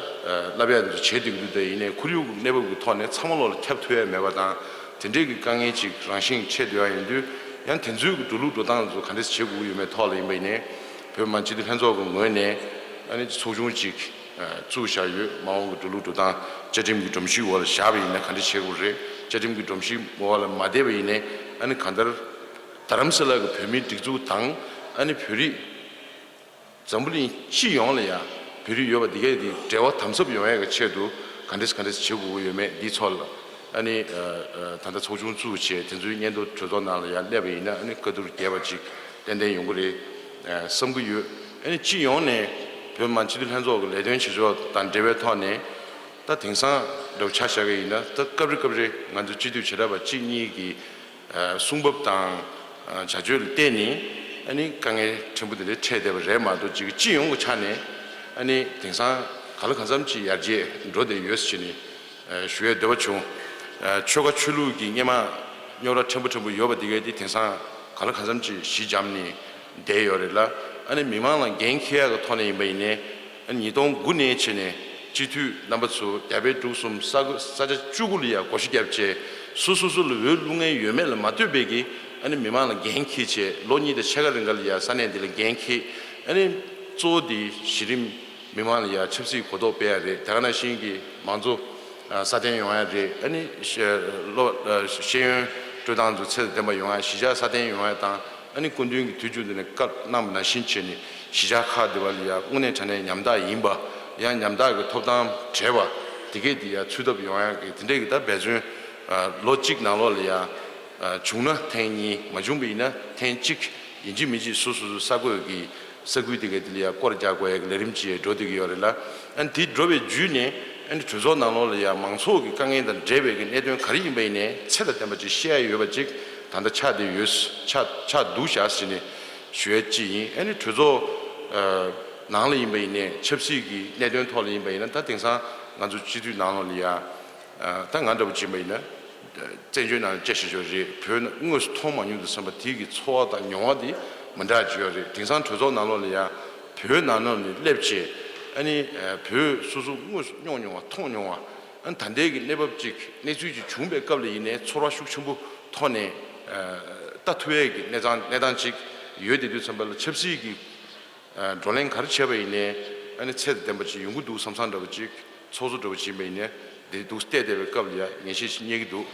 བསླབ་ཡ་འདི་ཚོ་བྱེད་བསྡད་ཀྱི་འདུག་དེ་ཡིན་ནའི་ཁོར་ཡུག་གི་གནས་བབ་ཀྱི་ཐོག་ནས་ཚང་མ་ལོག་ལ་ཁྱབ་ཐུབ་ཡ་མེད་པ་དང་། དེ་འདྲའི་གི་དཀའ་ངལ་ཅིག་རང་བཞིན་འཕྲད་སྡོད་ཡ་ཡིན་དུས་ཡང་དེ་ཚོའི་གི་འགྲོ་ལུགས་འགྲོ་སྟངས་འདི་ཚོ་ག་འདྲས་བྱེད་དགོས་ཀྱི་ཡོད་མེད་ཐོག་ལ་ཡིན་པ་ཡིན་ནའི་བོད་མི་མང་སྤྱི་འཐུས་ལྷན་ཚོགས་ཀྱི་ངོས་ནས་ཨ་ནི་ཚོགས་ཆུང་ཅིག་ཨ་བཙུགས་བཞག་ཡོད། མ་འོངས་ཀྱི་འགྲོ་ལུགས་འགྲོ་སྟངས་བཅའ་ཁྲིམས་ཀྱི་སྒྲོམ་གཞིའི་འོག་ལ་བཞག་པ་ཡིན་ན་ག་འདྲ་བྱེད་དགོས་རེད། བཅའ་ཁྲིམས་ཀྱི་སྒྲོམ་གཞིའི་འོག་ལ་མ་བསྡད་པ་ཡིན་ནའི་ཨ་ནི་གང་ལྟར་རྡ་རམ་ས་ལ་གི་བོད་མིའི་སྒྲིག་འཛུགས་དང་ཨ་ནི་བོད་རིགས་འཛམ་བུ་གླིང་སྤྱི་ཡོངས་ལ་ཡང་བོད་རིགས་ཡོད་པ་འདི་གས་འདི་འབྲེལ་བ་དམ་ཟབ་ཡོང་ཡས་ཀྱི་ཆེད་དུ་ག་འདྲས་ག་འདྲས་བྱེད་དགོས་ཀྱི་ཡོད་མེད་འདིའི་ཐོག་ལ་ཨ་ནི་ཨ་ཨ་ད་ལྟ་ཚོགས་ཆུང་བཙུགས་བྱས་དེ་ཚོའི་སྙན་ཐོ་གྲོས་ཚོགས་ནང་ལ་ཡང་སླེབས་པ་ཡིན་ན་ཨ་ནི་བཀའ་བསྡུར་རྒྱས་པ་ཅིག་ཏན་ཏན་ཡོང་གི་རེད་ཨ་བསམ་གྱི་ཡོད། ཨ་ནི་སྤྱི་ཡོངས་ནས་བོད་མི་མང་སྤྱི་འཐུས་ལྷན་ཚོགས་ཀྱི་ལས་དོན་བྱེད་ཕྱོགས་དང་འབྲེལ་བའི་ཐོག་ནས་ད་དེང་སང་འདྲ་བོ་ཆ་བཞག་གི་ཡིན་ན་ད་སྐབས་རེ་སྐབས་རེ་ང་ཚོ་སྤྱི་འཐུས་བྱེ་བྲག་པ་གཅིག་གཉིས་ཀྱིས། ཨ་གསུང་བབ་དང་ཨ་བྱ་སྤྱོད་ལ་བརྟེན་ནས་ཨ་ནི་དཀའ་ངལ་ཕྲན་བུ་དེ་འདྲ་འཕྲད་བསྡད་པ་རེད་མ་གཏོགས་ཅིག་སྤྱི་ཡོངས་ཀྱི་ཆ་ནས་ཨ་ནི་དེང་སང་ག་ལ་གང་འཚམ་ཅིག་ཡར་རྒྱས་འགྲོ་བསྡད་ཡོད་ཟེར་ནས་ཨ་ཞུ་ཡས་འདོད་པ་བྱུང་། ཨ་ཆོལ་ཁ་ཆོས་ལུགས་ཀྱི་སྔོན་མ་རྙོག་དྲ་ཕྲན་བུ་ཕྲན་བུ་ཡོད་པ་དེ་གས་དེ་དེང་སང་ག་ལ་གང་འཚམ་ཅིག་ཞི་འཇམ་ནས་བསྡད་ཡོད་རེད་ལ། ཨ་ནི་མི་མང་ལ་འགན་འཁྱེར་ཡག་གི་ཐོག་ནས་ཡིན་པ་ཡིན་ནའི། ཉིས་སྟོང་དགུ་ནས་བྱས་ནས་སྤྱི་འཐུས་རྣམ་པ་ཚོ་རྒྱ་བལ་འབྲུག་གསུམ་ས་ས་ཆ་བཅུ་དགུ་ལ་ཡང་བགོ་བཤའ་བརྒྱབ་བྱས་སོ་སོ་སོ་ལ་འོས་བླུག་མཁན་ཡོད་མེད་ལ་མ་ལྟོས་པའི་གི་ཨ་ནི་མི་མང་ལ་འགན་འཁྱེར་བྱས་ལོ་གཉིས་དང་ཕྱེད་ཀ་རིང་ག་ལ་ཡང་ས་གནས་འདི་ལ་འགན་འཁྱེར། ཨ་ནི་གཙོ་བོ་འདི་གཞི་རིམ་མི་མང་ལ་ཡང་ཆབ་སྲིད་གོ་རྟོགས་སྤེལ་ཡ་རེད། དེ་ག་ནང་བཞིན་གྱི་མང་གཙོ་ཨ་སྲ་བརྟན་ཡོང་ཡ་རེད། ཨ་ནི་ཤེས་ལོ་ཤེས་ཡོན་སྤྲོད་སྟངས་ཚོ་ཚད་དང་ལྡན་པ་ཡོང་ཡ། གཞིས་ཆགས་སྲ་བརྟན་ཡོང་ཡ་དང་། ཨ་ནི་སྐུ་མདུན་གྱིས་དུས་རྒྱུན་དུ་ནས་བཀའ་གནང་བ་ནང་བཞིན་བྱས་ནས་གཞིས་ཆགས་ཁག་འདི་བ་ལ་ཡང་དངོས་གནས་དྲང་གནས་ཉམ་ཐག་ཡིན་པ། ཡང་ཉམ་ཐག་གི་ཐོབ་ཐང་བྲལ་བ་དེ་གས་འདི་ཡང་ཚུད་ཐབས་ཡོང་ཡ་གི་དེ་འདྲས་ཀྱི་ད་འབད་བརྩོན་ལོ་གཅིག་ནང་ལོགས་ལ་ཡང་བྱུང་ན་ཐེངས་གཉིས། མ་བྱུང་བ་ཡིན་ན་ཐེངས་གཅིག་ཡིན་གཅིག་མིན་གཅིག་སོ་སོ་སོ་ས་བགོས་ཀྱི་ས་ཁུལ་དེ་གས་འདི་ལ་ཡང་སྐོར་རྒྱག་དགོས་ཡ་གི་ལས་རིམ་ཅིག་ཡང་འགྲོ་བསྡད་ཀྱི་ཡོད་རེད་ལ། ཨ་ནི་དེ་འགྲོ་བའི་བརྒྱུད་ནས་ཨ་ནི་གྲོས་ཚོགས་ནང་ལོགས་ལ་ཡང་མང་ཚོགས་ཀྱི་དཀའ་ངལ་དང་འབྲེལ་བའི་གི་གནད་དོན་ག་རེ་ཡིན་པ་ཡིན་ནའི་ཚད་དང་ལྡན་པ་ཅིག་བཤད་ཡ་ཡོད་པ་ཅིག་ད་ལྟ་ཆགས་བསྡད་ཡོད། ཆགས་ཆགས་འདུག་བཞག་ཟེར་ནས་ཞུ་ཡ་ཅིག་ཡིན། ཨ་ནི་གྲོས་ཚོགས་ཨ་ནང་ལ་ཡིན་པ་ཡིན་ནའི་ཆབ་སྲིད་ཀྱི་གནད་དོན་ཐོག་ལ་ཡིན་པ་ཡིན་ན་ད་དེང་སང་ང་ཚོ་སྤྱི་འཐུས་ནང་ལོགས་ལ་ཡ་ཨ་ད་ང་འདྲ་པོ་ཅིག་ཡིན་པ་ཡིན་ན་བཙན་བྱོལ་ནང་སྐྱེས་བཞག་ཆོག་རེད། བོད་ནང་དངོས་སུ་མཐོང་མ་མྱོང་དུས་ཙམ་པ་དེ་གི་ཚོར་བ་དང་མྱོང་བ་དེ་མི་འདྲ་ཅིག་ཡོད་རེད། དེང་སང་གྲོས་ཚོགས་ནང་ལོགས་ལ་ཡ་བོད་ནང་ལོགས་ནས་སླེབས་བྱས་ཨ་ནི་ཨ་བོད་སོ་སོ་དངོས་སུ་མྱོང་མྱོང་བ་མཐོང་མྱོང་བ། ཨ་ནི་ད་ལྟའི་གི་གནས་བབ་ཅིག་གནས་ཚུལ་ཅིག་བྱུང་པའི་སྐབས་ལ་ཡིན་ནའི་ཚོར་བ་ཤུགས་ཆེན་པོ་ཐོག་ནས་ཨ་ལྟ་ཐུབ་ཡས་ཀྱི་གནས་སྟངས་གནས་སྟངས་ཅིག་ཡོད་བསྡད་དུས་ཙམ་པ་ལ་ཆབ་སྲིད་ཀྱི་ཨ་བགྲོ་གླེང་ག་རེ་བྱས་པ་ཡིན་ནའི་ཨ་ནི་ཚད་དང་ལྡན་པ་ཅིག་ཡོང་གི་འདུག་བསམ་བསམ་འདྲ་པོ་ཅིག་ཚོར་བཟོ་འདྲ་པོ་ཅིག་ཡིན་པ་ཡིན་ནའི་འདི་འདུག་བལྟས་བསྡད་པའི་སྐབས་ལ་ཡ་ངེས་ཤེས་ཤིག་རྙེད་ཀྱི་འདུག་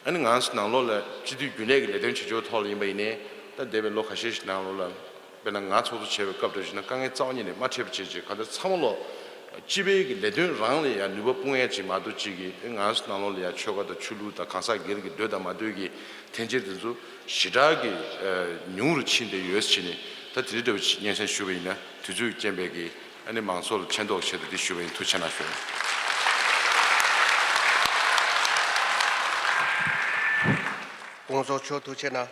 ཨ་ནི་ང་ཚོ་ནང་ལོགས་ལ་སྤྱི་འཐུས་རྒྱུན་ལས་ཀྱི་ལས་དོན་བྱེད་ཕྱོགས་ཐོག་ལ་ཡིན་པ་ཡིན་ནའི་ད་འདས་པའི་ལོ་ཁ་ཤས་ཤིག་ནང་ལོགས་ལ། དཔེར་ན་ང་ཚོགས་གཙོ་བྱས་པའི་སྐབས་འདྲ་ཞིག་ན་དཀའ་ངལ་རྩ་བ་ཉིད་ནས་མ་འཕྲད་པ་བྱས་བྱས་གང་ལྟར་ཚང་མ་ལོག་ སྤྱི་པའི་གི་ལས་དོན་རང་ལ་ཡང་ནུས་པ་སྤུངས་ཡ་ཅིག་མ་གཏོགས་ཅིག་གི་ང་ཚོ་ནང་ལོགས་ལ་ཡང་ཆོལ་ཁ་དང་ཆོས་ལུགས་དང་གང་ཟག་སྒེར་གྱི་འདོད་དང་མ་འདོད་ཀྱི་འཐེན་འཁྱེར་དེ་ཚོ་ཞེ་དྲག་གི་ཉུང་རུ་ཕྱིན་བསྡད་ཡོད་ཟེར་ནས། ད་དེ་རིང་འདྲ་བོ་ཅིག་སྙན་སེང་ཞུས་པ་ཡིན་ན། དུས་ཚོད་རྐྱེན་པས་ཀྱི་ཨ་ནི་མང་ཚོགས་ལ་མཁྱེན་རྟོགས་ཆེད་དུ་འདི་ཞུས་པ་ཡིན། ཐུགས་རྗེ་གནང་ཞུ། སྐུ་ངོ་མཆོག་ཐུགས་རྗེ་གནང་།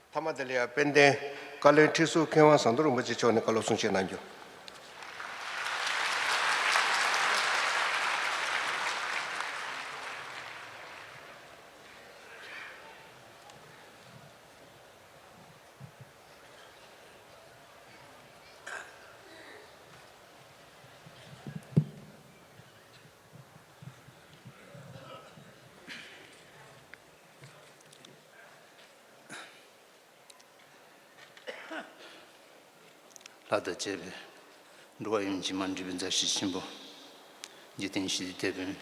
མཐའ་མ་དེ་ལ་ཡང་དཔལ་ལྡན་བཀའ་བློན་ཁྲི་ཟུར་མཁས་དབང་ཟམ་གདོང་རིན་པོ་ཆེ་མཆོག་ནས་བཀའ་སློབ་གསུང་བཤད་གནང་རྒྱུ། ལྷ་དང་བཅས་པའི་འགྲོ་བ་ཡོངས་ཀྱི་མ་འདྲིས་པའི་མཛའ་བཤེས་ཆེན་པོ། འཇིག་རྟེན་ཞི་བདེའི་དེད་དཔོན་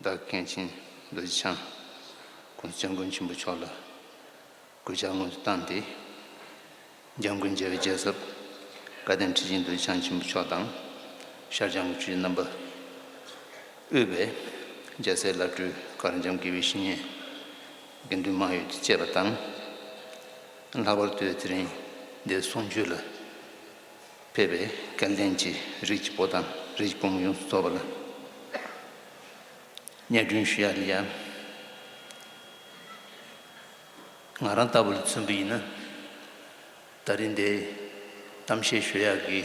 བདག་མཁན་ཆེན་རྡོ་རྗེ་འཆང་༸གོང་ས་༸སྐྱབས་མགོན་ཆེན་པོ་མཆོག་ལ་གུས་ཕྱག་སྔོན་དུ་བཏང་སྟེ། འཇམ་མགོན་རྒྱལ་བའི་རྒྱལ་ཚབ་བཀའ་བསྟན་ཁྲི་ཆེན་རྡོ་རྗེ་འཆང་ཆེན་པོ་མཆོག་དང་། ཤར་བྱང་གི་ཆོས་རྣམ་པ་དབུས་པའི་རྒྱལ་སྲས་བླ་སྤྲུལ་གར་འཆམ་དགེ་བའི་བཤེས་གཉེན་དགེ་འདུན་མང་ཡོད་དུ་བཅས་པ་དང་། ལྷག་པར་དུ་དེ་རིང་འདིར་གསུང་ཆོས་ལ་ཕེབས་པའི་སྐལ་ལྡན་གྱི་རིགས་ཀྱི་བུ་དང་རིགས་ཀྱི་བུ་མོ་ཡོངས་སུ་རྫོགས་པ་ལ་སྙན་སྒྲོན་ཞུ་ཡ་ལ་ཡ། ང་རང་ལྟ་བུ་ལ་མཚོན་པ་ཡིན་ན། ད་རིང་འདིར་གཏམ་བཤད་ཞུ་ཡག་གི་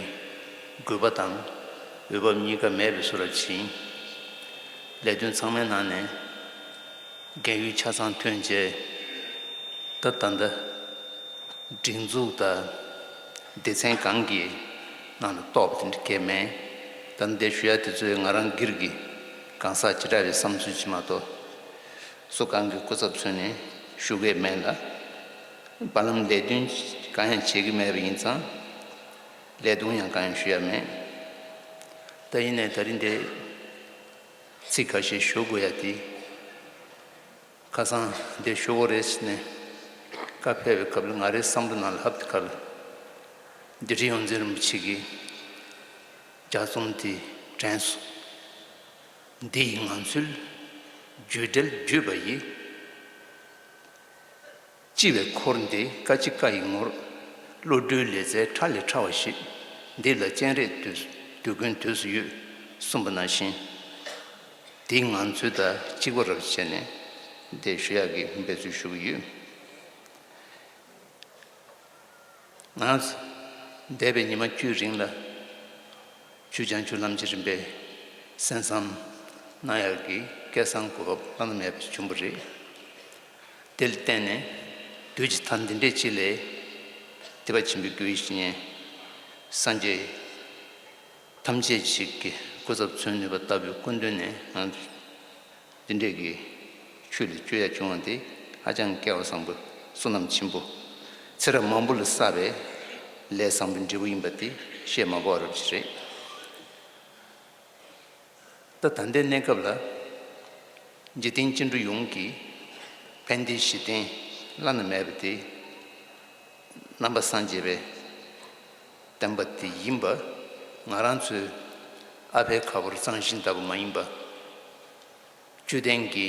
དགོས་པ་དང་འོས་བབ་གཉིས་ཀ་མེད་པའི་བཟོ་འདྲ་ཅིག་ཡིན། ལས་དོན་ཚང་མའི་ནང་ནས་རྒན་ཡོལ་ཆ་ཚང་ཐོན་རྗེས། ད་ད་ལྟ་སྒྲིག་འཛུགས་དང་སྡེ་ཚན་གང་གི་ནང་ལ་གཏོགས་པ་དེ་འདྲ་གང་ཡང་མེད། ད་འདིར་ཞུ་ཡག་དེ་ཚོས་ང་རང་སྒེར་གྱི་གང་ཟག་བྱེ་བྲག་པའི་བསམ་ཚུལ་ཅིག་མ་གཏོགས། སུ་གང་གི་སྐུ་ཚབ་མཚོན་ནས་ཞུ་གི་མེད་ལ། བར་ལམ་ལས་དོན་གང་ཡང་བྱེད་ཀྱི་མེད་པ་ཡིན་ཙང་། ལས་དོན་ཡང་གང་ཡང་ཞུ་ཡ་མེད། ད་ཡིན་ནའི་ད་རིང་འདིར་ཚིག་ཁ་ཤས་ཞུ་དགོས་ཡ་དེ། ཁ་སང་འདིར་ཞུ་དགོས་རེད་ཟེར་ནས་བཀའ་ཕེབས་པའི་སྐབས་ལ་ང་རའི་བསམ་བློ་ནང་ལ་ལྷབ་དེ་སྐབས་ལ། འདི་རི་ཡོངས་འཛིན་རིན་པོ་ཆེ་གིས་ལྗགས་རྩོམ་དེ་དྲན་སོང་། འདི་ཡི་ངང་ཚུལ་བརྗོད་བྲལ་བརྗོད་པ་ཡི། ལྕི་བའི་འཁོར་འདི་ཀ་ཅི་ཀ་ཡི་ངོར། བློ་གྲོས་ལེ་ཚན་ཕྲ་ལས་ཕྲ་བ་ཞིག་འདི་ལ་སྤྱན་རས་དུས་དུས་ཀུན་དུས་སུ་ཡོད་གསུངས་པ་ནང་བཞིན། འདིའི་ངང་ཚུལ་དང་གཅིག་པ་རབ་བྱས་ནས་འདི་ཞུ་ཡག་གི་འབད་རྩོལ་ཞུ་གི་ཡོད། ང་འདས་པའི་ཉི་མ་བཅུའི་རིང་ལ་ཆོས་བྱང་ཆུབ་ལམ་གྱི་རིམ་པའི་གསན་བསམ་གནང་ཡག་གི་སྐལ་བཟང་གོ་སྐབས་བླ་ན་མེད་པ་བྱུང་བ་རེད། དེ་ལ་བརྟེན་ནས་དུས་ཀྱི་མཐའ་འདི་འདྲའི་ཅིག་ལ་དད་པ་ཆེན་པོའི་དགེ་བའི་བཤེས་གཉེན་སངས་རྒྱས་ཐམས་ཅད་ཅིག་གི་སྐུ་ཚབ་མཚོན་ནུས་པ་ལྟ་བུའི་སྐུ་མདུན་ནས་ང་འདི་འདྲས་ཀྱི་ཆོས་ལ་བཅོས་ཡ་བྱུང་བ་དེ་ཧ་ཅང་སྐལ་བ་བཟང་པོ་བསོད་ནམས་ཆེན་པོ་ཚེ་རབས་མང་པོ་ལ་བསགས་པའི་ལས་བཟང་པོའི་འབྲས་བུ་ཡིན་པ་དེ་བཤད་མ་དགོས་པ་རབ་ཅིག་རེད། ད་ད་ལྟའི་གནས་སྐབས་ལ་འཇིག་རྟེན་སྐྱེ་འགྲོ་ཡོངས་ཀྱི་ཕན་བདེའི་གཞི་རྟེན་བླ་ན་མེད་པ་དེ་ནང་པ་སངས་རྒྱས་པའི་བསྟན་པ་དེ་ཡིན་པ་ང་རང་ཚོའི་ཨ་ཕའི་ཁ་ཕོར་གཙང་ཞིང་ལྟ་བུ་མ་ཡིན་པ། བཅུད་ལྡན་གྱི་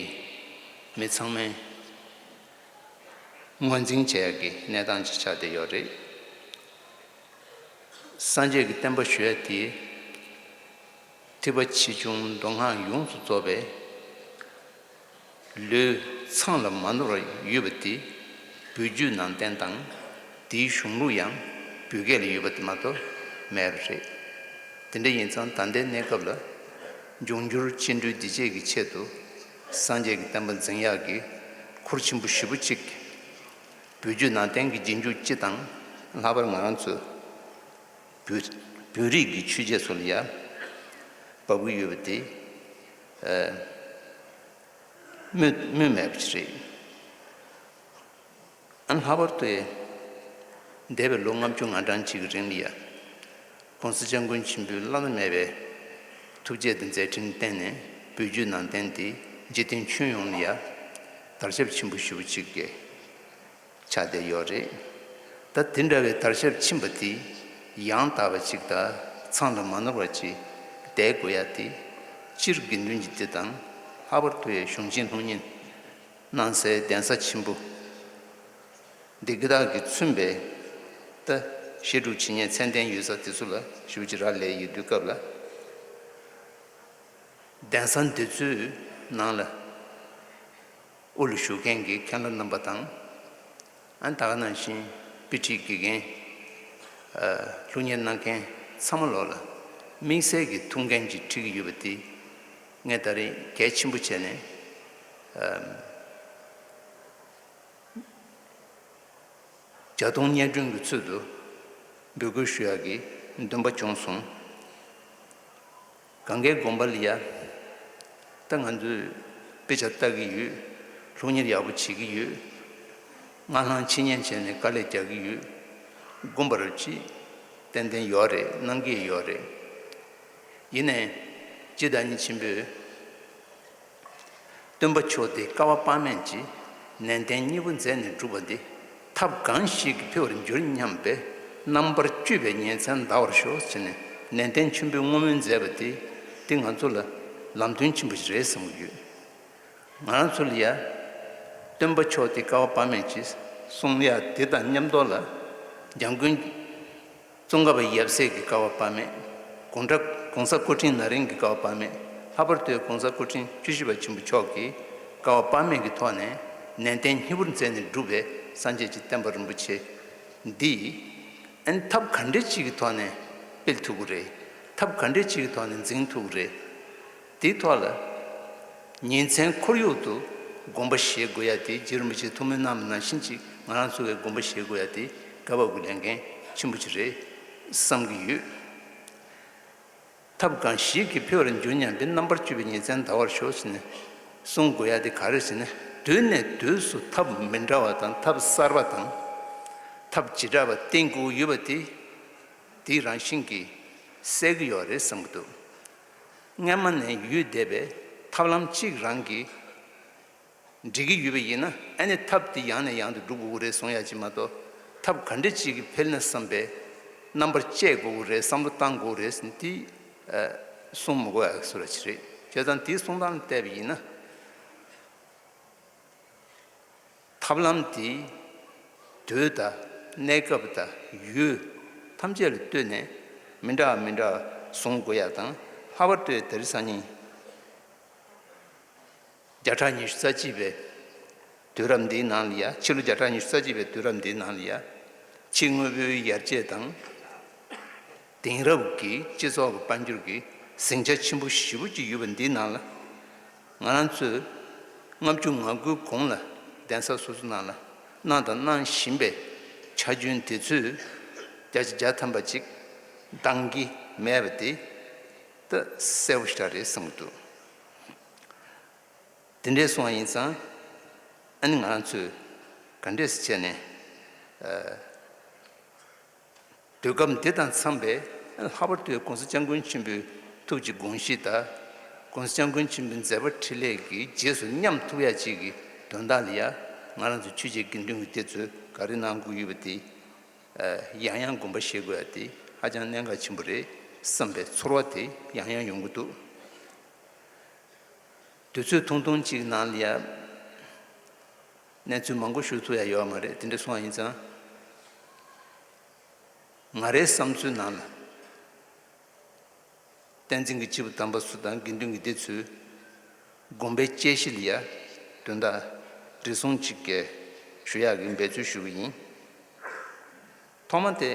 མི་ཚང་མས་ངོས་འཛིན་བྱེད་ཡག་གི་གནས་སྟངས་ཅིག་ཆགས་བསྡད་ཡོད་རེད། སངས་རྒྱས་ཀྱི་བསྟན་པ་ཞུ་ཡག་དེ་ཐེག་པ་ཆེ་ཆུང་མདོ་སྔགས་ཡོངས་སུ་རྫོགས་པའི་ལུས་ཚང་ལ་མ་ནོར་བ་ཡོད་པ་དེ་བོད་བརྒྱུད་ནང་བསྟན་དང་དེའི་གཞུང་ལུགས་ཡང་བོད་སྐད་ལ་ཡོད་པ་དེ་མ་གཏོགས་མེད་པ་རེད། དེ་འདྲ་ཡིན་ཙང་ད་ལྟའི་གནས་སྐབས་ལ་འབྱུང་འགྱུར་སྐྱེ་འགྲོའི་བདེ་སྐྱིད་ཀྱི་ཆེད་དུ་སངས་རྒྱས་ཀྱི་བསྟན་པ་འཛིན་ཡག་གི་ཁུར་ཆེན་པོ་ཞེ་པོ་ཅིག་བོད་བརྒྱུད་ནང་བསྟན་གྱི་རྗེས་འཇུག་སྤྱི་དང་ལྷག་པར་ང་རང་ཚོ་བོད་བོད་རིགས་ཀྱི་ཆོས་བྱེད་ཚོ་ལ་ཡང་བབས་ཀྱི་ཡོད་པ་དེ་སྨོས་སྨོས་མེད་པ་ཅིག་རེད། ཨ་ལྷག་པར་དུ་འདས་པའི་ལོ་ལྔ་བཅུ་ང་གྲངས་ཅིག་གི་རིང་ལ་ཡ། ༸གོང་ས་༸སྐྱབས་མགོན་ཆེན་པོའི་བླ་ན་མེད་པའི་ཐུགས་རྗེ་དང་མཛད་འཕྲིན་བརྟེན་ནས་བོད་བརྒྱུད་ནང་བསྟན་དེ་འཇིག་རྟེན་ཁྱོན་ཡོངས་ལ་ཡ་དར་ཁྱབ་ཆེན་པོ་ཞེ་པོ་ཅིག་གི་ཆགས་བསྡད་ཡོད་རེད། ད་དེ་འདྲ་བའི་དར་ཁྱབ་ཕྱིན་པ་དེ་ཡང་དག་པ་ཅིག་དང་ ཚང་ལ་མ་ནོར་བ་ཅིག་བསྡད་དགོས་ཡ་དེ། སྤྱིར་དགེ་འདུན་གྱི་སྡེ་དང་། ལྷག་པར་དུ་ཡང་གཞུང་ཆེན་སློབ་གཉེར་གནང་སའི་གདན་ས་ཆེན་པོ་འདི་གི་དག་གིས་མཚོན་པའི་ད་བཤད་སྒྲུབ་བྱེད་མཁན་མཚན་ལྡན་ཡོད་ས་དེ་ཚོ་ལ་ཞེ་པོ་ཅིག་རག་ལས་ཡོད་དུས་སྐབས་ལ། གདན་ས་འདི་ཚོའི་ནང་ལ་དབུ་ལ་བཞུགས་མཁན་གྱི་མཁན་སློབ་རྣམ་པ་དང་། ཨ་ནི་ད་ག་ནང་བཞིན་དཔེ་ཁྲིད་དགེ་རྒན། ཨ། སློབ་གཉེར་གནང་མཁན་ཚང་མ་ལོག་ལ་དམིགས་བསལ་གྱི་ཐུགས་འགན་ཅིག་འཁྲི་གི་ཡོད་པ་དེ་ངས་ད་རེས་གལ་ཆེན་པོ་བྱས་ནས། ཨ། བརྒྱ་སྟོང་སྙན་སྒྲོན་གྱི་ཚུལ་དུ་འབོད་སྐུལ་ཞུ་ཡག་གི་འདུན་པ་བྱུང་སོང་། གངས་དཀར་དགོན་པ་ལ་ཡ། ད་ང་ཚོས་དཔེ་ཆ་ལྟ་གི་ཡོད། སློབ་གཉེར་ཡག་པོ་བྱེད་ཀྱི་ཡོད། སྔ་ལངས་ཕྱི་ཉན་བྱས་ནས་དཀའ་ལས་རྒྱག་གི་ཡོད། དགོངས་པ་རབ་ཅིག་ཏན་ཏན་ཡོད་རེད། གནང་གི་ཡོད་རེད། ཡིན་ནའི་སྤྱིར་བདག་ཉིད་ཆེན་པོས། སྟོན་པ་མཆོག་དེ་བསྐལ་པ་དཔག་མེད་ཀྱི་ནན་ཏན་སྙིང་པོ་མཛད་ནས་བསྒྲུབས་པ་འདི། ཐབས་གང་ཞིག་གིས་འཕེལ་བར་འགྱུར་སྙམ་པའི་རྣམ་པར་དཔྱོད་པའི་ཉིན་མཚན་འདའ་བར་ཤོག་ཟེར་ནས་ནན་ཏན་ཆེན་པོས་བསྔོ་སྨོན་མཛད་པ་དེ། དེ་ང་ཚོ་ལ་ལམ་སྟོན་ཆེན་པོ་ཞིག་རེད་བསམ་གྱི་ཡོད། ང་རང་ཚོ་ལ་ཡ། སྟོན་པ་མཆོག་དེ་བསྐལ་པ་དཔག་མེད་ཀྱི་གསུང་ཡ་དེ་དང་མཉམ་དུ་ལ། འཇམ་མགོན་ཙོང་ཁ་པ་ཡབ་སྲས་ཀྱི་བསྐལ་པ་དཔག་མེད། གོང་གྲགས་གོང་ས་སྐུ་ཕྲེང་ན་རིམ་གྱི་བསྐལ་པ་དཔག་མེད། ལྷག་པར་དུ་གོང་ས་སྐུ་ཕྲེང་བཅུ་བཞི་པ་ཆེན་པོ་མཆོག་གི་བསྐལ་པ་དཔག་མེད་ཀྱི་ཐོག་ནས་ནན་ཏན་སྙིང་པོར་མཛད་ནས་བསྒྲུབས་པའི་སངས་རྒྱས་ཀྱི་བསྟན་པ་རིན་པོ་ཆེ་འདི། ཨན་ཐབས་ག་འདྲ་ཅིག་གི་ཐོག་ནས་སྤེལ་ཐུབ་ཀྱི་རེད། ཐབས་ག་འདྲ་ཅིག་གི་ཐོག་ནས་འཛིན་ཐུབ་ཀྱི་རེད། དེའི་ཐོག་ལ། ཉིན་མཚན་ཁོར་ཡུག་ཏུ་དགོངས་པ་བཞེས་དགོས་ཡ་དེ་རྗེ་རིན་པོ་ཆེས་ཐུགས་སྨོན་གནང་བ་ནང་བཞིན་ཅིག་ང་རང་ཚོ་གིས་དགོངས་པ་བཞེས་དགོས་ཡ་དེ་སྐལ་བ་གི་ལས་འགན་ཆེན་པོ་ཅིག་རེད་བསམ་གྱི་ཡོད། ཐབས་གང་ཞིག་གིས་འཕེལ་བར་འགྱུར་སྙམ་པའི་རྣམ་པར་དཔྱོད་པའི་ཉིན་མཚན་འདའ་བར་ཤོག་ཟེར་ནས་གསུང་དགོས་ཡ་དེ་ག་རེ་ཟེར་ན། དུས་ནས་དུས་སུ་ཐབས་མི་འདྲ་བ་དང་ཐབས་གསར་པ་དང་། ཐབས་བྱེ་བྲག་པ་བསྟེན་དགོས་ཡོད་པ་དེ། དེའི་རང་བཞིན་གྱིས་གསལ་གྱི་ཡོད་རེད་བསམ་གྱི་འདུག་སྔ་མ་ནས་ཡོད་བསྡད་པའི་ཐབས་ལམ་གཅིག་རང་གིས་འགྲིག་གི་ཡོད་པ་ཡིན་ན། ཨ་ནི་ཐབས་དེ་ཡང་ནས་ཡང་དུ་སྒྲུབ་དགོས་ཀྱི་རེད་གསུང་ཡ་ཅིག་མ་གཏོགས། ཐབས་ག་འདྲ་ཅིག་གིས་འཕེལ་ན་བསམ་པའི་རྣམ་པར་དཔྱད་དགོས་ཀྱི་རེད། བསམ་བློ་བཏང་དགོས་ཀྱི་རེད་ཟེར་ནས་དེ་གསུང་མི་དགོས་ཡ་བཟོ་འདྲ་ཅིག་རེད། བྱས་ཙང་དེའི་གསུང་སྟངས་ལ་བལྟས་པ་ཡིན་ན། ཐབས་ལམ་དེ་དུས་དང་གནས་སྐབས་དང་ཡུལ་ཐམས་ཅད་ལ་ལྟོས་ནས་མི་འདྲ་བ་མི་འདྲ་བ་བཟུང་དགོས་ཡ་དང་། ལྷག་པར་དུ་དེ་རིང་སང་ཉིན་བརྒྱ་ཕྲག་ཉི་ཤུ་རྩ་གཅིག་པའི་དུས་རབས་འདིའི་ནང་ལ་ཡ། ཕྱི་ལོ་བརྒྱ་ཕྲག་ཉི་ཤུ་རྩ་གཅིག་པའི་དུས་རབས་འདིའི་ནང་ལ་ཡ། ཕྱི་དངོས་པོའི་ཡར་རྒྱས་དང་། དེང་རབས་ཀྱི་སྤྱི་ཚོགས་ཀྱི་དཔལ་འབྱོར་གྱི་ཟིང་ཆ་ཆེན་པོ་ཞེ་པོ་ཅིག་ཡོད་པ་འདིའི་ནང་ལ། ང་རང་ཚོས་ལྔ་བཅུ་ང་དགུའི་གོང་ལ་གདན་ས་སོ་སོ་ནང་ལ་གནང་དང་གནང་བཞིན་པའི་ཆ་རྐྱེན་དེ་ཚོས་བརྒྱ་ཆ་བརྒྱ་ཐམ་པ་ཅིག་འདང་གི་མེད་པ་དེ་ད་གསལ་པོ་ཞེ་དྲག་རེད་བསམ་གྱི་འདུག་དེ་འདྲས་སོང་བ་ཡིན་ཙང་། ཨ་ནི་ང་རང་ཚོས་ག་འདྲས་སེ་བྱས་ནས། ཨ། དུས་སྐབས་འདི་དང་འཚམས་པའི། ལྷག་པར་དུ་གོང་ས་སྐྱབས་མགོན་ཆེན་པོའི་ཐུགས་ཀྱི་དགོངས་གཞི་དང་། གོང་ས་སྐྱབས་མགོན་ཆེན་པོའི་མཛད་པ་འཕྲིན་ལས་ཀྱི་རྗེས་སུ་མཉམ་ཐུབ་ཡ་ཅིག་གི་དོན་དག་ལ་ཡ། ང་རང་ཚོ་ཆོས་བྱེད་དགེ་འདུན་གྱི་སྡེ་ཚོས་ག་རེ་གནང་དགོས་ཡོད་པ་དེ། ཨ། ཡང་ཡང་དགོངས་པ་བཞེས་དགོས་ཡ་དེ་ཧ་ཅང་གནད་འགག་ཆེན་པོ་རེད་བསམ་པའི་ཚོར་བ་དེ་ཡང་ཡང་ཡོང་གི་འདུག་དུས་ཚོད་ཐུང་ཐུང་གཅིག་ནང་ལ་ཡ། གནས་ཚུལ་མང་པོ་ཞུ་ཐུབ་ཡ་ཡོད་མ་རེད། དེ་འདྲ་སོང་བ་ཡིན་ཙང་། ང་རའི་བསམ་ཚུལ་ནང་ལ། བསྟན་འཛིན་གྱི་སྐྱེས་བུ་དམ་པ་ཚོ་དང་དགེ་འདུན་གྱི་སྡེ་ཚོས་དགོངས་པའི་དཔྱད་གཞི་ལ་ཡ། དོན་དག་རེ་ཟུང་གཅིག་གི་ཞུ་ཡག་གི་འབད་རྩོལ་ཞུ་གི་ཡིན། ཐོག་མ་དེ།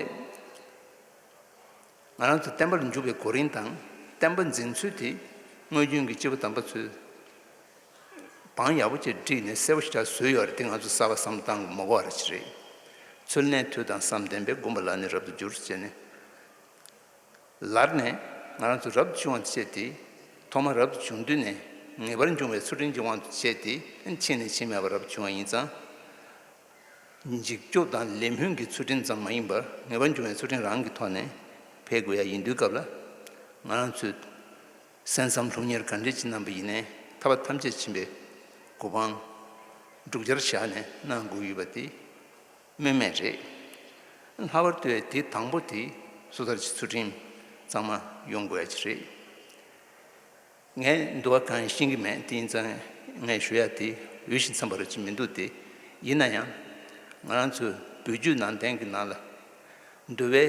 ང་རང་ཚོ་བསྟན་པ་ལ་འཇུག་པའི་གོ་རིམ་དང་བསྟན་པ་འཛིན་ཚུལ་དེ་སྔོན་བྱོན་གྱི་སྐྱེས་བུ་དམ་པ་ཚོས་བང་ཡག་པོ་ཅིག་བསྒྲིགས་ནས་གསལ་པོ་ཞེ་དྲག་བཟོས་ཡོད་རེད། དེ་ང་ཚོ་གསར་པ་བསམ་བློ་བཏང་དགོས་མ་དགོས་པ་རེད་ཅིག་རེད། ཚུལ་གནས་ཐོས་དང་བསམ་ལྡན་པས། སྒོམ་པ་ལ་ནི་རབ་ཏུ་འགྱུར་ཟེར་ནས། ལར་ནས་ང་རང་ཚོ་རབ་ཏུ་བྱུང་བ་བྱས་ཏེ། ཐོག་མར་རབ་ཏུ་བྱུང་དུས་ནས་ངེས་པར་འབྱུང་བའི་ཚུལ་ཁྲིམས་ཀྱི་དབང་དུ་བྱས་ཏེ་ཕྱིན་ནས་ཕྱིན་མེད་པར་རབ་ཏུ་བྱུང་བ་ཡིན་ཙང་། འཇིགས་སྐྱོབ་དང་ལེགས་སྨོན་གྱི་ཚུལ་ཁྲིམས་ཙམ་མ་ཡིན་པར་ངེས་པར་འབྱུང་བའི་ཚུལ་ཁྲིམས་རང་གི་ཐོག་ནས་འཕེལ་དགོས་ཡ་ཡིན་དུས་སྐབས་ལ། ང་རང་ཚོས་གསན་བསམ་སློབ་གཉེར་ག་འདྲས་ཅིག་གནང་པ་ཡིན་ནའི་ཐར་པ་ཐམས་ཅད་མཁྱེན་པའི་གོ་འཕང་འགྲུབ་འཆར་བཞག་ནས་གནང་དགོས་ཡོད་པ་དེ་སྨོས་མེད་རེད། ལྷག་པར་དུ་དེ་དང་པོ་དེ་སོ་ཐར་གྱི་ཚུལ་ཁྲིམས་ ཚང་མ་ཡོང་དགོས་ཡ་ཅིག་རེད། ངས་འདུལ་བ་གང་ཤེས་ཀྱི་མེད། དེ་ཡིན་ཙང་ངས་ཞུ་ཡ་དེ་འོས་ཤིང་འཚམས་པ་ར་ཅིག་མི་འདུག་སྟེ། ཡིན་ན་ཡང་ང་རང་ཚོའི་བོད་བརྒྱུད་ནང་བསྟན་གྱི་ནང་ལ་འདུལ་བའི་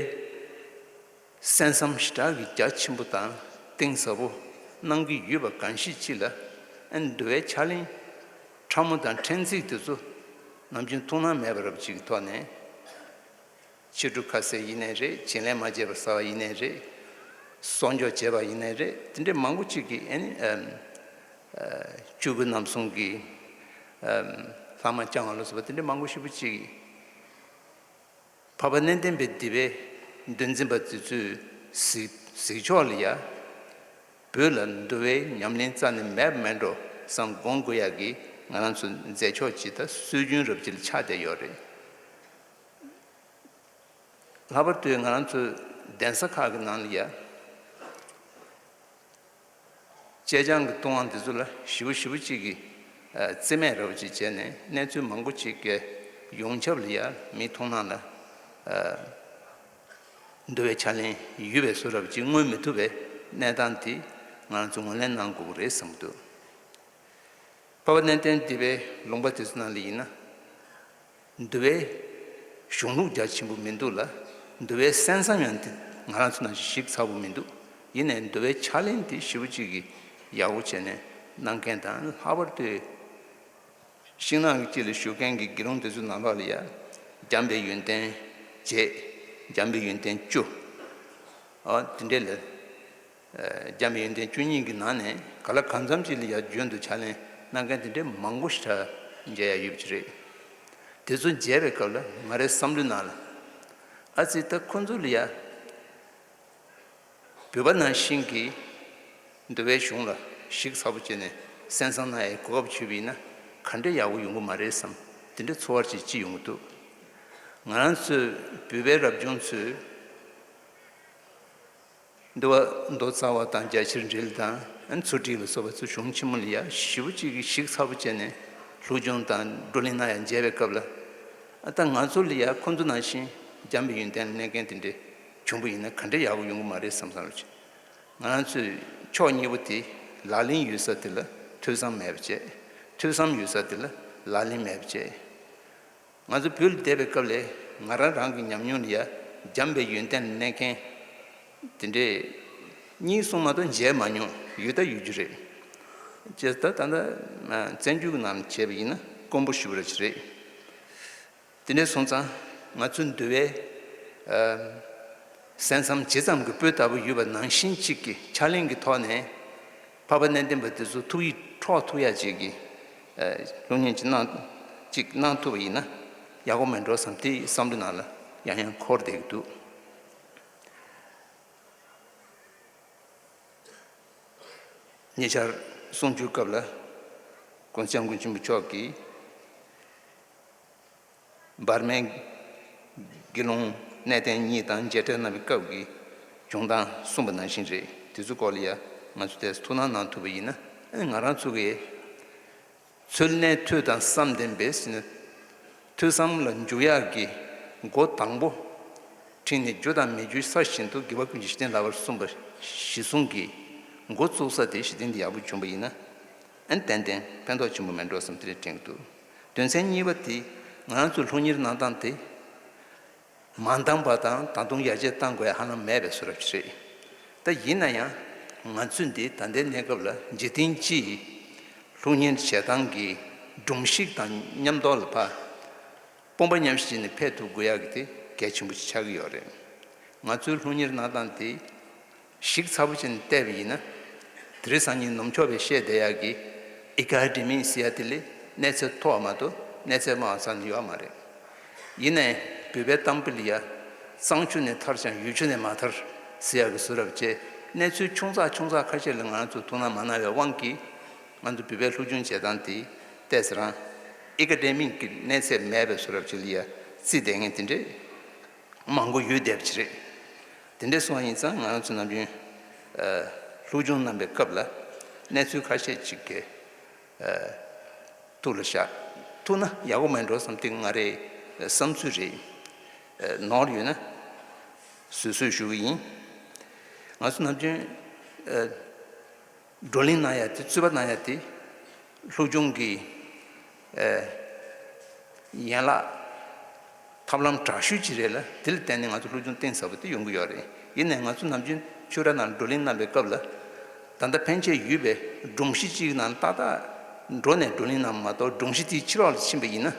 གསན་བསམ་ཞེ་དྲག་གི་རྒྱ་ཆེན་པོ་དང་གཏིང་ཟབ་པོ་གནང་གི་ཡོད་པ་གང་ཤེས་ཅིག་ལ། ཨ་ནི་འདུལ་བའི་ཕྱག་ལེན་ཕྲ་མོ་དང་ཕྲན་ཚེགས་དེ་ཚོ་ནམ་རྒྱུན་ཐུགས་སྣང་མེད་པ་རབ་ཅིག་གི་ཐོག་ནས། ཕྱི་དྲོ་ཁ་ཟས་ཡིན་ནའི་རེད། བྱིན་ལེན་མ་བྱས་པར་ཟ་བ་ཡིན་ནའི་རེད། གསོག་འཇོག་བྱས་པ་ཡིན་ནའི་རེད། དེ་འདྲའི་མང་པོ་ཅིག་གིས་ཨ་ནི་ཨམ་ཨ་ཆོས་སྐུ་རྣམ་གསུམ་གྱི་ཨམ་ལྷག་མ་བསྐྱང་བ་ལ་སོགས་པ་དེ་འདྲའི་མང་པོ་ཞེ་པོ་ཅིག་གིས་འཕགས་པ་གནས་བརྟན་པའི་སྡེ་པའི་འདུལ་འཛིན་པ་དེ་ཚོའི་གཟིགས་གཟིགས་ཕྱོགས་ལ་ཡ། བོད་ལ་འདུལ་བའི་ཉམས་ལེན་རྩ་ནས་མེད་པ་མེད་འགྲོ་བསམ་དགོངས་དགོས་ཡག་གི་ང་རང་ཚོ་མཛད་ཕྱོགས་ཅིག་དང་སྲོལ་རྒྱུན་རབ་ཅིག་ལ་ཆགས་བསྡད་ཡོད་རེད། ལྷག་པར་དུ་ང་རང་ཚོའི་གདན་ས་ཁག་གི་ནང་ལ་ཡ། བཅད་བྱང་གི་ལྟུང་བ་འདི་ཚོ་ལ་ཞེ་པོ་ཞེ་པོ་ཅིག་གིས་ཨ་རྩིས་མེད་རབ་ཅིག་བྱས་ནས་གནས་ཚུལ་མང་པོ་ཅིག་གི་ཡོངས་ཁྱབ་ལ་ཡ་མིའི་མཐོང་སྣང་ལ་ཨ་འདུལ་བའི་ཕྱག་ལེན་ཡོད་པའི་བཟོ་འདྲ་ཅིག་མངོན་མི་ཐུབ་པའི་གནས་སྟངས་དེ་ང་རང་ཚོ་ངོས་ལེན་གནང་དགོས་ཀྱི་རེད་བསམ་གྱི་འདུག་འཕགས་པ་གནས་བརྟན་སྡེ་པའི་ལུང་པ་དེ་ཚོ་ནང་ལ་ཡིན་ན། འདུལ་བའི་གཞུང་ལུགས་རྒྱ་ཆེན་པོ་མི་འདུག་ལ། འདུལ་བའི་གསན་བསམ་ཡང་དེ་ང་རང་ཚོ་ནང་བཞིན་ཞིབ་ཚགས་པོ་མི་འདུག་ཡིན་ནའི་འདུལ་བའི་ཕྱག་ལེན་དེ་ཞེ་པོ་ཅིག་གིས་ཡག་པོ་བྱས་ནས་གནང་མཁན་དང་། ལྷག་པར་དུ་ཤིང་ནགས་ཀྱི་དཀྱིལ་ལ་བཞུགས་མཁན་གྱི་དགེ་སློང་དེ་ཚོའི་ནང་ལོགས་ལ་ཡ། འཇམ་པའི་ཡོན་ཏན་བརྒྱད། འཇམ་པའི་ཡོན་ཏན་བཅུ། ཨ་དེ་འདྲས་ལ། འཇམ་པའི་ཡོན་ཏན་བཅུ་གཉིས་ཀྱི་ནང་ནས་ག་ལ་གང་འཚམ་ཅིག་ལ་ཡང་རྒྱུན་དུ་ཕྱག་ལེན་གནང་མཁན་དེ་འདྲའི་མང་པོ་ཞིག་མཇལ་ཡ་ཡོད་པ་ཅིག་རེད། དེ་ཚོ་མཇལ་བའི་སྐབས་ལ་ང་རའི་བསམ་བློའི་ནང་ལ། ཨ་ཙི་ད་ཁོ་ཚོ་ལ་ཡ་བོད་པ་ནང་བཞིན་གྱི་འདུལ་བའི་གཞུང་ལ་ཞིབ་ཚགས་པོ་བྱས་ནས་གསན་བསམ་གནང་ཡའི་གོ་སྐབས་བྱུང་བ་ཡིན་ན་ག་འདྲ་ཡག་པོ་ཡོང་གི་མ་རེད་བསམ། དེ་འདྲའི་ཚོར་བ་ཅིག་སྐྱེ་ཡོང་གི་འདུག་ང་རང་ཚོའི་བོད་པའི་རབ་བྱུང་ཚོས། འདུལ་བ་མདོ་རྩ་བ་དང་རྒྱ་ཆེར་འགྲེལ་དང་། ཚུལ་ཁྲིམས་ལ་སོགས་པ་ཚོ་གཞུང་ཆེན་མོ་ལ་ཡ་ཞེ་པོ་ཅིག་གིས་ཞིབ་ཚགས་པོ་བྱས་ནས་སློབ་སྦྱོང་དང་བགྲོ་གླེང་གནང་ཡ་མཇལ་བའི་སྐབས་ལ། ཨ་ད་ང་ཚོ་ལ་ཡ་ཁོ་ཚོ་ནང་བཞིན་འཇམ་པའི་ཡོན་ཏན་ལ་གནས་མཁན་དེ་འདྲས་བྱུང་པ་ཡིན་ན་ག་འདྲ་ཡག་པོ་ཡོང་གི་མ་རེད་བསམ་བསམ་ཅིག་ང་རང་ཚོས་ཕྱོགས་གཉིས་པོ་དེ་ལག་ལེན་ཡོད་ས་དེ་ལ་ཐོས་བསམ་མེད་པ་བྱས། ཐོས་བསམ་ཡོད་ས་དེ་ལ་ལག་ལེན་མེད་པ་བྱས། ང་ཚོ་བོད་ལ་བསྡད་པའི་སྐབས་ལ་ང་རང་རང་གི་ཉམས་མྱོང་ལ་ཡ་འཇམ་པའི་ཡོན་ཏན་ལ་གནས་མཁན་དེ་འདྲས་གཉིས་གསུམ་མ་གཏོགས་མཇལ་མ་མྱོང་། ཡོད་ད་ཡོད་རྒྱུ་རེད། ཅེས་ད་ད་ལྟ་བཙན་བྱོལ་གྱི་ནང་བྱས་པ་ཡིན་ན་དཀོན་པོ་ཞེ་པོ་ར་ཅིག་རེད། དེ་འདྲས་སོང་ཙང་ང་ཚོ་འདུལ་བའི་གསན་བསམ་ཇི་ཙམ་གྱི་སྤུས་དག་པོ་ཡོད་པ་ནང་བཞིན་གཅིག་གི་ཕྱག་ལེན་གྱི་ཐོག་ནས་འཕགས་པ་གནས་བརྟན་པ་དེ་ཚོ་ཐུགས་ཡིད་འཕྲོག་ཐུབ་ཡ་གཅིག་གི་སློབ་གཉེར་གཅིག་གནང་གཅིག་གནང་ཐུབ་པ་ཡིན་ན་ཡག་པོ་མེད་འགྲོ་བསམ། དེ་བསམ་བློ་ནང་ལ་ཡང་ཡང་འཁོར་བསྡད་ཀྱི་འདུག་ཉེ་ཆར་གསུང་ཆོས་སྐབས་ལ་༸གོང་ས་༸སྐྱབས་མགོན་ཆེན་པོ་མཆོག་གིས། འབར་མའི་དགེ་སློང་གནས་བརྟན་གཉིས་དང་མཇལ་འཕྲད་གནང་བའི་སྐབས་ཀྱི་བྱུང་སྟངས་གསུངས་པ་ནང་བཞིན་རེད། དེ་ཚོའི་སྐོར་ལ་ཡ་ང་ཚོ་ཏོག་ཙམ་ཐུགས་སྣང་གནང་ཐུབ་པ་ཡིན་ན། ཨ་ནི་ང་རང་ཚོ་གིས་ཚུལ་གནས་ཐོས་དང་བསམ་ལྡན་པས་ཟེར་ནས་ཐོས་བསམ་ལ་འཇུག་ཡག་གི་སྒོ་དང་པོ་ཁྲིད་ནས་རྒྱུ་དང་མི་རྒྱུའི་ས་བཞིན་དུ་དགེ་བ་ཀུན་གྱི་གཞི་རྟེན་ལགས་པར་གསུངས་པ་གཞི་བཟུང་གི་འགོ་བཙུགས་ས་དེ་གཞི་རྟེན་དེ་ཡག་པོ་བྱུང་པ་ཡིན་ན། ཨ་ནི་ཏན་ཏན་ཕན་ཐོགས་ཆེན་པོ་མེད་འགྲོ་བསམ་དེ་འདྲས་དྲན་གྱི་འདུག་དོན་ཚན་གཉིས་པ་དེ་ང་རང་ཚོའི་སློབ་གཉེར་གནང་སྟངས་དེ་མ་འདང་པ་དང་ད་དུང་ཡར་རྒྱས་གཏང་དགོས་ཡ་ཧ་ལམ་མེད་པའི་བཟོ་འདྲ་ཅིག་རེད། ད་ཡིན་ན་ཡང་ང་ཚོས་འདི་ད་ལྟའི་གནས་སྐབས་ལ་འཇིག་རྟེན་སྤྱིའི་སློབ་གཉེར་བྱེད་སྟངས་ཀྱི་སྒྲོམ་གཞི་དང་མཉམ་དུ་ལ་ཕར་དཔུང་པ་མཉམ་གཤིབ་བྱས་ནས་ཕེབས་ཐུབ་དགོས་ཡ་གི་དེ་གལ་ཆེན་པོ་ཞིག་ཆགས་ཀྱི་ཡོད་རེད། ང་ཚོའི་སློབ་གཉེར་གནང་སྟངས་དེ་ཞིབ་ཚགས་པོ་བྱས་ནས་བལྟས་པ་ཡིན་ན། དེ་རིང་སང་ཉིན་ནུབ་ཕྱོགས་པས་བཤད་བསྡད་ཡག་གི་ཨེ་ཀ་ཌེ་མིག་ཟེར་ཡ་དེ་ལས་གནས་ཚད་མཐོ་བ་མ་གཏོགས་གནས་ཚད་དམའ་བ་རྩ་ནས་ཡོད་མ་རེད། ཡིན་ནའི་བོད་པའི་གཏམ་དཔེ་ལ་ཡ། གཙང་ཆུ་ནས་ཐར་ཀྱང་ཡུལ་ཆུ་ནས་མ་ཐར་ཟེར་ཡག་གི་བཟོ་འདྲ་བྱས། གནས་ཚུལ་ཆུང་ཙག་ཆུང་ཙག་ཁ་ཤས་ལ་ང་ཚོས་ཐུགས་སྣང་མ་གནང་བའི་དབང་གིས། ང་ཚོ་བོད་པའི་སློབ་སྦྱོང་བྱེད་སྟངས་དེ་ཏོག་ཙམ་རང་ཨེ་ཀ་ཌེ་མིག་གི་གནས་ཚད་མེད་པའི་བཟོ་འདྲ་ཅིག་ལ་ཡ་བརྩིས་བསྡད་མཁན་དེ་འདྲས་མང་པོ་ཡོད་བསྡད་པ་ཅིག་རེད། དེ་འདྲས་སོང་བ་ཡིན་ཙང་ང་རང་ཚོ་ནམ་རྒྱུན་ཨ་སློབ་སྦྱོང་གནང་པའི་སྐབས་ལ་གནས་ཚུལ་ཁ་ཤས་ཅིག་གི་ཨ་ཐུགས་ལ་བཞག་ཐུབ་ན་ཡག་པོ་མེད་འགྲོ་བསམ། དེ་ང་རའི་བསམ་ཚུལ་རེད། ཨ་ནོར་ཡོད་ན་བཟོད་གསོལ་ཞུ་གི་ཡིན། ང་ཚོ་ནམ་རྒྱུན་ཨ་བགྲོ་གླེང་གནང་ཡ་དེ། རྩོད་པ་གནང་ཡ་དེ་སློབ་སྦྱོང་གི་ཨ་ཡན་ལག་ཐབས་ལམ་དྲག་ཤོས་ཅིག་རེད་ལ། དེ་ལ་བརྟེན་ནས་ང་ཚོ་སློབ་སྦྱོང་གཏིང་ཟབ་པོ་དེ་ཡོང་གི་ཡོད་རེད། ཡིན་ནའི་ང་ཚོ་ནམ་རྒྱུན་ཆོས་ར་ནང་བགྲོ་གླེང་གནང་པའི་སྐབས་ལ། ད་ལྟ་ཕན་ཆད་ཡོད་པའི་སྒྲོམ་གཞི་གཅིག་ནང་ཏག་ཏག་འགྲོ་ནས་བགྲོ་གླེང་གནང་བ་མ་གཏོགས། སྒྲོམ་གཞི་དེའི་ཕྱི་ལོགས་ལ་ཕྱིན་པ་ཡིན་ན།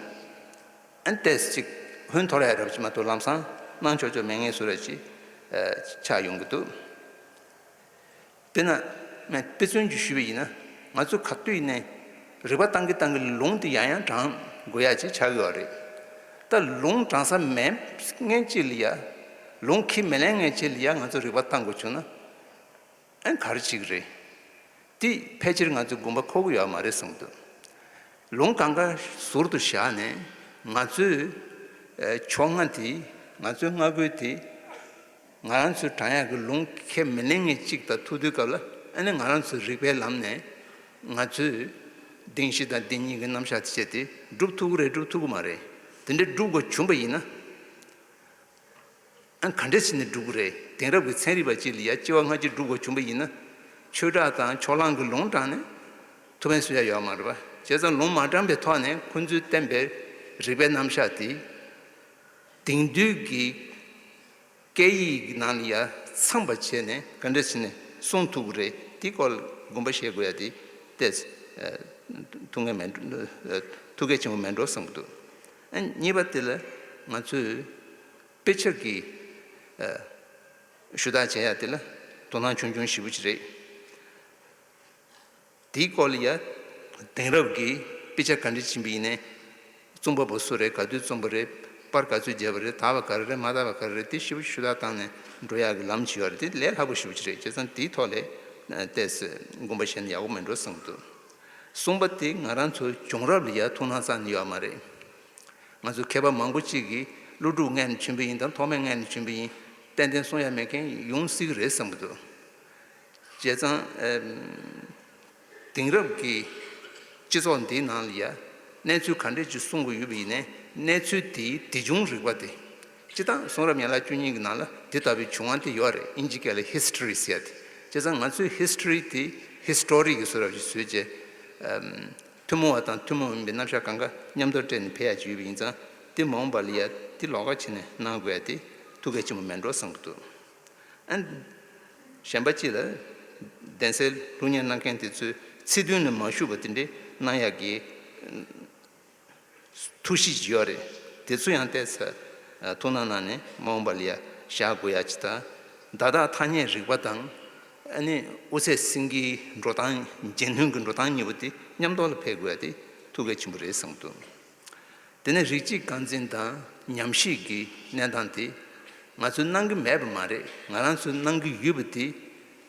ཨན་ཏེས་ཅིག་ཧོན་ཐོར་ཡ་རབ་ཅིག་མ་གཏོགས་ལམ་སང་གནང་ཆོག་ཆོག་མེད་ངེས་བཟོ་ར་ཅིག་ཨ་ཆགས་ཡོང་གི་འདུག། དཔེར་ན་དཔེ་མཚོན་གྱིས་ཞུས་པ་ཡིན་ན། ང་ཚོ་ག་དུས་ནས་རིག་པ་བཏང་གི་བཏང་གི་ལུང་དེ་ཡང་ཡང་དྲངས་དགོས་ཡ་ཅིག་ཆགས་ཡོད་རེད། ད་ལུང་དྲངས་ས་མེད་མཁན་ཅིག་ལ་ཡ། ལུང་ཁས་མི་ལེན་མཁན་ཅིག་ལ་ཡ་ང་ཚོ་རིག་པ་བཏང་དགོས་བྱུང་ན། ཨན་ག་རེ་བྱེད་ཀྱི་རེད། དེ་ཕལ་ཆེར་ང་ཚོའི་དགོངས་པ་འཁོར་གྱི་ཡོད་མ་རེད་བསམ་འདུག། ལུང་གང་ག་ཟུར་དུ་བཞག་ནས། ང་ཚོའི་ཨ་ཕྱོགས་སྔ་དེ། ང་ཚོའི་སྔ་རྒོལ་དེ། ང་རང་ཚོའི་དྲངས་ཡག་གི་ལུང་ཁས་མི་ལེན་མཁན་གཅིག་དང་ཐུག་དུས་སྐབས་ལ། ཨ་ནི་ང་རང་ཚོའི་རིག་པའི་ལམ་ནས་ང་ཚོའི་བདེན་བཞི་དང་བདེན་གཉིས་ཀྱི་རྣམ་གཞག་དེ་བྱས་ཏེ་སྒྲུབ་ཐུབ་ཀྱི་རེད། སྒྲུབ་ཐུབ་ཀྱི་མ་རེད། དེ་འདྲའི་སྒྲུབ་དགོས་བྱུང་པ་ཡིན་ན། ཨ་ག་འདྲས་བྱས་ནས་སྒྲུབ་ཀྱི་རེད། དེང་རབས་ཀྱི་ཚན་རིག་པ་གཅིག་ལ་ཡ་སྐྱེ་བ་སྔ་ཕྱི་སྒྲུབ་དགོས་བྱུང་པ་ཡིན་ན། ཆོས་གྲགས་དང་ཕྱོགས་གླང་གི་ལུང་དྲངས་ནས་ཐུགས་ཕན་གསོ་ཡ་ཡོད་མ་རེད་པ། བྱས་ཙང་ལུང་མ་དྲངས་པའི་ཐོག་ནས་ཁོང་ཚོས་བསྟན་པའི་རིག་པའི་རྣམ་གཞག་དེ་དེང་དུས་ཀྱི་སྐད་ཡིག་གི་ནང་ལ་ཡ་ཚང་བ་བྱས་ནས་ག་འདྲས་བྱས་ནས་གསུང་ཐུབ་ཀྱི་རེད། དེའི་སྐོར་ལ་དགོངས་པ་བཞེས་དགོས་ཡ་དེ་ཏོག་ཙམ་ཨ་ཐུགས་ངལ་མེད། ཨ་ཐུགས་གལ་ཆེན་པོ་མེད་འགྲོ་བསམ་གྱི་འདུག། ཨ་གཉིས་པ་དེ་ལ་ང་ཚོས་དཔེ་ཆ་གི་ཨ་ཞུ་དག་བྱེད་ཡ་དེ་ལ་དོ་སྣང་ཆུང་ཆུང་ཞེ་པོ་ཅིག་རེད། དེའི་སྐོར་ལ་ཡ་དེང་རབས་ཀྱི་དཔེ་ཆ་ག་འདྲ་ཕྱིན་པ་ཡིན་ནའི། རྩོམ་པ་པོ་སུ་རེད། ག་དུས་རྩོམ་པ་རེད། པར་ག་ཚོད་བརྒྱབ་པ་རེད། དག་པ་ག་རེ་རེད། མ་དག་པ་ག་རེ་རེད། དེ་ཞེ་པོ་ཞུ་དག་བཏང་ནས་འགྲོ་ཡག་གི་ལམ་ཅིག་ཡོད་རེད། དེ་ལས་སླ་པོ་ཞེ་པོ་ཅིག་རེད། བྱས་ཙང་དེའི་ཐོག་ལ་ཨ་ཏོག་ཙམ་དགོངས་པ་བཞེས་ན་ཡག་པོ་མེད་འགྲོ་བསམ་གྱི་འདུག། གསུམ་པ་དེ་ང་རང་ཚོ་བྱུང་རབས་ལ་ཡ་ཐུགས་སྣང་རྩ་ནས་ཡོད་མ་རེད། ང་ཚོ་མཁས་པ་མང་པོ་གཅིག་གིས་ཀླུ་སྒྲུབ་སྔོན་ནས་བྱོན་པ་ཡིན་དང་ཐོགས་མེད་སྔོན་ནས་བྱོན་པ་ཡིན། ཏན་ཏན་གསུང་ཡ་མེད་མཁན་ཡོང་སྲིད་ཀྱི་རེད་བསམ་གྱི་འདུག། བྱས་ཙང་ཨ་དེང་རབས་ཀྱི་སྤྱི་ཚོགས་འདིའི་ནང་ལ་ཡ་གནས་ཚུལ་ག་འདྲས་ཅིག་གསུང་དགོས་ཡོད་པ་ཡིན་ནའི། གནས་ཚུལ་དེའི་དེ་བྱུང་རིག་པ་དེ། སྤྱིར་བཏང་གསུང་རབ་ཡན་ལག་བཅུ་གཉིས་ཀྱི་ནང་ལ་དེ་ལྟ་བུའི་བྱུང་བ་དེ་ཡོད་རེད། དབྱིན་ཇི་སྐད་ལ་ཧི་སི་ཊོ་རི་ཟེར་ཡ་དེ། བྱས་ཙང་ང་ཚོས་ཧི་སི་ཊོ་རི་དེ་ཧི་སི་ཊོ་རི་གི་བཟོ་འདྲ་ཅིག་བཟོས་བྱས། ཨམ་ཐུན་མོང་བ་དང་ཐུན་མོང་མིན་པའི་རྣམ་གཞག་གང་ག་མཉམ་དུ་སྤྲད་ནས་ཕེབས་ཡ་ཅིག་ཡོད་པ་ཡིན་ཙང་། དེ་མ་འོངས་པ་ལ་ཡ་དེ་ལོགས་ཀ་བྱས་ནས་གནང་དགོས་ཡ་དེ་ཐུགས་གལ་ཆེན་པོ་མེད་འགྲོ་བསམ་གྱི་འདུག། ཨ་གཞན་པ་གཅིག་ལ་གདན་སའི་སློབ་གཉེར་གནང་མཁན་དེ་ཚོས་ཚིག་དོན་ལ་མ་ཞུགས་པ་དེ་འདྲའི་གནང་ཡག་གི་ཐུགས་གཤིས་ཅིག་ཡོད་རེད། དེ་ཚོ་ཡང་ཏོག་ཙམ་ཐུགས་སྣང་གནང་ནས་མ་འོངས་པ་ལ་ཡ་བཞག་དགོས་ཡ་ཅིག་དང་། བརྡ་དག་ཐ་སྙད་རིག་པ་དང་། ཨ་ནི་དབུ་ཚད་སེང་གེའི་འགྲོ་སྟངས། རྗེས་མཐུན་གྱི་འགྲོ་སྟངས་གཉིས་པོ་དེ་མཉམ་དུ་ལ་ཕེབས་དགོས་ཡ་དེ་ཐུགས་གལ་ཆེན་པོ་རེད་བསམ་གྱི་འདུག། དེ་ནས་རིགས་གཅིག་རྐང་འཛིན་དང་ཉམས་ཞིབ་ཀྱི་གནས་སྟངས་དེ་ང་ཚོས་གནང་གི་མེད་པ་མ་རེད། ང་རང་ཚོས་གནང་གི་ཡོད་པ་དེ་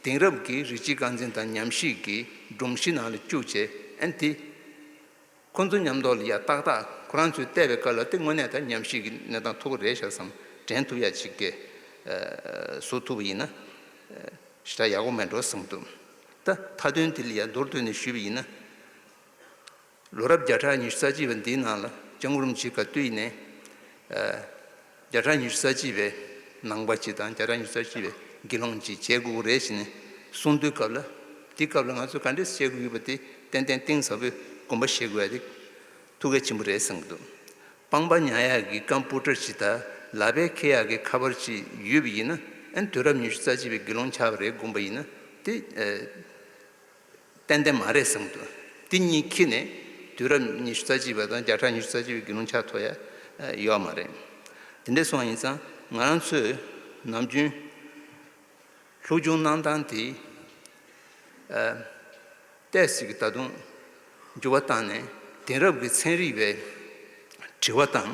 དེང་རབས་ཀྱི་རིགས་གཅིག་རྐང་འཛིན་དང་ཉམས་ཞིབ་ཀྱི་སྒྲོམ་གཞི་ནང་ལ་བཅུག་བྱས། ཨ་ནི་དེ་ཁོང་ཚོ་མཉམ་དུ་ལ་ཡ་ཏག་ཏག་ཁོ་རང་ཚོས་བལྟས་པའི་སྐབས་ལ་དེ་དངོས་གནས་ད་ཉམས་ཞིབ་ཀྱི་གནས་སྟངས་ཐུག་གི་རེད་ཤག་བསམ། དྲན་ཐུབ་ཡ་ཅིག་གི་ཨ་བཟོ་ཐུབ་པ་ཡིན་ན་ཨ་ཞེ་དྲག་ཡག་པོ་མེད་འགྲོ་བསམ་འདུག། ད་མཐའ་དོན་དེ་ལ་ཡ་མདོར་བསྡུས་ནས་ཞུས་པ་ཡིན་ན། ལོ་རབས་བརྒྱ་ཕྲག་ཉི་ཤུ་རྩ་གཅིག་པ་འདིའི་ནང་ལ་སྐྱབས་མགོན་རིན་པོ་ཆེ་ག་དུས་ཡིན་ནའི་ཨ་བརྒྱ་ཕྲག་ཉི་ཤུ་རྩ་གཅིག་པའི་ནང་པ་ཅིག་དང་། བརྒྱ་ཕྲག་ཉི་ཤུ་རྩ་གཅིག་པའི་དགེ་སློང་ཅིག་བྱེད་དགོས་ཀྱི་རེད་ཟེར་ནས་གསུང་དུས་སྐབས་ལ། དེའི་སྐབས་ལ་ང་ཚོས་ག་འདྲས་བྱེད་དགོས་ཡོད་པ་དེ་ཏན་ཏན་གཏིང་ཟབ་པོས་དགོངས་པ་བཞེས་དགོས་ཡ་དེ་ཐུགས་གལ་ཆེན་པོ་རེད་བསམ་གྱི་འདུག། པང་པ་ཉར་ཡག་གི་ཀམ་པུ་ཊར་ཅིག་དང་ལག་པས་འཁྱེར་ཡག་གི་ཁ་པར་ཅིག་ཡོད་པ་ཡིན་ན། ཨ་ནི་དུས་རབས་ཉི་ཤུ་རྩ་གཅིག་པའི་དགེ་སློང་ཆགས་པ་རེད་དགོངས་པ་ཡིན་ན། དེ་ཨ་ཏན་ཏན་མ་རེད་བསམ་གྱི་འདུག། དེ་གཉིས་འཁྱེར་ནས་དུས་རབས་ཉི་ཤུ་རྩ་གཅིག་པ་དང་བརྒྱ་ཕྲག་ཉི་ཤུ་རྩ་གཅིག་པའི་དགེ་སློང་ཆགས་ཐུབ་ཡ་ཡོད་མ་རེད། དེ་འདྲས་སོང་བ་ཡིན་ཙང་ང་རང་ཚོས་ནམ་རྒྱུན་སློབ་སྦྱོང་གནང་སྟངས་དེ་ཨ་ཏོག་ཙམ་ད་དུང་འགྱུར་བ་བཏང་ནས། དེང་རབས་ཀྱི་ཚན་རིག་པའི་དྲི་བ་དང་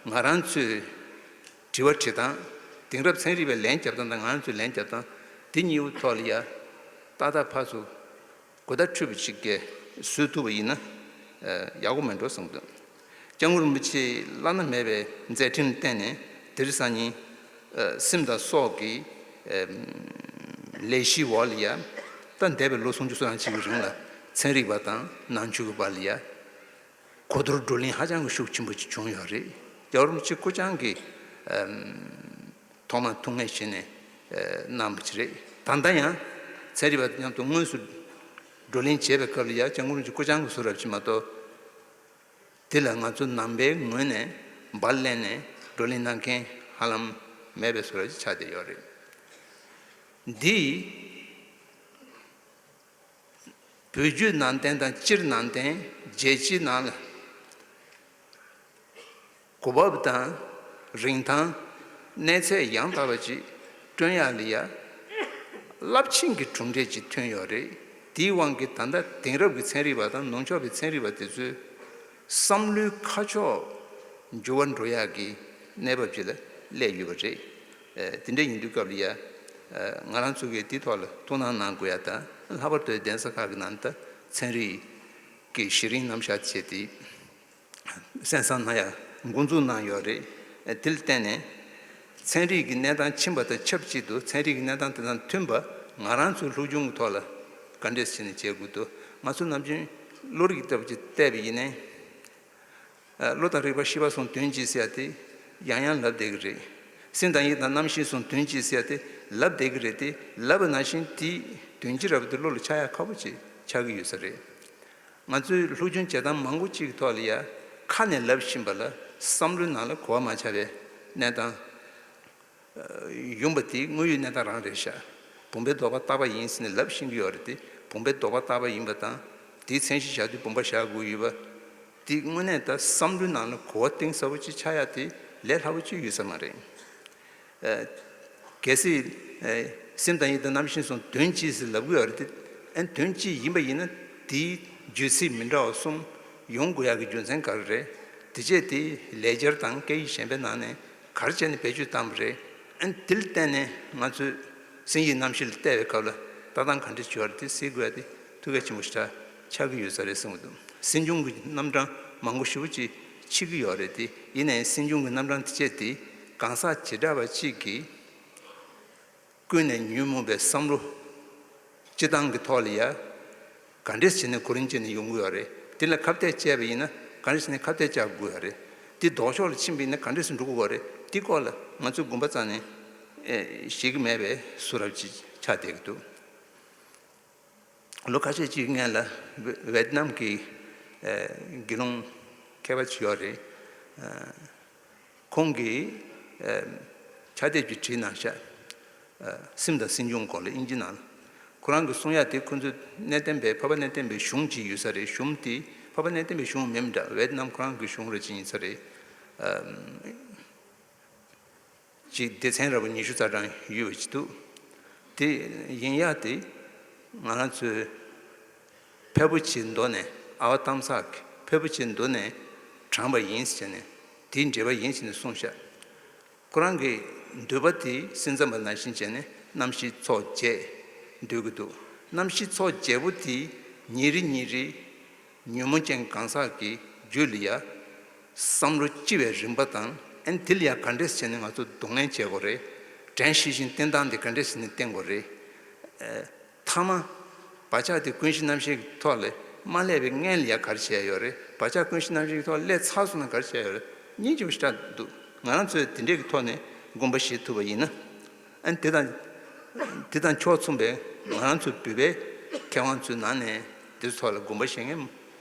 ང་རང་ཚོའི་དྲི་བ་དྲི་སྟངས། དེང་རབས་ཚན་རིག་པའི་ལན་རྒྱབ་སྟངས་དང་ང་རང་ཚོའི་ལན་རྒྱབ་སྟངས། དེ་གཉིས་པོའི་ཐོག་ལ་ཡ་ཏག་ཏག་ཕར་ཚུར་གོ་བརྡ་འཕྲོད་པ་ཅིག་གིས་བཟོ་ཐུབ་པ་ཡིན་ན་ཨ་ཡག་པོ་མེད་འགྲོ་བསམ་གྱི་འདུག། སྐྱབས་མགོན་རིན་པོ་ཆེའི་བླ་ན་མེད་པའི་མཛད་འཕྲིན་བརྟེན་ནས་དེ་རིང་སང་ཉིན་ཨ་སེམས་དང་སྲོག་གི་ཨ་ལས་གཞིའི་འོག་ལ་ཡ། ད་འདས་པའི་ལོ་སུམ་ཅུ་སོ་གྲངས་ཅིག་གི་རིང་ལ་ཚན་རིག་པ་དང་ནང་ཆོས་ཀྱི་བར་ལ་ཡ་གོ་བསྡུར་བགྲོ་གླེང་ཧ་ཅང་གི་ཤུགས་ཆེན་པོ་ཅིག་བྱུང་ཡོད་རེད། སྐྱབས་མགོན་རིན་པོ་ཆེ་སྐུ་རྐྱང་གིས་ཨ་ཐོག་མར་ཐུགས་ངལ་བཞེས་ནས་ཨ་གནང་བ་ཅིག་རེད། ད་ལྟ་ཡང་ཚན་རིག་པ་དང་མཉམ་དུ་དངོས་སུ་བགྲོ་གླེང་བྱེད་པའི་སྐབས་ལ་ཡང་སྐྱབས་མགོན་རིན་པོ་ཆེ་སྐུ་བཅར་གྱི་བཟོ་འདྲ་ཅིག་མ་གཏོགས། དེ་ལ་ང་ཚོ་ནང་པའི་ངོས་ནས་འབར་བསླེབས་ནས་བགྲོ་གླེང་གནང་མཁན་ཧ་ལམ་མེད་པའི་བཟོ་འདྲ་ཅིག་ཆགས་བསྡད་ཡོད་རེད། འདི་བོད་བརྒྱུད་ནང་བསྟན་དང་སྤྱིར་ནང་བསྟན་རྒྱལ་སྤྱིའི་ནང་ལ་གོ་བབ་དང་རིན་ཐང་གནས་ཚད་ཡང་དག་པ་ཅིག་བསྐྲུན་ཡག་ལ་ཡ་རླབས་ཆེན་གྱི་གྲུབ་འབྲས་ཅིག་ཐོན་ཡོད་རེད། དེའི་དབང་གིས་ད་ལྟ་དེང་རབས་ཀྱི་ཚན་རིག་པ་དང་ནུབ་ཕྱོགས་པའི་ཚན་རིག་པ་དེ་ཚོའི་བསམ་བློའི་ཁ་ཕྱོགས་འགྱུར་བ་འགྲོ་ཡག་གི་གནས་བབ་ཅིག་ལ་སླེབས་ཡོད་པ་རེད། ཨ། དེ་འདྲ་ཡིན་དུས་སྐབས་ལ་ཡ། ཨ། ང་རང་ཚོ་གིས་དེའི་ཐོག་ལ་ཐུགས་སྣང་གནང་དགོས་ཡ་དང་། ལྷག་པར་དུ་གདན་ས་ཁག་གི་ནང་ད་ཚན་རིག་གི་གཞི་རིམ་རྣམ་གཞག་བྱས་ཏེ་གསན་བསམ་གནང་ཡ་འགོ་འཛུགས་གནང་ཡོད་རེད། ཨ། དེ་ལ་བརྟེན་ནས་ཚན་རིག་གི་གནས་སྟངས་ཕྱིན་པ་དང་ཆབས་ཅིག་ཏུ་ཚན་རིག་གི་གནས་སྟངས་དེ་དང་མཐུན་པ་ང་རང་ཚོའི་སློབ་སྦྱོང་གི་ཐོག་ལ་ག་འདྲས་བྱས་ནས་བྱེད་དགོས་འདུག་ང་ཚོ་ནམ་རྒྱུན་བློ་རིག་ལྟ་བུ་ཅིག་བལྟས་པ་ཡིན་ནའི། ཨ། བློ་དང་རིག་པ་ཤེས་པ་གསུམ་དོན་གཅིག་ཟེར་ཡ་དེ་ཡང་ཡང་ལབ་བསྡད་ཀྱི་རེད། སེམས་དང་ཡིད་དང་རྣམ་ཤེས་གསུམ་དོན་གཅིག་ཟེར་ཡ་དེ་ལབ་བསྡད་ཀྱི་རེད་དེ། ལབ་པ་ནང་བཞིན་དེའི་དོན་སྤྱི་ར་བ་དེ་བློ་ལ་འཆར་ཡ་ཁག་པོ་ཅིག་ཆགས་ཀྱི་ཡོད་ས་རེད། ང་ཚོའི་སློབ་སྦྱོང་བྱེད་སྟངས་མང་པོ་ཅིག་གི་ཐོག་ལ་ཡ་ཁ་ནས་ལབ་བཞིན་པ་ལ་བསམ་བློའི་ནང་ལ་གོ་བ་མ་ཆགས་པའི་གནས་སྟངས་ཡོང་པ་དེ་དངོས་ཡོད་གནས་སྟངས་རང་རེད་ཤག་བུམ་པའི་ལྡོག་པ་རྟག་པ་ཡིན་ཟེར་ནས་ལབ་ཤེས་ཀྱི་ཡོད་རེད་དེ། བུམ་པའི་ལྡོག་པ་རྟག་པ་ཡིན་པ་དང་། དེའི་མཚན་གཞི་བཞག་དུས་བུམ་པ་བཞག་དགོས་ཡོད་པ་དེ་དངོས་གནས་ད་བསམ་བློའི་ནང་ལ་གོ་བ་གཏིང་ཟབ་པོ་ཅིག་ཆགས་ཡ་དེ་ལས་སླ་པོ་ཅིག་ཡོད་ས་མ་རེད། ཨ། གལ་སྲིད། ཨ། སེམས་དང་ཡིད་དང་རྣམ་ཤེས་གསུམ་དོན་གཅིག་ཟེར་ལབ་ཀྱི་ཡོད་རེད་དེ། ཨ། དོན་གཅིག་ཡིན་པ་ཡིན་ན་དེའི་བརྗོད་ཚིག་མི་འདྲ་བ་གསུམ་ཡོང་དགོས་ཡག་གི་རྒྱུ་མཚན་ག་རེ་རེད། དེ་རྗེས་དེ་ལེགས་སྦྱར་དང་སྐད་ཡིག་གཞན་པའི་ནང་ནས་ག་རེ་བྱས་ནས་བེད་སྤྱོད་བཏང་བ་རེད། ཨ། དེ་ལ་བརྟེན་ནས་ང་ཚོས་སེམས་ཡིད་རྣམ་ཤེས་ལ་བལྟ་བའི་སྐབས་ལ་ལྟ་སྟངས་ག་འདྲ་བྱེད་པ་རེད་དེ་གཟིགས་དགོས་ཡ་དེ་ཐུགས་གལ་ཆེན་པོ་ཞེ་དྲག་ཆགས་ཀྱི་ཡོད་ས་རེད་བསམ་གྱི་འདུག་སེམས་བྱུང་གི་རྣམ་གྲངས་མང་པོ་ཞེ་པོ་ཅིག་མཆིས་ཀྱི་ཡོད་རེད་དེ། ཡིན་ནའི་སེམས་བྱུང་གི་རྣམ་གྲངས་དེ་བྱས་ཏེ་གང་ཟག་བྱེ་བྲག་པ་གཅིག་གིས་ཀུན་ནས་ཉོན་མོངས་པའི་བསམ་བློ་སྤྱི་བཏང་གི་ཐོག་ལ་ཡ་ག་འདྲས་བྱས་ནས་གོ་རིམ་བྱས་ནས་ཡོང་གི་ཡོད་རེད། དེ་ལ་ཁ་གཏད་བཅག་པ་ཡིན་ན་ག་འདྲས་བྱས་ནས་ཁ་གཏད་བཅག་དགོས་ཡོད་རེད། དེ་ལྡོག་ཕྱོགས་ལ་ཕྱིན་པ་ཡིན་ན་ག་འདྲས་སེ་འགྲོ་དགོས་ཡོད་རེད། དེ་སྐོར་ལ་ང་ཚོས་དགོངས་པ་རྩ་ནས་ཨེ་བཞེས་ཀྱི་མེད་པའི་བཟོ་འདྲ་ཅིག་ཆགས་བསྡད་ཀྱི་འདུག་ལོ་ཁ་ཤས་ཅིག་སྔོན་ལ་ཝེ་ཝེད་ནམ་གྱི་ཨེ་དགེ་སློང་མཁས་པ་ཅིག་ཡོད་རེད། ཨེ་ཁོང་གིས་ཨེ་ཕྱག་དེབ་ཅིག་བྲིས་གནང་ཤག་ཨེ་སེམས་དང་སེམས་བྱུང་སྐོར་ལ་དབྱིན་ཇི་ནང་ལ། ཁོ་རང་གིས་གསུང་ཡ་དེ་ཁོ་ཚོའི་གནས་བརྟན་པའི་འཕགས་པ་གནས་བརྟན་པའི་གཞུང་ཅིག་ཡོད་ས་རེད། གཞུང་དེ་འཕགས་པ་གནས་བརྟན་པའི་གཞུང་མིན་འདྲ། ཝེད་ནམ་ཁོ་རང་གི་གཞུང་རེ་ཅིག་ཡིན་ས་རེད། ཨེ་ཅིག་སྡེ་ཚན་ར་བ་ཉི་ཤུ་རྩ་གྲངས་ཡོད་པ་ཅིག་འདུག་དེ་ཡིན་ཡག་དེ་ང་རང་ཚོའི་ཕལ་པོ་ཆེའི་མདོ་ནས། ཨ་བ་ཏམ་ས་ཀྱི་ཕལ་པོ་ཆེའི་མདོ་ནས་དྲངས་པ་ཡིན་ཟེར་ནས་དེའི་འགྲེལ་པ་ཡིན་ཟེར་ནས་གསུངས་ཤག་ཁོ་རང་གི་འདོད་པ་དེ་སེམས་ཙམ་པ་ནང་བཞིན་བྱས་ནས་རྣམ་ཤེས་ཚོགས་བརྒྱད་འདོད་ཀྱི་འདུག་རྣམ་ཤེས་ཚོགས་བརྒྱད་པོ་དེ་ཉིན་རེ་ཉིན་རེ་ཉོན་མོངས་ཅན་གང་ཟག་གི་རྒྱུད་ལ་ཡ་བསམ་བློ་ལྕི་བའི་རིམ་པ་དང་། ཨན་དེ་ལ་ཡ་ག་འདྲས་བྱས་ནས་ང་ཚོ་གདོང་ལེན་བྱེད་དགོས་རེད། དྲན་ཤེས་བཞིན་བསྟེན་སྟངས་དེ་ག་འདྲས་བྱས་ནས་བསྟེན་དགོས་རེད། ཨ་མཐའ་མ་བག་ཆགས་དེ་ཀུན་གཞི་རྣམ་ཤེས་ཀྱི་ཐོག་ལ་མ་སླེབས་པའི་སྔོན་ལ་ཡ་ག་རེ་བྱས་ཡོད་རེད། བག་ཆགས་ཀུན་གཞི་རྣམ་ཤེས་ཀྱི་ཐོག་ལ་སླེབས་ཚར་སོང་ན་ག་རེ་བྱས་ཡོད་རེད། སྙིང་རྗེ་པོ་ཞེ་དྲག་འདུག་ང་རང་ཚོས་དེ་འདྲས་ཀྱི་ཐོག་ནས་དགོངས་པ་བཞེས་ཐུབ་པ་ཡིན་ན། ཨ་ནི་དེ་དང་། དེ་དང་ཕྱོགས་མཚུངས་པའི་ང་རང་ཚོའི་བོད་པའི་མཁས་དབང་ཚོའི་ནང་ནས་དེ་ཚོ་ཐོག་ལ་དགོངས་པ་བཞེས་མཁན་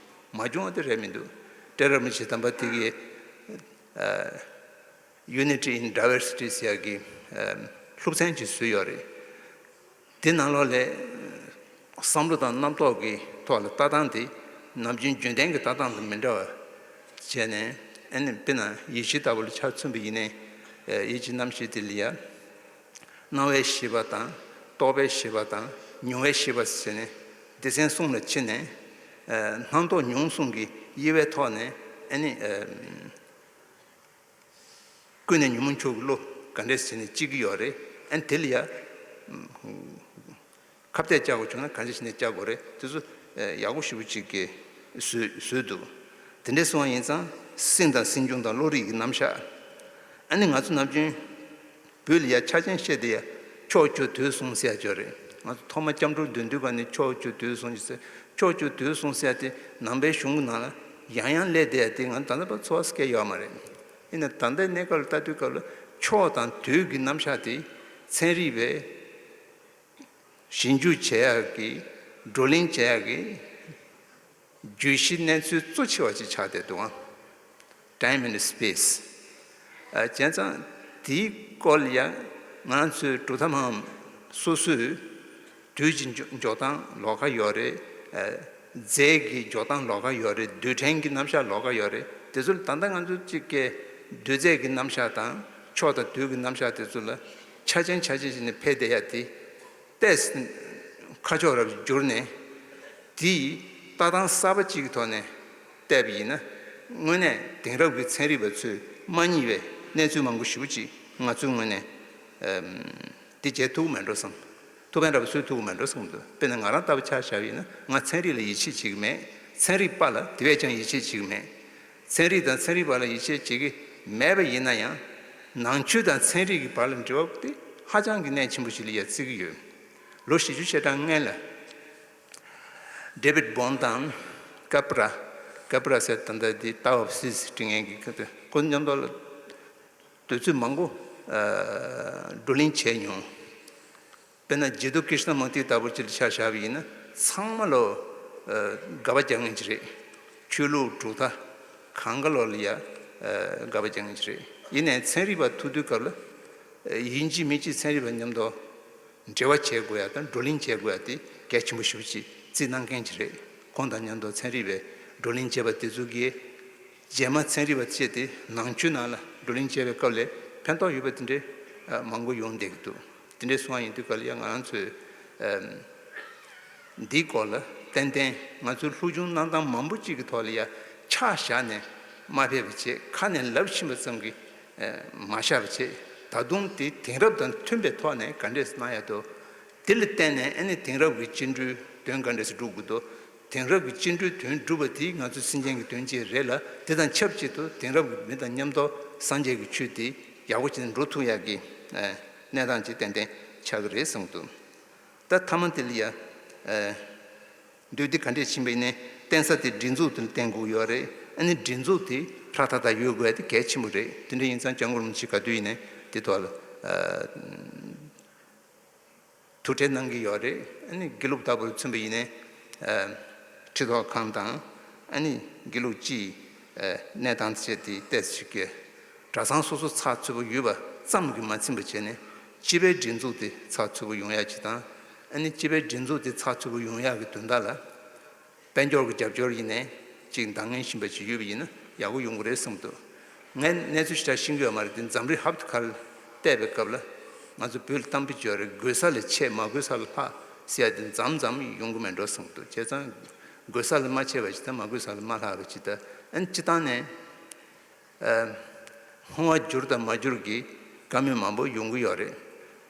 མ་བྱུང་བ་དེ་རེད་མི་འདུག་སྤྲེལ་རབས་རིན་པོ་ཆེ་དམ་པ་དེ་གིས་ཨ་Unity in Diversity ཟེར་ཡག་གི་ཨ་སློབ་ཚན་ཅིག་བཟོས་ཡོད་རེད། དེ་ནང་ལོགས་ལ་བསམ་བློ་དང་རྣམ་རྟོག་གི་ཐོག་ལ་ལྟ་སྟངས་དེ་ནམ་རྒྱུན་རྒྱུན་ལྡན་གྱི་ལྟ་སྟངས་དང་མི་འདྲ་བ་བྱས་ནས། ཨ་ནི་དཔེར་ན་ཡིད་བྱེད་ལྟ་བུ་ལ་ཆ་མཚོན་པ་ཡིན་ནའི། ཡིད་ཀྱི་རྣམ་ཤེས་དེ་ལ་ཡ། སྣང་བའི་ཤེས་པ་དང་། རྟོག་པའི་ཤེས་པ་དང་། མྱོང་བའི་ཤེས་པ་ཟེར་ནས་སྡེ་ཚན་གསུམ་ལ་ཕྱེ་ནས། ཨ་སྣང་རྟོག་མྱོང་གསུམ་གྱི་དབྱེ་བའི་ཐོག་ནས། ཨ་ནི་ཨ་ཀུན་ནས་ཉོན་མོངས་ཕྱོགས་ཀྱི་བློ་ག་འདྲས་བྱས་ནས་སྐྱེ་གི་ཡོད་རེད། ཨ་ནི་དེ་ལ་ཡ་ཁ་གཏད་བཅག་དགོས་བྱུང་ན་ག་འདྲས་བྱས་ནས་བཅག་དགོས་རེད། དེ་ཚོ་ཡག་པོ་ཞེ་པོ་ཅིག་གིས་བཟོས་བཟོས་འདུག་དེ་འདྲས་སོང་བ་ཡིན་ཙང་སེམས་དང་སེམས་བྱུང་དང་བློ་རིག་གི་རྣམ་གཞག་ཨ་ནི་ང་ཚོ་ནམ་རྒྱུན་བོད་ལ་ཡ་ཆ་ཅན་བཤད་དེ་ཡ་ཕྱོགས་བཅུ་དུས་གསུམ་ཟེར་ཡ་ཅིག་ཡོད་རེད། ང་ཚོ་ཐོག་མ་སྐྱབས་འགྲོ་འདོན་དུས་ག་ནས་ཕྱོགས་བཅུ་དུས་གསུམ་ཟེར། ཕྱོགས་བཅུ་དུས་གསུམ་ཟེར་ཡ་དེ་ནང་པའི་གཞུང་གི་ནང་ལ་ཡང་ཡང་སླེབས་བསྡད་ཡ་དེ་ང་ཚོ་ད་ལྟ་བར་ཚོར་བ་སྐྱེ་ཡོད་མ་རེད། ཡིན་ན་ད་ལྟའི་གནས་སྐབས་ལ་ལྟ་དུས་སྐབས་ལ་ཕྱོགས་དང་དུས་ཀྱི་རྣམ་གཞག་དེ་ཚན་རིག་པས་ ཞིབ་འཇུག་བྱེད་ཡག་གི་བགྲོ་གླེང་བྱེད་ཡག་གི་བརྗོད་གཞི་གནས་ཚུལ་གཙོ་ཆེ་བ་ཅིག་ཆགས་བསྡད་འདུག་ཨང་། Time and space། ཨ་བྱས་ཙང་དེའི་སྐོར་ལ་ཡང་ང་རང་ཚོའི་གྲུབ་མཐའ་སྨྲ་བ་སོ་སོས་དུས་ཀྱི་འཇོག་འཇོག་སྟངས་ལོགས་ཀ་ཡོད་རེད། ཨ་རྫས་ཀྱི་འཇོག་སྟངས་ལོགས་ཀ་ཡོད་རེད། རྡུལ་ཕྲན་གྱི་རྣམ་གཞག་ལོགས་ཀ་ཡོད་རེད། དེ་ཚོ་ལ་ད་ལྟ་ང་ཚོ་གཅིག་གི་རྡུལ་རྫས་ཀྱི་རྣམ་གཞག་དང་ཕྱོགས་དང་དུས་ཀྱི་རྣམ་གཞག་དེ་ཚོ་ལ་ཆ་ཅན་ཆ་ཅན་བྱས་ནས་ཕེབས་བསྡད་ཡ་དེ། ཏོག་ཙམ་ཁ་ཕྱོགས་རབ་བསྒྱུར་ནས། དེའི་ལྟ་སྟངས་གསར་པ་གཅིག་གི་ཐོག་ནས་བལྟས་པ་ཡིན་ན། དངོས་གནས་དེང་རབས་ཀྱི་ཚན་རིག་པ་ཚོས་མ་རྙེད་པའི་གནས་ཚུལ་མང་པོ་ཞེ་པོ་ཅིག་ང་ཚོའི་ངོས་ནས་ཨམ་འདི་བྱེད་ཐུབ་ཀྱི་མེད་འགྲོ་བསམ། ཐུབ་པ་འདྲ་པོ་བཟོ་ཐུབ་ཀྱི་མེད་འགྲོ་བསམ་འདུག་དཔེར་ན་ང་རང་ལྟ་བུ་ཆ་བཞག་པ་ཡིན་ན། ང་ཚན་རིག་ལ་ཡིད་ཆེས་བྱེད་ཀྱི་མེད། ཚན་རིག་པ་ལ་དེ་བས་ཀྱང་ཡིད་ཆེས་བྱེད་ཀྱི་མེད། ཚན་རིག་དང་ཚན་རིག་པ་ལ་ཡིད་ཆེས་བྱེད་ཀྱི་མེད་པ་ཡིན་ན་ཡང་། ནང་ཆོས་དང་ཚན་རིག་གི་བར་ལ་འབྲེལ་བ་དེ་ཧ་ཅང་གི་གནད་ཆེན་པོ་ཞིག་ལ་ཡ་བརྩི་གི་ཡོད། ལོ་བཞི་བཅུ་ཞེ་གྲངས་སྔོན་ལ་ཌེ་བིད་བོན་དང་ཀ་པ་ར། ཀ་པ་ར་ཟེར་ད་ལྟ་འདི་Tao of Six་འབྲི་མཁན་གྱི་ཁ་ཐུག་ཁོ་མཉམ་དུ་ལ་དུས་ཚོད་མང་པོ་ཨ་བགྲོ་གླེང་བྱས་མྱོང་། དཔེར་ན་རྗེ་བཙུན་ཀྲིཤ་ན་མུར་ཏི་ལྟ་བུ་ཅིག་ལ་ཆ་བཞག་པ་ཡིན་ན། ཚང་མ་ལོ་ཨ་དགའ་པ་རྒྱག་མཁན་ཅིག་རེད། ཆོས་ལུགས་གྲུབ་མཐའ་གང་ག་ལོ་ལ་ཡ་ཨ་དགའ་པ་རྒྱག་མཁན་ཅིག་རེད། ཡིན་ནའི་ཚན་རིག་པ་ཐུག་དུས་སྐབས་ལ་ཨ་ཡིན་གཅིག་མིན་གཅིག་ཚན་རིག་པ་མཉམ་དུ་འབྲེལ་བ་བྱེད་དགོས་ཡ་དང་བགྲོ་གླེང་བྱེད་དགོས་ཡ་དེ་གལ་ཆེན་པོ་ཞེ་པོ་ཅིག་བརྩི་གནང་མཁན་ཅིག་རེད། ཁོང་དང་མཉམ་དུ་ཚན་རིག་པའི་བགྲོ་གླེང་བྱས་པ་དེ་ཚོ་གིས། རྗེས་མ་ཚན་རིག་པ་བཅས་དེ་ནང་ཆོས་ནང་ལ་བགྲོ་གླེང་བྱས་པའི་སྐབས་ལ་ཕན་ཐོགས་ཡོད་པ་དེ་འདྲའི་ཨ་མང་པོ་ཡོང་བསྡད་ཀྱི་འདུག་དེ་འདྲའི་སོང་བ་ཡིན་དུས་སྐབས་ལ་ཡང་ང་རང་ཚོས་ཨམ་འདིའི་སྐོར་ལ་ཏན་ཏན་ང་ཚོའི་སློབ་སྦྱོང་གནང་སྟངས་མང་པོ་གཅིག་གི་ཐོག་ལ་ཡ་ཆ་བཞག་ནས་མ་ཕེབས་པ་བྱས། ཁ་ནས་ལབ་ཕྱིན་པ་ཙམ་གྱིས་ཨ་མ་བཞག་པ་བྱས། ད་དུང་དེ་དེང་རབས་དང་མཐུན་པའི་ཐོག་ནས་ག་འདྲས་གནང་ཡ་འདུག་དེ་ལ་བརྟེན་ནས་ཨ་ནི་དེང་རབས་ཀྱི་སྤྱི་འགྲོའི་དོན་ག་འདྲས་སེ་སྒྲུབ་དགོས་འདུག་དེང་རབས་ཀྱི་སྤྱི་འགྲོའི་དོན་སྒྲུབ་པ་དེ་ང་ཚོའི་སེམས་ཅན་གྱི་དོན་ཅིག་རེད་ལ། དེ་དང་ཆབས་ཅིག་ཏུ་དེང་རབས་ཀྱི་མི་དང་མཉམ་དུ་སངས་རྒྱས་ཀྱི་ཆོས་དེ་ཡག་པོ་བྱས་ནས་འགྲོ་ཐུབ་ཡག་གི་ཨ་གནས་སྟངས་ཅིག་ཏན་ཏན་ཆགས་ཀྱི་རེད་བསམ་གྱི་འདུག་ད་མཐའ་མ་དེ་ལ་ཡ་ཨ་འདུག་དེ་ག་འདྲས་ཕྱིན་པ་ཡིན་ནའི་བརྟེན་ས་དེ་སྒྲིག་འཛུགས་དེ་ལ་བརྟེན་དགོས་ཡོད་རེད། ཨ་ནི་སྒྲིག་འཛུགས་དེ་ཧྲ་ཐག་ཐག་ཡོད་དགོས་ཡ་དེ་གལ་ཆེན་པོ་རེད། དེ་འདྲ་ཡིན་ཙང་སྐྱབས་མགོན་རིན་པོ་ཆེ་ག་དུས་ཡིན་ནའི་དེ་ཐོག་ལ་ཨ། ཐུགས་ཁྲལ་གནང་གི་ཡོད་རེད། ཨ་ནི་དགེ་ལུགས་ལྟ་བུར་མཚོན་པ་ཡིན་ནའི་ཨ་ཁྲི་ཐོག་ཁང་དང་། ཨ་ནི་དགེ་ལུགས་སྤྱིའི་ཨ་གནས་སྟངས་བཅས་དེ་ཏོག་ཙམ་ཞིག་གི་གྲྭ་ཚང་སོ་སོ་ཚགས་ཚུད་པོ་ཡོད་པ་ཙམ་གྱིས་མ་ཚིམ་པ་བྱས་ནས། སྤྱི་པའི་སྒྲིག་འཛུགས་དེ་ཚགས་ཚུད་པོ་ཡོང་ཡག་ཅིག་དང་། ཨ་ནི་སྤྱི་པའི་སྒྲིག་འཛུགས་དེ་ཚགས་ཚུད་པོ་ཡོང་ཡག་གི་དོན་དག་ལ། དཔལ་འབྱོར་གྱི་རྒྱབ་སྐྱོར་ཡིན་ནའི་ཅིག་འདང་ངེས་བཞིན་པ་ཅིག་ཡོད་པ་ཡིན་ན་ཡག་པོ་ཡོང་གི་རེད་བསམ་འདུག་ངས་གནས་ཚུལ་ཞེ་དྲག་ཤེས་ཀྱི་ཡོད་མ་རེད་དེ། འཛམ་གླིང་ཧབ་ཏུ་ཁ་ལ་བལྟས་པའི་སྐབས་ལ་ང་ཚོ་བོད་ལ་གཏམ་དཔེ་ཅིག་ཡོད་རེད། དགོས་ས་ལས་ཆེ། མ་དགོས་ས་ལ་ལྷག་ཟེར་ཡ་དེ་མཚམས་མཚམས་ཡོང་གི་མེད་འགྲོ་བསམ་འདུག་བྱས་ཙང་དགོས་ས་ལས་མ་ཆེ་བ་ཅིག་དང་མ་དགོས་ས་ལས་མ་ལྷག་པ་ཅིག་དང་། ཨ་ནི་སྤྱིར་བཏང་ནས། ཨ་བསྔོ་བ་བསྒྱུར་དང་མ་བསྒྱུར་གྱི་བཀའ་མོལ་མང་པོ་ཡོང་གི་ཡོད་རེད།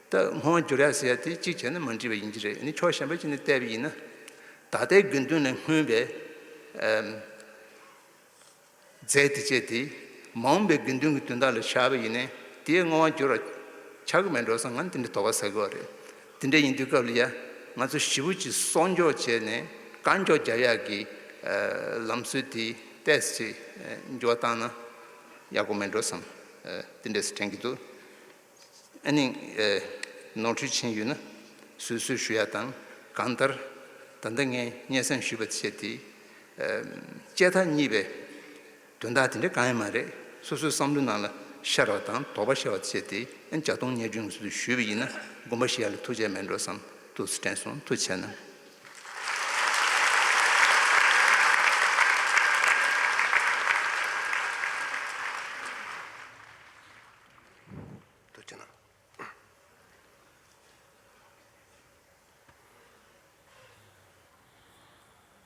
ད་བསྔོ་བ་བསྒྱུར་ཡ་ཟེར་ཡ་དེ་གཅིག་བྱས་ན་མ་འགྲིག་པ་ཡིན་གྱི་རེད། ཨ་ནི་ཕྱོགས་གཞན་པ་ཅིག་ནས་བལྟས་པ་ཡིན་ན། ད་ལྟའི་དགེ་འདུན་ལས་སྔོན་པའི་ཨ་རྫས་དེ་བཅས་དེ་མ་འོངས་པའི་དགེ་འདུན་གྱི་དོན་དག་ལ་བཞག་པ་ཡིན་ནའི་དེའི་བསྔོ་བ་བསྒྱུར་བ་ཆགས་ཀྱི་མེད་འགྲོ་བསམ། ང་ནི་དེ་འདྲའི་དོགས་པ་ཟ་གི་ཡོད་རེད། དེ་འདྲ་ཡིན་དུས་སྐབས་ལ་ཡ་ང་ཚོ་ཞེ་པོ་ཅིག་གསོག་འཇོག་བྱས་ནས་བཀག་འཇོག་རྒྱག་ཡག་གི་ཨ་ལམ་སྲོལ་དེ་ཏོག་ཙམ་ཅིག་འགྱུར་བ་བཏང་ན་ཡག་པོ་མེད་འགྲོ་བསམ། ཨ་དེ་འདྲ་ཞིག་དྲན་གྱི་འདུག་ཨ་ནི་ཨ་ནོར་འཁྲུལ་ཕྱིན་ཡོད་ན་བཟོད་གསོལ་ཞུ་ཡ་དང་། གང་ལྟར་ད་ལྟ་ངས་སྙན་སེང་ཞུས་པ་བྱས་ཏེ། ཨ་བཅད་ཐབས་རྙེད་པའི་དོན་དག་དེ་འདྲ་གང་ཡང་མ་རེད། སོ་སོའི་བསམ་བློའི་ནང་ལ་ཤར་བ་དང་དོགས་པ་ཤར་བ་བྱས་ཏེ། ཨ་ནི་བརྒྱ་སྟོང་ཉེར་བདུན་གྱི་ཚུལ་དུ་ཞུས་པ་ཡིན་ན་དགོངས་པ་བཞེས་ཡ་ལ་ཐུགས་རྗེ་མེད་འགྲོ་བསམ། ཐུགས་སུ་དྲན་སོང་། ཐུགས་རྗེ་གནང་། ཐུགས་རྗེ་གནང་།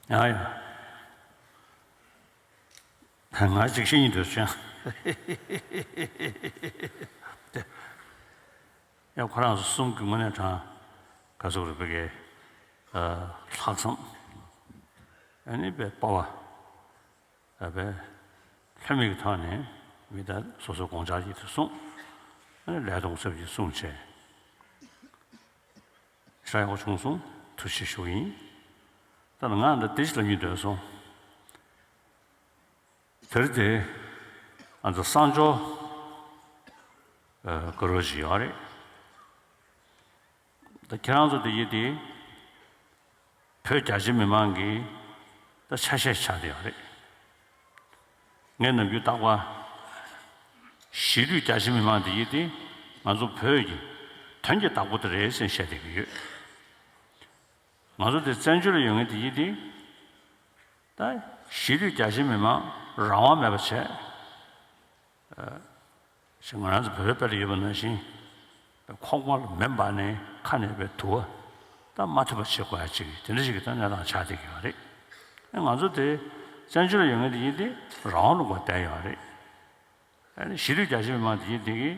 ཡ་ཡ། ང་ཅིག་བཤད་སྙིང་འདོད་བྱུང་། ཡ་ཁོ་རང་ཚོ་གསུམ་གྱི་དངོས་གནས་དྲང་ག་ཟུག་རེད་པའི་གི་ལྷག་བསམ། ཨ་ནི་པའི་སྤོབས་པ། ཨ་པའི་ལྷད་མེད་ཀྱི་ཐོག་ནས་མི་ད་སོ་སོའི་དགོངས་འཆར་ཅིག་དེ་གསུངས། ཨ་ནི་ལས་གཏོང་ཚབ་ཅིག་གསུངས་བྱས། ཞེ་དྲག་ཡག་པོ་བྱུང་སོང་། ཐུགས་རྗེ་ཆེ་ཞུ་གི་ཡིན། ད་ང་འདི་དེ་ཞིག་ལབ་སྙིང་འདོད་སོང་། དེར་དེ་ང་ཚོ་གསང་སྦྱོར་ཨ་དཀར་པོ་ཞིག་ཡོད་རེད། ད་ཁྱེད་རང་ཚོ་དེ་ཡིན་དེ། བོད་རྒྱ་ཆེ་མི་མང་གི་ད་ཆ་ཤས་ཆགས་བསྡད་ཡོད་རེད། ངས་ནམ་རྒྱུན་རྟག་པར་གཞིས་ལུས་རྒྱ་ཆེ་མི་མང་དེ་ཡིན་དེ། ང་ཚོ་བོད་ཀྱི་དོན་གྱི་བདག་པོ་དེ་རེད་ཟེར་བཤད་བསྡད་ཀྱི་ཡོད། ང་ཚོ་དེ་བཙན་བྱོལ་ལ་ཡོད་མཁན་དེ་ཡིན་དེ། ད་གཞིས་ལུས་རྒྱ་ཆེ་མི་མང་རང་དབང་མེད་པ་བྱས། ཞེས་ང་རང་ཚོ་བོད་པའི་དཔེ་ལ་ཡོད་པ་ནང་བཞིན། ཁོག་པ་ལ་མེ་འབར་ནས་ཁ་ནས་པའི་དུ་བ་ད་མ་ཐུབ་པ་བྱེད་དགོས་ཡ་ཅིག་དེ་འདྲ་ཞིག་གི་ད་གནས་སྟངས་ཆགས་བསྡད་ཀྱི་ཡོད་རེད། ཨ་ང་ཚོ་དེ་བཙན་བྱོལ་ལ་ཡོད་མཁན་དེ་ཡིན་དེ་རང་དབང་ལུང་པར་བསྡད་ཡོད་རེད། ཨ་ནི་གཞིས་ལུས་རྒྱ་ཆེ་མི་མང་དེ་ཡིན་དེ་གི་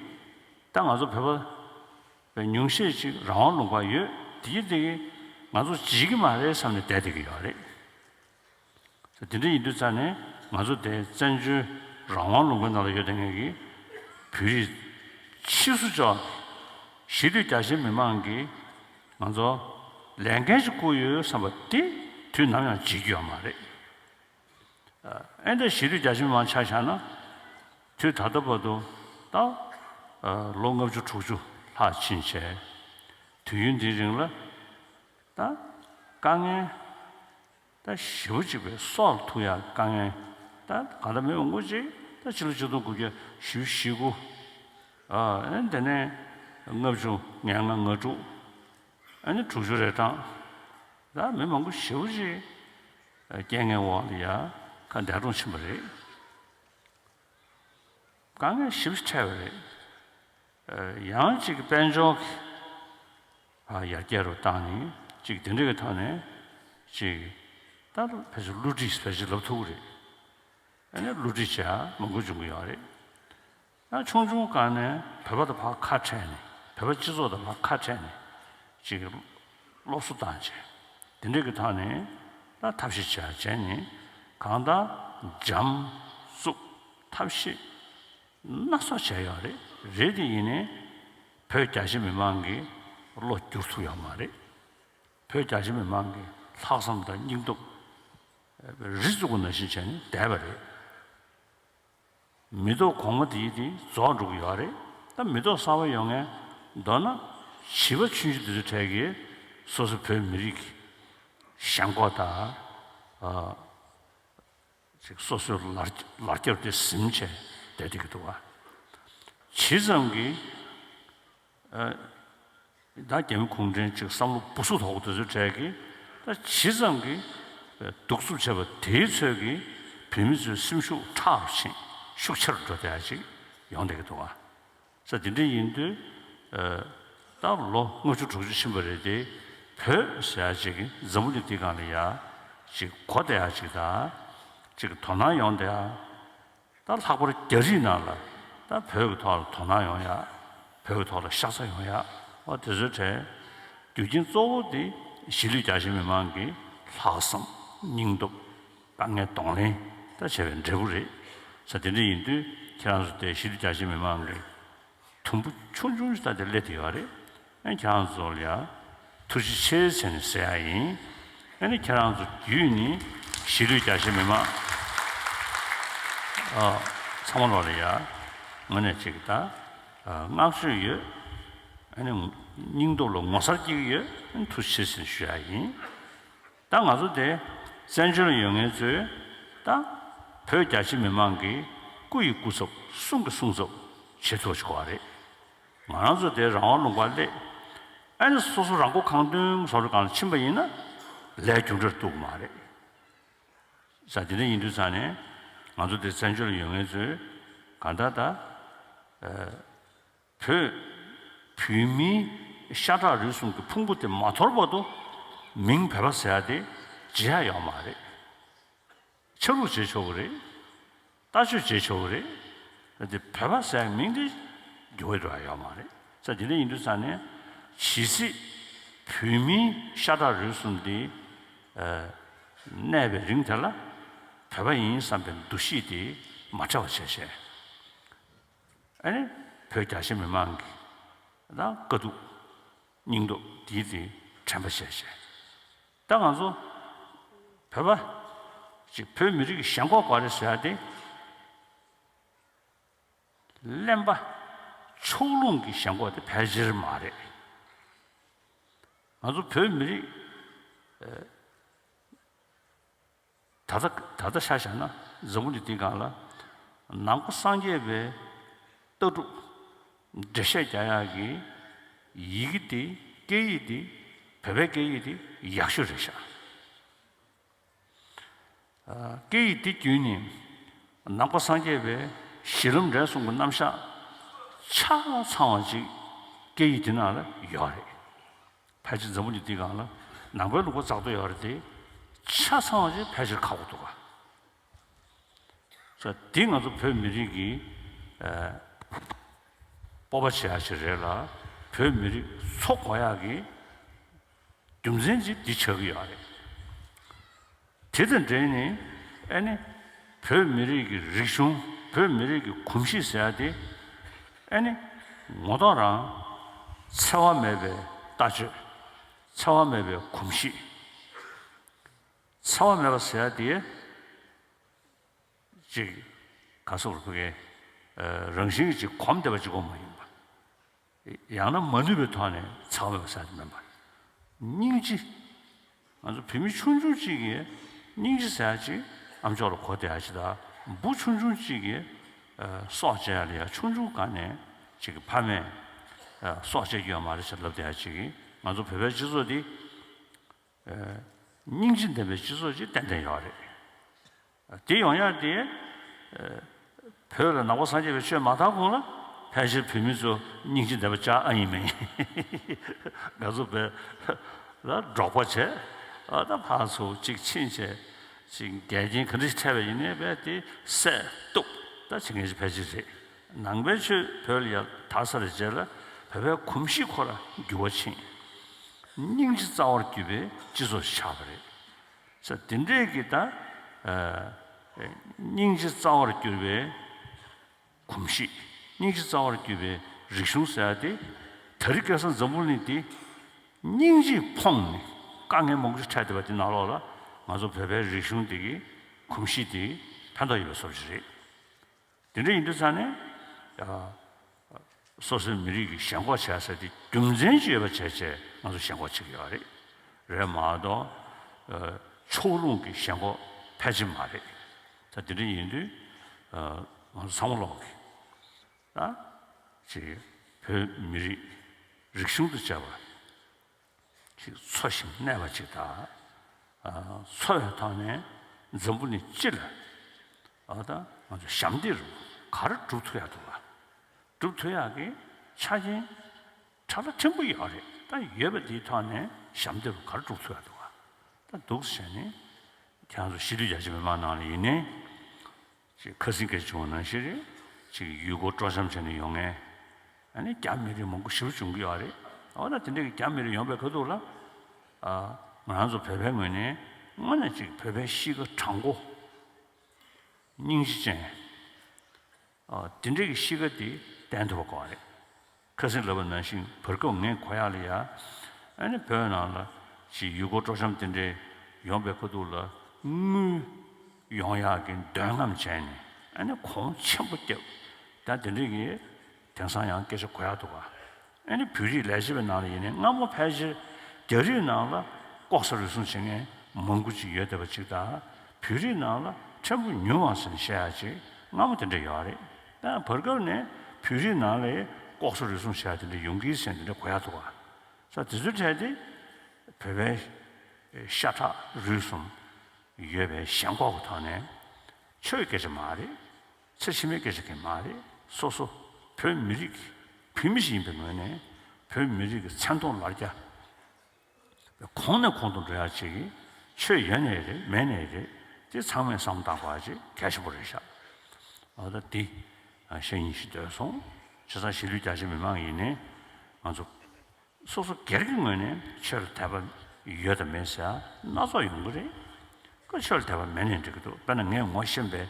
ད་ང་ཚོ་བོད་པ་པའི་ཉུང་ཤས་ཅིག་རང་དབང་ལུང་པར་ཡོད་དེ་ཡིན་དེ་གི་ང་ཚོ་བརྗེད་ཀྱི་མ་རེད་བསམ་ནས་བསྡད་བསྡད་ཀྱི་ཡོད་རེད། དེ་འདྲ་ཡིན་དུས་ཙང་ནས་ང་ཚོ་དེ་བཙན་བྱོལ་རང་དབང་ལུང་པའི་ནང་ལ་ཡོད་དེ་ངེད་ཀྱི་བོད་རིགས་ཕྱིས་སུ་ཅོག་གཞིས་ལུས་རྒྱ་ཆེ་མི་མང་གིས་ང་ཚོ་ལས་འགན་ཞིག་བསྐུར་ཡོད་བསམ་པ་དེ་དུས་ནམ་ཡང་བརྗེད་རྒྱུ་ཡོད་མ་རེད། ཨེ་འདྲ་གཞིས་ལུས་རྒྱ་ཆེ་མི་མང་ཆ་བཞག་ན་དུས་ད་ལྟ་བར་དུ་ད་ལོ་ལྔ་བཅུ་དྲུག་ཅུ་ལྷག་ཕྱིན་བྱས་དུས་ཡུན་འདིའི་རིང་ལ་ད་དཀའ་ངལ། ད་ཞེ་པོ་གཅིག་པའི་སྲོག་ལ་ཐུག་ཡག་དཀའ་ངལ། ད་གང་ལྟར་མི་མང་པོ་ཅིག་ད་ཕྱི་ལོ་ཆིག་སྟོང་དགུ་བརྒྱ་བཞི་བཅུ་ཞེ་དགུ། ཨ་ནི་དེ་ནས་ལྔ་བཅུ་ང་ལྔ་ང་དྲུག་ཨ་ནི་དྲུག་ཅུ་རེ་གྲངས། ད་མི་མང་པོ་ཞེ་པོ་ཅིག་རྐྱེན་ངན་འོག་ལ་ཡ་ཁ་འདས་གྲོངས་ཕྱིན་པ་རེད། དཀའ་ངལ་ཞེ་པོ་ཅིག་འཕྲད་པ་རེད། ཡང་གཅིག་དཔལ་འབྱོར་གྱི་ཡར་རྒྱས་རུ་བཏང་ནས་གཅིག་དེ་འདྲ་གི་ཐོག་ནས་གཅིག་ད་ཕལ་ཆེར་བསླུ་བྲིད་ཕལ་ཆེར་ལབ་ཐུབ་ཀྱི་རེད། ཨ་ནི་བསླུ་བྲིད་བྱེད་ཡ་མང་པོ་བྱུང་གི་ཡོད་རེད། ཡང་ཆུང་ཆུང་སྒང་ནས་བོད་པ་དང་ཕར་ཁ་བྲལ་ནས་བོད་པ་སྤྱི་ཚོགས་དང་ཕར་ཁ་བྲལ་ནས་གཅིག་སློབ་གསོ་བཏང་བྱས་དེ་འདྲ་གི་ཐོག་ནས་ད་ཐབས་ཤེས་བྱེད་ཡ་བྱས་ནས་གང་ལྟར་འཇམ་རྩུབ་ཐབས་ཤེས། སྣ་ཚོགས་བྱས་ཡོད་རེད། རེད་དེ་ཡིན་ནའི་བོད་རྒྱ་ཆེ་མི་མང་གི་བློ་བསྒྱུར་ཐུབ་ཡོད་མ་རེད། བོད་རྒྱ་ཆེ་མི་མང་གི་ལྷག་བསམ་དང་སྙིང་སྟོབས་རི་བཙུགས་པ་ནང་བཞིན་བྱས་ནས་བསྡད་པ་རེད། མི་ཐོག་གོང་མ་དེ་དེ་རྫོགས་འགྲོ་གི་ཡོད་རེད། ད་མི་ཐོག་གསར་པ་ཡོང་མཁན་མདོར་ན་བྱིས་པ་ཆུང་ཆུང་དེ་ཚོའི་གྲས་ཀྱིས་སོ་སོ་བོད་མི་རིགས་ཀྱི་ཞེན་ཁོག་དང་། ཅིག་སོ་སོའི་ལར་ལར་རྒྱབ་དེ་ཟིན་བྱས་བསྡད་བསྡད་ཀྱི་འདུག་བ། ཇི་ཙམ་གྱིས་ཨ་ད་རྒྱ་མི་གུང་ཁྲན་ཅིག་བསམ་བློ་སྦུ་སུབ་དོག་པོ་དེ་ཚོའི་གྲས་ཀྱིས་ད་ཇི་ཙམ་གྱིས་གདུག་རྩུབ་བྱས་པ་དེའི་ཚོད་ཀྱིས་བོད་མི་ཚོའི་སེམས་ཤུགས་ཁྲག་རུ་ཕྱིན་ཤུགས་ཆེ་རུ་འགྲོ་བསྡད་ཡ་ཅིག་ཡོང་བསྡད་ཀྱི་འདུག་བ། ས་དེ་འདྲ་ཡིན་དུས། ད་ལོ་ལྔ་བཅུ་དྲུག་ཅུ་ཕྱིན་པ་རེད་དེ། བོད་ཟེར་ཡ་ཅིག་འཛམ་བུ་གླིང་འདིའི་སྒང་ལ་ཡ་ཅིག་གོ་བསྡད་ཡ་ཅིག་དང་། ཅིག་དོ་སྣང་ཡོང་བསྡད་ཡ། ད་ལྷག་པར་རྒྱ་རིགས་ནང་ལ་ད་བོད་ཀྱི་ཐོག་ལ་དོ་སྣང་ཡོང་ཡ། བོད་ཀྱི་ཐོག་ལ་ཤ་ཚ་ཡོང་ཡ། འོ་དེ་ཚོའི་གྲས་རྒྱུ་རྐྱེན་གཙོ་བོ་དེ་གཞིས་ལུས་རྒྱ་ཆེ་མི་མང་གི་ལྷག་བསམ་སྙིང་སྟོབས་དཀའ་ངལ་གདོང་ལེན་ད་བྱས་པའི་འབྲས་བུ་རེད། ས་དེ་འདྲ་ཡིན་དུས་ཁྱེད་རང་ཚོ་དེ་གཞིས་ལུས་རྒྱ་ཆེ་མི་མང་གི་དུམ་བུ་ཆུང་ཆུང་ཞིག་ད་དེ་སླེབས་བསྡད་ཡོད་རེད། ཨ་ནི་ཁྱེད་རང་ཚོ་ལ་ཡ་ཐུགས་རྗེ་ཆེ་ཟེར་ནས་ཟེར་ཡ་ཡིན། ཨ་ནི་ཁྱེད་རང་ཚོ་བརྒྱུད་ནས་གཞིས་ལུས་རྒྱ་ཆེ་མི་མང་ཨ་ཚང་མ་ལོག་ལ་ཡ་ངོས་ནས་ཅིག་ད་བསྔགས་བརྗོད་ཡོད། ཨ་ནི་སྙིང་སྟོབས་ལ་ངོ་མཚར་སྐྱེ་གི་ཡོད། ཨ་ནི་ཐུགས་རྗེ་ཆེ་ཟེར་ཞུ་ཡ་ཡིན། ད་ང་ཚོ་དེ་བཙན་བྱོལ་ལ་ཡོད་མཁན་ཚོས་ད་བོད་རྒྱ་ཆེ་མི་མང་གི་སྐུ་ཡི་སྐུ་ཚབ་གསུང་གི་གསུང་ཚབ་བྱེད་ཐུབ་ཅིག་དགོས་རེད། ང་རང་ཚོ་དེ་རང་དབང་ལུང་པར་སླེབས། ཨ་ནི་སོ་སོ་རང་མགོ་གང་ཐོན་བཟོ་འདྲ་སྒང་ལ་ཕྱིན་པ་ཡིན་ན་ལས་རྒྱུ་འབྲས་ཐོབ་ཀྱི་མ་རེད། ས་དེ་འདྲ་ཡིན་དུས་ཙང་ནས་ང་ཚོ་དེ་བཙན་བྱོལ་ལ་ཡོད་མཁན་ཚོས་གང་ལྟར་ད། བོད། བོད་མིའི་ཤ་ཁྲག་རུས་གསུམ་གྱི་ཕུང་པོ་དེ་མ་དོར་བར་དུ་མིང་བོད་པ་ཟེར་ཡ་དེ་བརྗེད་ཡ་ཡོད་མ་རེད། ཆ་ལུགས་བརྗེད་ཆོག་གི་རེད། ལྟ་སྤྱོད་བརྗེད་ཆོག་གི་རེད། དེ་བོད་པ་ཟེར་ཡ་མིང་དེ་འགྱུར་བ་འགྲོ་ཡ་ཡོད་མ་རེད། ས་དེ་འདྲ་ཡིན་དུས་ཙང་ནས་ཇི་སྲིད་བོད་མིའི་ཤ་ཁྲག་རུས་གསུམ་དེ་གནས་པའི་རིང་དེ་ལ་བོད་པ་ཡིན་བསམ་པའི་འདུ་ཤེས་དེ་མ་བྲལ་བ་བྱས་བྱས། ཨ་ནི་བོད་རྒྱ་ཆེ་མི་མང་གི་ད་དཀའ་སྡུག་སྙིང་སྟོབས་དེའི་དེ་དྲན་པ་བྱས་བྱས། ད་ང་ཚོ་བོད་པ་ཅིག་བོད་མི་རིགས་ཀྱི་ཞེན་ཁོག་ག་རེ་ཟེར་ཡ་དེ། གླེན་པ་ཕྱོགས་ལྷུང་གི་ཞེན་ཁོག་དེ་ཕལ་ཆེར་མ་རེད། ང་ཚོ་བོད་མི་རིགས་ད་ལྟ་ད་ལྟ་ཆ་བཞག་ན་འཛམ་བུ་གླིང་འདིའི་སྒང་ལ་ནང་པ་སངས་རྒྱས་པའི་ལྟ་གྲུབ་འགྲེལ་བཤད་རྒྱག་ཡག་གི་ཡི་གེ་དེ། སྐད་ཡིག་དེ། བོད་པའི་སྐད་ཡིག་དེ་ཡག་ཤོས་རེད་ཤག་སྐད་ཡིག་འདི་བརྒྱུད་ནས་ནང་པ་སངས་རྒྱས་པའི་གཞི་ལམ་འབྲས་གསུམ་གྱི་རྣམ་གཞག་ཆ་ཚང་བ་ཅིག་སྐད་ཡིག་འདི་ནང་ལ་ཡོད་རེད། ཕལ་ཆེར་འཛམ་བུ་གླིང་འདིའི་སྒང་ལ་ནང་པའི་ལུང་པ་ཙག་ཏུ་ཡོད་རེད་དེ། ཆ་ཚང་བ་ཅིག་ཕལ་ཆེར་ཁག་པོ་འདུག་ག་ས་འདི་ང་ཚོ་བོད་མི་རིགས་ཀྱི་ཨ་སྤོབས་པ་བྱེད་ཡག་ཅིག་རེད་ལ། བོད་མི་རིགས་འཚོ་དགོས་ཡག་གི་རྒྱུ་མཚན་ཅིག་འདི་ཆགས་ཀྱི་ཡོད་རེད། དེ་དང་འབྲེལ་ནས་ཨ་ནི་བོད་མི་རིགས་ཀྱི་རིག་གཞུང་། བོད་མི་རིགས་ཀྱི་གོམས་གཤིས་ཟེར་ཡག་དེ་ཨ་ནི་ངོ་ཐོག་རང་འཚེ་བ་མེད་པའི་ལྟ་སྤྱོད། འཚེ་བ་མེད་པའི་གོམས་གཤིས། འཚེ་བ་མེད་པ་ཟེར་ཡག་དེ་ཅིག་ག་སོགས་རུ་ཕ་གའི་རང་བཞིན་གྱིས་ཅིག་གོམས་བསྡད་པ་གཅིག་པོ་མ་ཡིན་པ། ཡང་ན་མ་ནུས་པའི་ཐོག་ནས་འཚེ་བ་མེད་པ་ཟེར་ཡག་དེ་མིན་པ། སྙིང་རྗེ། ང་ཚོ་བོད་མི་ཆུང་ཆུང་གཅིག་གིས་སྙིང་རྗེ་ཟེར་ཡག་ཅིག་ཨ་མཆོག་ལ་གོ་བསྡད་ཡག་ཅིག་དང་། བུ་ཆུང་ཆུང་གཅིག་གིས་ཨ་སྲོག་བཅད་ཡག་ལ་ཡ་ཆུང་ཆུང་སྒང་ནས་ཅིག་གི་ཕ་མས་ཨ་སྲོག་བཅད་རྒྱུ་ཡོད་མ་རེད་ཟེར་ལབ་བསྡད་ཡག་ཅིག་གིས། ང་ཚོ་བོད་པའི་སྤྱི་ཚོགས་འདི་ཨ་སྙིང་རྗེ་ལྡན་པའི་སྤྱི་ཚོགས་ཅིག་ཏན་ཏན་ཡོད་རེད། དེ་ཡོང་ཡག་དེ་ཨ་བོད་ལ་ནང་པ་སངས་རྒྱས་པའི་ཆོས་མ་དར་གོང་ལ་ཕལ་ཆེར་བོད་མི་ཚོ་སྙིང་རྗེ་ལྡན་པ་ཅིག་ཨ་ཡིན་མིན། ང་ཚོ་བོད་ལ་འབྲོག་པ་བྱས། ཨ་ད་ཕར་ཚུར་གཅིག་ཕྱིན་བྱས། ཅིག་འགལ་རྐྱེན་ག་འདྲ་ཞིག་འཕྲད་པ་ཡིན་ནའི་རྦད་དེ་བསད་གཏུབ་ད་བྱེད་མཁན་ཞིག་ཕལ་ཆེར་རེད། ནང་པའི་ཆོས་བོད་ལ་ཡར་དར་ཚར་བའི་རྗེས་ལ་བོད་པའི་གོམས་གཤིས་ཁོ་རང་འགྱུར་བ་ཕྱིན། སྙིང་རྗེ་རྩ་བར་གྱུར་པའི་སྤྱི་ཚོགས་ཤིག་ཆགས་པ་རེད། ས་དེ་འདྲས་ཀྱི་ད་ཨ་སྙིང་རྗེ་རྩ་བར་གྱུར་པའི་གོམས་གཤིས། སྙིང་རྗེ་རྩ་བར་གྱུར་པའི་རིག་གཞུང་ཟེར་ཡག་དེ། དེ་རིང་ཁ་སང་འཛམ་བུ་གླིང་འདི་སྙིང་རྗེས་ཕོངས་ནས་དཀའ་ངལ་མང་པོ་ཞིག་འཕྲད་བསྡད་པ་དེ་ནང་ལོགས་ལ་ང་ཚོ་བོད་པའི་རིག་གཞུང་འདི་གི་གོམས་གཤིས་དེ་ཕན་ཐོགས་ཡོད་པའི་བཟོ་འདྲ་ཞིག་རེད། དེ་འདྲ་ཡིན་དུས་ཙང་ནས་ཨ་སོ་སོའི་མི་རིགས་ཀྱི་ཞེན་ཁོག་བྱས་ཟེར་དེ་རྒྱུ་མཚན་ཅིག་ཡོད་པ་བྱས་བྱས་ང་ཚོ་ཞེན་ཁོག་བྱེད་ཀྱི་ཡོད་རེད། རེད་མ་གཏོགས་ཨ་ཕྱོགས་ལྷུང་གི་ཞེན་ཁོག་ཕལ་ཆེར་མ་རེད། ད་དེ་འདྲ་ཡིན་དུས་ཨ་ང་ཚོ་ཚང་མ་ལོག་གི་ད་ཅིག་བོད་མི་རིགས་རིག་གཞུང་དང་བཅས་པ་ཅིག་འཚོ་ཞིང་གནས་པ་ཅིག་དང་། ཨ་འཚོ་བའི་ཐོག་ནས་འཛམ་བུ་གླིང་སྤྱི་ལ་ཨ་ད་ང་ཚོ་ཞབས་འདེགས་རུ་ག་རེ་སྒྲུབ་ཐུབ་ཡག་འདུག་ག་སྒྲུབ་ཐུབ་ཡག་གི་ཆ་རྐྱེན་ཁྲ་ལ་ཕྲན་བུ་ཡོད་རེད། ད་ཡོད་པ་འདིའི་ཐོག་ནས་ཞབས་འདེགས་རུ་ག་རེ་སྒྲུབ་ཐུབ་ཡག་འདུག་ག་ད་འདུག་སེ་བྱས་ནས་ཁྱེད་རང་ཚོ་གཞིས་ལུས་རྒྱ་ཆེ་མི་མང་ནང་ལ་ཡིན་ནའི། ཅིག་ཁ་སང་སྐད་ཆ་བྱུང་བ་ནང་བཞིན་རེད། ཅིག་ཡུལ་སྐོར་སྤྲོ་འཆམ་བྱས་ནས་ཡོང་མཁན། ཨ་ནི་རྒྱ་མི་རིགས་མང་པོ་ཞེ་པོ་བྱུང་གི་ཡོད་རེད། འོ་ན་དེ་འདྲ་གི་རྒྱ་མི་རིགས་ཡོང་པའི་ཁ་ཐུག་ལ། ཨ་ང་རང་ཚོ་བོད་པའི་ངོས་ནས་དངོས་གནས་ཅིག་བོད་པའི་གཤིས་ཀ་དྲང་པོ། སྙིང་རྗེ་ཅན། ཨ་དེ་འདྲ་གི་གཤིས་ཀ་དེ་བསྟན་ཐུབ་པ་དགོས་རེད། ཁ་སང་ལབ་པ་ནང་བཞིན་བར་སྐབས་ངས་གོ་ཡག་ལ་ཡ། ཨ་ནི་བོད་ནང་ལ་ཅིག་ཡུལ་སྐོར་སྤྲོ་འཆམ་དེ་འདྲའི་ཡོང་པའི་ཁ་ཐུག་ལ་དངུལ་ཡོང་ཡག་གི་འདོད་རྔམ་བྱས་ནས་ཨ་ནི་གོང་ཆེན་པོ་བརྒྱབ། ད་དེ་འདྲ་གི་དེང་སང་ཡང་སྐད་ཆ་གོ་ཡག་འདུག་ག་ཨ་ནི་བོད་རིགས་ལས་བྱེད་པའི་ནང་ལ་ཡིན་ནའི་སྔ་མོ་ཕལ་ཆེར་རྒྱ་རིགས་ནང་ལ་ལྐོག་ཟ་རུལ་སུངས་བྱེད་མཁན་མང་པོ་ཅིག་ཡོད་བསྡད་པ་ཅིག་དང་། བོད་རིགས་ནང་ལ་ཕྲན་བུ་ཉུང་བ་ཟེར་ནས་བཤད་ཡག་ཅིག་སྔ་མོ་དེ་འདྲ་ཡོད་རེད། ད་བར་སྐབས་ནས་བོད་རིགས་ནང་ལ་ལྐོག་ཟ་རུལ་སུངས་བྱེད་ཡག་དེ་འདྲ་ཡོང་གི་ཟེར་དེ་འདྲ་གོ་ཡག་འདུག་ག་ས་དེ་ཚོའི་གྲས་དེ་བོད་པའི་ཤ་ཁྲག་རུས་གསུམ་ཡོད་པའི་ཞེན་ཁོག་གི་ཐོག་ནས། ཆོས་སྐད་ཆ་མ་རེད། ཚེ་ཕྱི་མའི་སྐད་ཆ་གང་ཡང་མ་རེད། སོ་སོ་བོད་མི་རིགས་ཀྱི་བོད་མི་ཞིག་ཡིན་པའི་ངོས་ནས་བོད་མི་རིགས་ཀྱི་མཚན་མཐོང་ལར་རྒྱ་གོང་ནས་གོང་དུ་འགྲོ་ཡག་ཅིག་གི་ཆོས་ཡོད་ནའི་རེད། མེད་ནའི་རེད། དེ་ཚང་མས་བསམ་བློ་བཏང་དགོས་ཡག་ཅིག་གལ་ཆེན་པོ་རེད་ཤག་ཨ་ད་འདི་ཨ་བཤད་སྙིང་རྗེ་འདོད་སོང་། བྱས་ཙང་གཞིས་ལུས་རྒྱ་ཆེ་མི་མང་ཡིན་ནའི་ང་ཚོ་སོ་སོ་སྒེར་གྱི་ངོས་ནས་ཆོས་ལ་དད་པ་ཡོད་དང་མེད་ཟེར་ཡག་སྣ་ཚོགས་ཡོང་གི་རེད། ཁོ་ཆོས་ལ་དད་པ་མེད་ནའི་འགྲིག་གི་འདུག་དཔེར་ན་ངས་ངོ་ཤེས་པའི་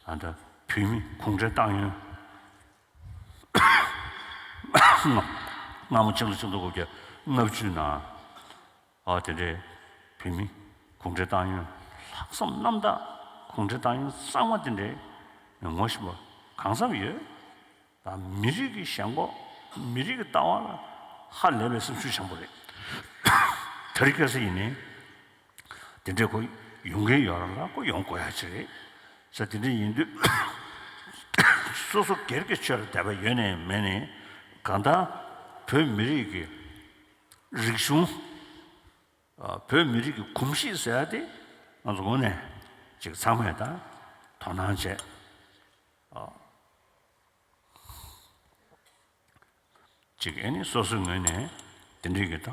ཨ་ད་བོད་མི་གུང་ཁྲན་ཏང་ཡོན། སྔ་མོ་ཕྱི་ལོ་ཆིག་སྟོང་དགུ་བརྒྱ་ལྔ་བཅུ་ནང་ཨ་དེ་འདྲའི་བོད་མི་གུང་ཁྲན་ཏང་ཡོན་ལྷག་བསམ་རྣམ་དག་གུང་ཁྲན་ཏང་ཡོན་གཙང་མ་དེ་འདྲའི་ངོ་ཤེས་པ་གང་འཚམ་ཡོད། ད་མི་རིགས་ཀྱི་ཞེན་ཁོག་མི་རིགས་ཀྱི་ལྟ་བ་ལ་ཧ་ལས་པའི་སེམས་ཤུགས་ཆེན་པོ་རེད། དེ་རིང་ཁ་སང་ཡིན་ནའི་དེ་འདྲའི་ཁོ་ཡོང་གི་ཡོད་ར་ལ་ཁོ་ཡོང་དགོས་ཡ་ཅིག་རེད། ས་དེ་འདྲ་ཡིན་དུས་སོ་སོ་སྒེར་གྱི་ཆོས་ལ་དད་པ་ཡོད་ནའི་མེད་ནའི་གང་ལྟར་བོད་མི་རིགས་ཀྱི་རིག་གཞུང་། བོད་མི་རིགས་ཀྱི་གོམས་གཤིས་ཟེར་ཡ་དེ་ང་ཚོ་ངོས་ནས་ཅིག་ཚང་མས་ད་དོ་སྣང་བྱས། ཅིག་ཨེ་ནི་སོ་སོའི་ངོས་ནས་དེ་འདྲའི་གི་ད་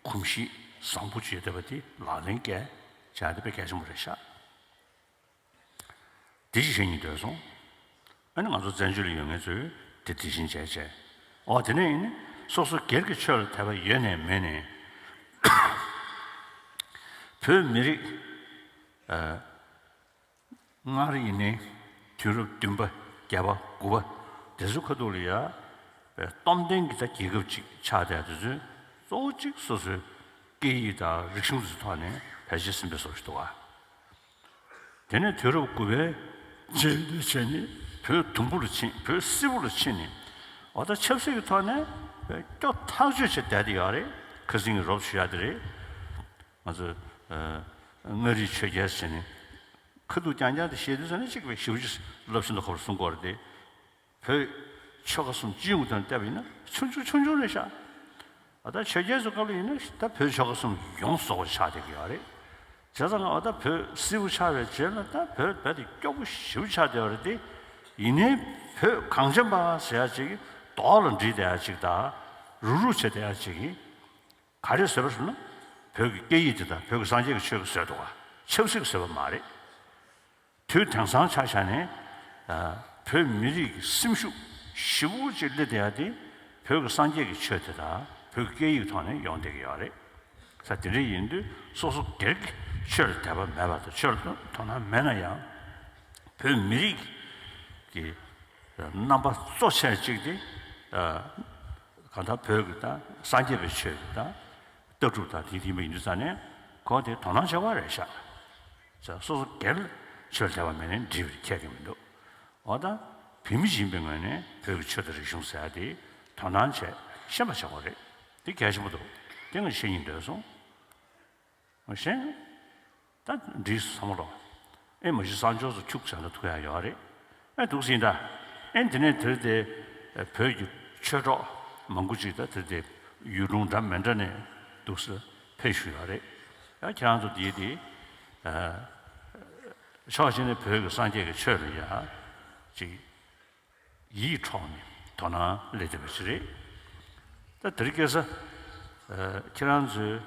གོམས་གཤིས་བཟང་པོ་བྱེད་བསྡད་པ་དེ་ལག་ལེན་བཀལ་བྱ་དེ་དཔེ་གལ་ཆེན་པོ་རེད་ཤག་དེ་ཅིག་བཤད་སྙིང་འདོད་སོང་། ཨ་ནི་ང་ཚོ་བཙན་བྱོལ་ལ་ཡོད་མཁན་ཚོས་དེ་དེ་བཞིན་བྱས་བྱས། ཨོ་དེ་ནས་ཡིན་ནི་སོ་སོ་སྒེར་གྱི་ཆོས་ལ་དད་པ་ཡོད་ནས་མེད་ནས་བོད་མི་རིགས་སྔར་ཡིན་ནའི་དུས་རབས་བདུན་པ་བརྒྱད་པ་དགུ་པ་དེ་ཚོའི་ཁ་ཐུག་ལ་ཡ་སྟོབས་ལྡན་གྱི་ད་རྒྱལ་ཁབ་ཅིག་ཆགས་བསྡད་དེ་ཚོའི་གཙོ་བོ་གཅིག་སོ་སོའི་སྐད་ཡིག་དང་རིག་གཞུང་དེ་ཚོའི་ཐོག་ནས་ཕལ་ཆེར་ཟིན་པའི་བཟོ་ཞིག་འདུག་ག་དེ་ནས་དུས་རབས་དགུ་པའི་རྗེས་ལ་བྱས་ནས་བོད་དུམ་བུ་ལ་ཕྱིན། བོད་སིལ་བུ་ལ་ཕྱིན་ནས་འོ་ད་ཆབ་སྲིད་ཀྱི་ཐོག་ནས་སྐྱོ་ཐག་ཆོད་བྱས་བསྡད་དེ་ཡོད་རེད། ཁ་སང་གི་རོབ་ཞུ་ཡ་དེ་རེད། ང་ཚོ་མངའ་རིས་ཆོས་རྒྱལ་ཟེར་ནས་ཁ་ཐུག་རྐྱང་རྐྱང་དེ་བཤད་དུས་ཙམ་ནས་གཅིག་པའི་ཞིབ་ཅིག་རླབས་ཆེན་དུ་ཁོ་ར་གསུང་གི་ཡོད་རེད་དེ། བོད་ཆོལ་ཁ་གསུམ་སྤྱི་ཡོངས་དོན་བལྟས་པ་ཡིན་ན་ཆུང་ཆུང་ཆུང་ཆུང་རེད་ཤག་ད་ལྟ་ཆོས་རྒྱལ་ཚོའི་སྐབས་ལ་ཡིན་ན་ད་བོད་ཆོལ་ཁ་གསུམ་ཡོངས་རྫོགས་པ་ཆགས་བསྡད་ཀྱི་ཡོད་རེད། བྱས་ཙང་ང་ད་བོད་སིལ་བུ་ཆགས་པའི་རྗེས་ལ་ད་བོད་རྦད་དེ་སྐྱོ་པོ་ཞེ་པོ་ཆགས་བསྡད་ཡོད་རེད་དེ། ཡིན་ནའི་བོད་གངས་ཅན་པ་ཟེར་ཡ་ཅིག་རྡོག་ལ་བསྒྲིལ་བསྡད་ཡ་ཅིག་དང་རུག་རུག་བྱས་བསྡད་ཡ་ཅིག་གིས་ག་རེ་བཟོས་པ་ཟེར་ན། བོད་ཀྱི་སྐད་ཡིག་དེ་དང་བོད་ཀྱི་སངས་རྒྱས་ཀྱི་ཆོས་ཀྱིས་བཟོས་འདུག་ག་ཆབ་སྲིད་ཀྱིས་བཟོས་པ་མ་རེད། དུས་དེང་སང་ཆ་བཞག་ནས་བོད་མི་རིགས་ཀྱི་སེམས་ཤུགས་ཞེ་པོ་ཅིག་སླེབས་བསྡད་ཡ་དེ་བོད་ཀྱི་སངས་རྒྱས་ཀྱི་ཆོས་དེ་དང་བོད་ཀྱི་སྐད་ཡིག་ཐོག་ནས་ཡོང་བསྡད་ཀྱི་ཡོད་རེད། ས་དེ་འདྲ་ཡིན་དུས་སོ་སོ་སྒེར་གྱི་ཆོས་ལ་དད་པ་མེད་པ་དང་ཆོས་ལ་དོ་སྣང་མེད་ན་ཡང་བོད་མི་རིགས་ཀྱི་རྣམ་པ་གཙོ་ཆེ་གཅིག་དེ་གང་ལྟར་བོད་ཀྱི་དང་སངས་རྒྱས་པའི་ཆོས་ཀྱི་དང་། ལྟ་གྲུབ་དང་དེ་མཐུན་པ་ཡིན་དུས་ཙང་ནས་ཁོང་དེ་དོ་སྣང་བྱེད་དགོས་རེད་ཤག་ཙང་སོ་སོ་སྒེར་ལ་ཆོས་ལ་དད་པ་མེད་ནས་འགྲིག་པ་རེད། ཁྱད་ཀྱི་མི་འདུག་འོ་ད་བོད་མི་ཡིན་པའི་ངོས་ནས་བོད་ཀྱི་ཆོས་དང་རིག་གཞུང་ཟེར་ཡ་དེ་དོ་སྣང་བྱས་ཤེས་པ་བྱེད་དགོས་རེད། དེ་གལ་ཆེན་པོ་འདུག་དེ་ངས་བཤད་སྙིང་འདོད་སོང་། ངས་གཞན། ད་འགྲིག་སོང་བསམ་བློ། ཨེ་མ་གཞི་གསང་སྤྱོད་སུ་ཁྱུག་བྱས་ན་ཐུག་ཡ་ཡོད་རེད། ཨེ་འདུག་སེ་ཡིན་ད། ཨེ་འདི་ནས་དེར་དེ་བོད་ཀྱི་ཆོས་གྲོགས་མང་པོ་ཅིག་ད་དེར་དེ་ཡུལ་ལུང་འདྲ་མི་འདྲ་ནས་འདུག་སེ་ཕེབས་བཞུགས་ཡོད་རེད། ཡང་ཁྱེད་རང་ཚོ་དེའི་དེ་ཕྱོགས་གཅིག་ནས་བོད་ཀྱི་སངས་རྒྱས་ཀྱི་ཆོས་ལ་ཡ་ཅིག་ཡིད་འཕྲོག་ནས་དོ་སྣང་སླེབས་བསྡད་པ་ཞིག་རེད། ད་དེ་རིང་ཁ་སང་ཁྱེད་རང་ཚོས་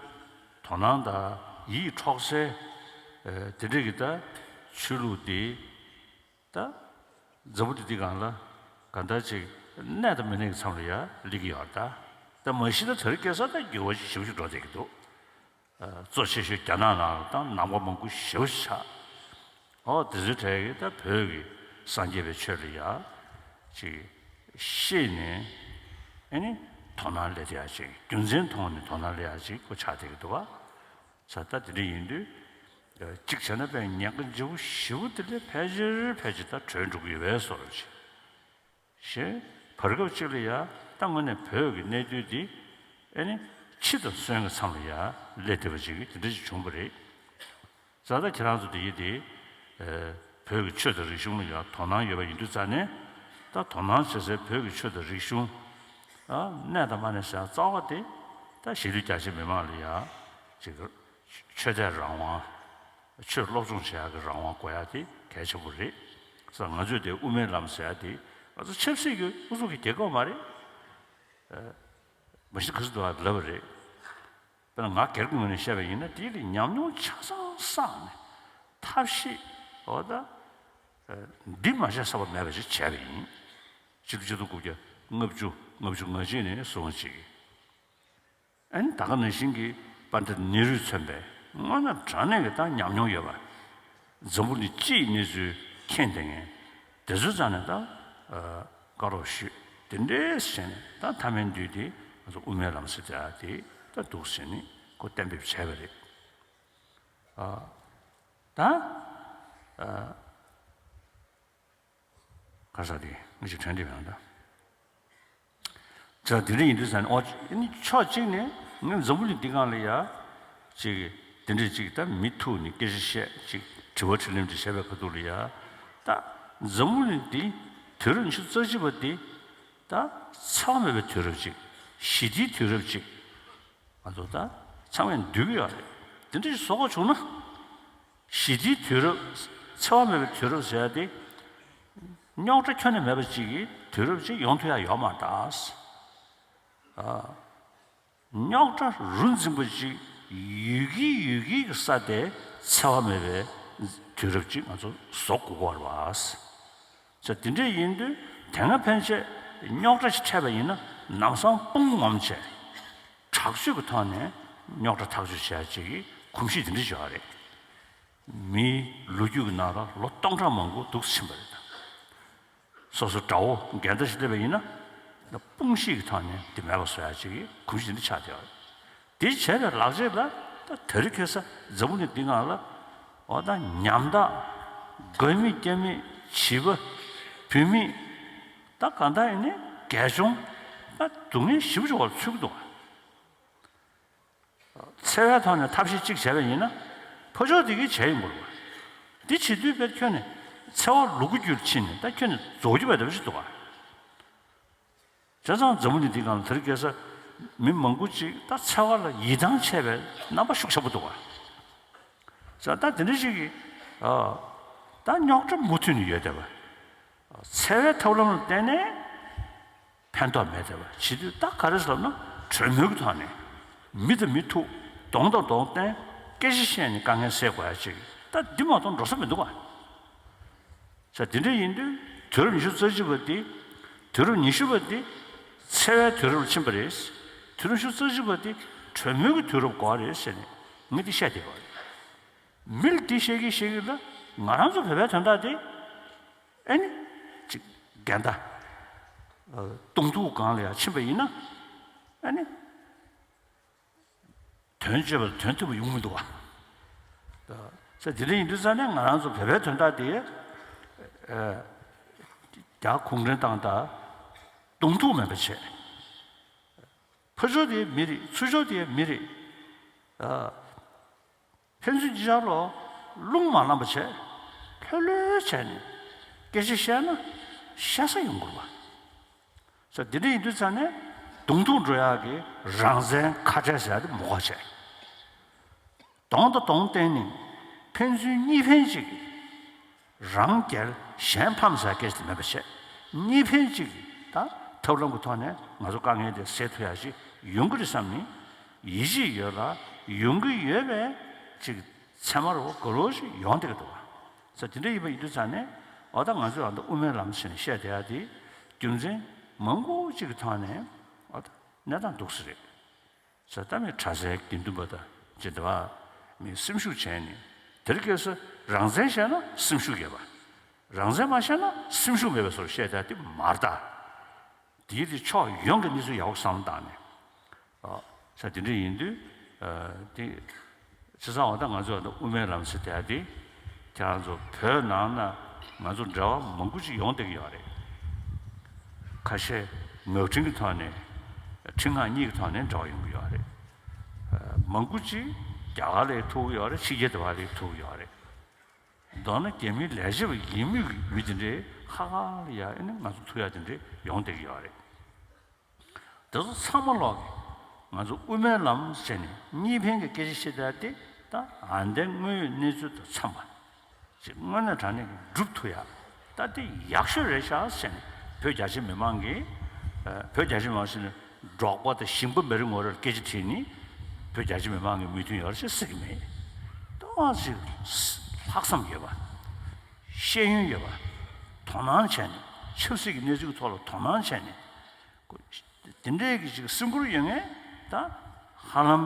དོ་སྣང་དང་ཡིད་འཕྲོག་སའི་དེ་འདྲ་གི་ད་ཆོས་ལུགས་དེ་ད་འཛམ་བུ་གླིང་འདི་སྒང་ལ་གང་ལྟར་ཅིག་གནས་དང་མི་གནས་ཀྱི་མཚམས་ལ་ཡ་སླེབས་ཀྱི་ཡོད་རེད་ད། ད་མ་གཞི་ད་དེ་རིང་ཁ་སང་ད་འགྱུར་བ་ཞེ་པོ་ཞིག་འགྲོ་བསྡད་ཀྱི་འདུག་གཙོ་ཆེ་ཤོས་རྒྱ་ནག་ནང་ལ་ད་ནང་པ་མང་པོ་ཞེ་པོ་ཆགས། ཨོ་དེ་ཚོའི་གྲས་ཀྱིས་ད་བོད་ཀྱི་སངས་རྒྱས་པའི་ཆོས་ལ་ཡ་ཅིག་ཤེས་ནས་ཨེ་ནི་དོ་སྣང་སླེབས་ཡ་ཅིག་རྒྱུ་མཚན་མཐོང་ནས་དོ་སྣང་སླེབས་ཡ་ཅིག་ཁོ་ཆགས་བསྡད་ཀྱི་འདུག་བ། ས་ད་དེ་འདྲ་ཡིན་དུས་གཅིག་བྱས་ན་དཔེ་ཉེན་ཁ་ལྗིད་པོ་ཞེ་པོ་དེ་ལས་ཕལ་ཆེར་ཕལ་ཆེར་ད་གྲོལ་འགྲོ་གི་ཡོད་པའི་བཟོ་འདྲ་ཅིག་གཞན་བར་སྐབས་གཅིག་ལ་ཡ་ད་དངོས་གནས་བོད་ཀྱི་གནས་དུས་འདི་ཨེ་ནི་འཆི་དང་གསོན་གྱི་མཚམས་ལ་ཡ་སླེབས་བསྡད་པ་ཅིག་གི་དེ་འདྲ་ཅིག་བྱུང་བ་རེད། ས་ད་ཁྱེད་རང་ཚོ་འདི་ཡི་དེ་བོད་ཀྱི་ཆོས་དང་རིག་གཞུང་ལ་ཡ་དོ་སྣང་ཡོད་པ་ཡིན་དུས་ཙང་ནས་ད་དོ་སྣང་བྱེད་སའི་བོད་ཀྱི་ཆོས་དང་རིག་གཞུང་གནས་དང་མ་གནས་ཟེར་ཡ་རྩ་བ་དེ་ད་གཞིས་ལུས་རྒྱ་ཆེ་མི་མང་ལ་ཡ་ཅིག་ཆོས་དད་རང་དབང་། ཆོས་སློབ་སྦྱོང་བྱེད་ཡག་གི་རང་དབང་དགོས་ཡག་དེ་གལ་ཆེན་པོ་རེད། ས་ང་ཚོས་དེ་དབུ་མའི་ལམ་ཟེར་ཡག་དེ་ང་ཚོ་ཆབ་སྲིད་ཀྱི་ཨུ་ཚུགས་ཀྱི་རྒྱལ་ཁབ་མ་རེད། མ་གཞི་ག་ཚོད་འདུག་ཨ་ལབ་པ་རེད། དཔེར་ན་ང་སྒེར་གྱི་ངོས་ནས་བཤད་པ་ཡིན་ན་དེའི་རིགས་ཉམས་མྱོང་ཆ་ཚང་བསགས་ནས་ཐབས་ཤེས་འོ་ད་འདི་མ་བྱས་ས་བ་མེད་པ་ཞིག་བྱས་པ་ཡིན། ཕྱི་ལོ་ཆིག་སྟོང་དགུ་བརྒྱ་ལྔ་བཅུ་ལྔ་བཅུ་ང་གཅིག་ནས་བཟུང་ཅིག་ཨ་ནི་ད་ག་ནང་བཞིན་གྱི་དཔལ་ལྡན་ནེ་རུས་མཚོན་པའི་དངོས་གནས་དྲང་གནས་ཀྱི་ད་ཉམས་མྱོང་ཡོད་པ། འཛམ་བུ་གླིང་སྤྱིའི་གནས་ཚུལ་མཁྱེན་བསྡད་མཁན་དེ་ཚོའི་རྩ་ནས་ད་བཀའ་རོགས་ཞུས་དེ་འདྲས་བྱས་ནས་ད་མཐའ་མའི་དུས་དེ་ང་ཚོ་དབུ་མའི་ལམ་ཟེར་ཡག་དེ་ད་འདུག་ཟེར་ནས་ཁོ་གཏན་འབེབས་བྱས་པ་རེད། ད་ག་ས་དེ་ངས་ཅིག་དྲན་དེ་ཡང་ད། ཅག་དེ་འདྲ་ཡིན་དུས་ས་ནས་ཨོ་ནི་ཕྱོགས་གཅིག་ནས་ངས་འཛམ་བུ་གླིང་འདི་སྒང་ལ་ཡ་ ཅིག་དེ་འདྲས་ཅིག་ད་མི་ཐུག་ནས་སྐད་ཆ་བཤད་ཅིག་དྲི་བ་དྲིས་ལན་ཅིག་བྱས་པའི་ཁ་ཐུག་ལ་ཡ། ད་འཛམ་བུ་གླིང་འདི་དུས་རབས་ཉི་ཤུ་རྩ་གཅིག་པ་འདི་ད་འཚེ་བ་མེད་པའི་དུས་རབས་ཅིག་ཞི་བདེའི་དུས་རབས་ཅིག་ང་ཚོ་ད་ཚང་མས་འདོད་ཀྱི་ཡོད་རེད། དེ་འདྲ་ཞིག་བཟོ་དགོས་བྱུང་ན། ཞི་བདེའི་དུས་རབས། འཚེ་བ་མེད་པའི་དུས་རབས་ཟེར་ཡ་དེ། རྙོག་དྲ་ཁྱོན་ནས་མེད་པ་ཅིག་གི་དུས་རབས་ཅིག་ཡོང་ཐུབ་ཡ་ཡོད་མ་རེད་ད། རྙོག་དྲ་རུ་འཛིན་པ་ཅིག་ཡོད་ཀྱི་ཡོད་ཀྱི་གི་ས་དེ་འཚེ་བ་མེད་པའི་དུས་རབས་ཅིག་ང་ཚོ་བཟོ་དགོས་ཀྱི་ཡོད་རེད་བ། ཙང་དེ་འདྲ་ཡིན་དུས་དེ་སྔ་ཕན་ཆད་རྙོག་དྲ་ཞིག་འཕྲད་པ་ཡིན་ན་ལམ་སང་དཔུང་ངོམ་བྱས། དྲག་སྤྱོད་ཀྱི་ཐོག་ནས་རྙོག་དྲ་ཐག་གཅོད་བྱེད་ཡ་ཅིག་གི་གོམས་གཤིས་དེ་འདྲ་ཅིག་ཡོད་རེད། མིའི་ལོ་རྒྱུས་ཀྱི་ནང་ལ་ལོ་སྟོང་ཕྲག་མང་པོ་འདུག་ཕྱིན་པ་རེད། སོ་སོ་དགྲ་བོ་འགལ་ཟླ་ཞིག་སླེབས་པ་ཡིན་ན། དཔུང་ཤེད་ཀྱི་ཐོག་ནས་དེ་མེད་པ་བཟོ་ཡ་ཅིག་གི་གོམས་གཤིས་དེ་འདྲ་ཆགས་བསྡད་ཡོད་རེད། དེ་བྱས་པའི་ལག་རྗེས་ལ་ད་དེ་རིང་ཁ་སང་འཛམ་བུ་གླིང་འདི་སྒང་ལ་འོ་ད་ཉམ་ཐག་དགོས་མེད་རྐྱེན་མེད་བྱིས་པ་བུད་མེད་ད་གང་ལྟར་ཡིན་ནའི་རྒས་གཅུང་ད་སྡུག་བསྔལ་ཞེ་པོ་ཅིག་འོག་ལ་ཚུད་ཀྱི་འདུག་ག་འཚེ་བའི་ཐོག་ནས་ཐབས་ཤེས་གཅིག་བྱས་པ་ཡིན་ན། ཕར་ཕྱོགས་དེ་གིས་བྱས་ཡོང་གི་རེད་བ། འདི་བྱེད་དུས་དཔེར་ཁྱོན་ནས་འཚེ་བ་ལུ་གུ་རྒྱུད་ཕྱིན་ནས་ད་ཁྱོན་ནས་རྫོགས་རྒྱུ་བས་འདྲ་བ་ཞིག་འདུག་ག་བྱས་ཙང་འཛམ་བུ་གླིང་འདི་སྒང་ལ་དེ་རིང་ཁ་སང་མི་མང་པོ་ཅིག་ད་འཚེ་བ་ལ་ཡིད་ཐང་ཆད་པའི་རྣམ་པ་ཤུགས་ཆེན་པོ་འདུག་ག་བྱས་ཙང་ད་དེ་འདྲ་ཞིག་གིས་ཨ། ད་རྙོག་དྲ་མུ་མཐུད་ནས་ཡོད་བསྡད་པ། འཚེ་བའི་ཐབས་ལམ་ལ་བརྟེན་ནས་ཕན་ཐོགས་མེད་བསྡད་པ་བྱེད་དུས་ད་ག་རེ་ཟེར་ན་གྲོས་མོལ་གྱི་ཐོག་ནས་མི་དང་མི་ཐུག་གདོང་དང་གདོང་བསྟན་སྐད་ཆ་བཤད་ནས་དཀའ་ངལ་སེལ་དགོས་ཡ་ཅིག་ད་འདི་མ་གཏོགས་འགྲོ་ས་མི་འདུག་ག་ས་དེ་འདྲ་ཡིན་དུས་དུས་རབས་ཉི་ཤུ་རྩ་གཅིག་པ་འདི། དུས་རབས་ཉི་ཤུ་པ་འདི་འཚེ་བའི་དུས་རབས་ལ་ཕྱིན་པ་རེད། དུས་རབས་ཉི་ཤུ་རྩ་གཅིག་པ་འདི་གྲོས་མོལ་གྱི་དུས་རབས་དགོས་རེད་ཟེར་ནས་ངས་འདི་བཤད་བསྡད་པ་རེད། མི་ལ་འདི་བཤད་ཀྱི་བཤད་ཀྱི་ལ་ང་རང་ཚོ་བོད་པའི་དོན་དག་དེ་ཨེ་ནི་ཅིག་འགལ་ཟླ་ཨ་གདོང་ཐུག་སྒང་ལ་ཡང་ཕྱིན་པ་ཡིན་ན་ཨེ་ནི་དོན་བྱེད་པ་དོན་ཐུབ་པ་ཡོང་མི་འདུག་བ། ས་དེ་འདྲ་ཡིན་དུས་ཙང་ནས་ང་རང་ཚོ་བོད་པའི་དོན་དག་དེ་ཨ་རྒྱ་གུང་ཁྲན་ཏང་དང་གདོང་ཐུག་མེད་པ་བྱས། ཕར་ཕྱོགས་དེ་མི་རེད་ཚུར་ཕྱོགས་དེ་མི་རེད། ཨ། ཕན་ཚུན་གཅིག་ཆར་ལ་རླུང་མ་ལངས་པ་བྱས། ལྷོད་ལྷོད་བྱས་ནས་སྐད་ཆ་བཤད་ན་བཤད་ས་ཡོང་དགོས་པ། ས་དེ་འདྲ་ཡིན་དུས་ཙང་ནས་གདོང་ཐུག་འགྲོ་ཡག་གི་རང་བཙན་ཁ་བྲལ་ཟེར་ཡག་དེ་མི་དགོས་བྱས། གདོང་དང་གདོང་བསྟན་ནས་ཕན་ཚུན་གཉིས་ཕན་གཅིག་གི་རང་རྒྱལ་གཞན་ཕམ་ཟེར་སྐད་ཆ་དེ་མེད་པ་བྱས། གཉིས་ཕན་གཅིག་གི་ད་ཐབས་ལམ་གྱི་ཐོག་ནས་ང་ཚོ་དཀའ་ངལ་དེ་སེལ་ཐུབ་ཡག་ཞིག་ཡོང་གི་རེད་བསམ་ནས་ཡིད་ཆེས་ཡོད་ལ་ཡོང་གི་ཡོད་པའི་ཅིག་ཚད་མ་རོ་ག་རོ་ཞིག་ཡོང་བསྡད་ཀྱི་འདུག་བ། ས་དེ་འདྲ་ཡིན་པ་ཡིན་དུས་ཙང་ནས་འོ་ད་ང་ཚོས་ཨ་ད་དབུ་མའི་ལམ་ཟེར་ནས་བཤད་བསྡད་ཡག་དེ་རྒྱུ་མཚན་མང་པོ་ཅིག་གི་ཐོག་ནས་འོ་ད་གནས་སྟངས་འདུག་ས་རེད། ས་ད་མི་གྲྭ་སའི་དགེ་འདུན་པ་དང་ཅི་འདྲ་བ། མི་སེམས་ཤུགས་བྱས་ནས་དེར་སྐྱེས་ས་རང་བཙན་བཤད་ན་སེམས་ཤུགས་ཡོད་པ། རང་བཙན་མ་བཤད་ན་སེམས་ཤུགས་མེད་པའི་བཟོ་བཤད་ད་དེ་མ་རེད་ད། དེའི་དེ་ཕྱོགས་ཡོངས་ཀྱི་གནས་ཚུལ་ཡག་པོ་བསམ་བློ་བཏང་ནས། ཨ། ས་དེ་འདྲ་ཡིན་དུས་ཨ་དེ། བྱས་ཙང་འོ་ད་ང་ཚོ་ད་དབུ་མའི་ལམ་ཟེར་དེ་ཨ་དེ། ཁྱེད་རང་ཚོ་བོད་ནང་ན་ང་ཚོ་འབྲེལ་བ་མང་པོ་ཅིག་ཡོང་བསྡད་ཀྱི་ཡོད་རེད། ཁ་ཤས་ངག་འཕྲིན་གྱི་ཐོག་ནས་འཕྲིན་ངག་གཉིས་ཀྱི་ཐོག་ནས་འབྲེལ་བ་ཡོང་གི་ཡོད་རེད། མང་པོ་ཅིག་རྒྱ་གར་ལ་ཐུག་གི་ཡོད་རེད། ཕྱི་རྒྱལ་དུ་བ་ལ་ཐུག་གི་ཡོད་རེད། མདོར་ན་རྒྱ་མིའི་ལས་བྱེད་པ་ཡིན་མུས་ཀྱི་མི་དེ་འདྲའི་ཧ་ཧ་ལ་ཡ་ཨེ་ནི་ང་ཚོ་ཐུག་ཡ་དེ་འདྲའི་ཡོང་བསྡད་ཀྱི་ཡོད་རེད། དེ་ཚོ་ཚང་མ་ལོག་གི་ང་ཚོ་དབུ་མའི་ལམ་ཟེར་ནས་གཉིས་ཕན་གྱི་སྐད་ཆ་བཤད་ཡ་དེ་ད་ཨ་འདའི་དངོས་ཡོད་གནས་ཚུལ་དང་འཚམས་པ་ཅིག་དངོས་གནས་དྲང་གནས་ཀྱི་སྒྲུབ་ཐུབ་ཡ། ད་དེ་ཡག་ཤོས་རེད་ཤག་ཟེར་ནས་བོད་རྒྱ་ཆེ་མི་མང་གིས་ཨ་བོད་རྒྱ་ཆེ་མི་མང་ཟེར་ནས་འབྲོག་པ་དང་ཞིང་པ་མི་རེ་ངོ་རེར་སྐད་ཆ་དྲིས་ནས་བོད་རྒྱ་ཆེ་མི་མང་གི་མོས་མཐུན་ཡོད་རེད་ཅེས་ཟེར་གྱི་མེད། ཏོག་ཙམ་ལྷག་བསམ་ཡོད་པ། ཤེས་ཡོན་ཡོད་པ། དོ་སྣང་བྱས་ནས་ཆབ་སྲིད་ཀྱི་གནས་ཚུལ་གྱི་ཐོག་ལ་དོ་སྣང་བྱས་ནས། དེ་འདྲའི་གི་ཅིག་སེམས་ཁུར་ཡོད་མཁན་ད་ཧ་ལམ་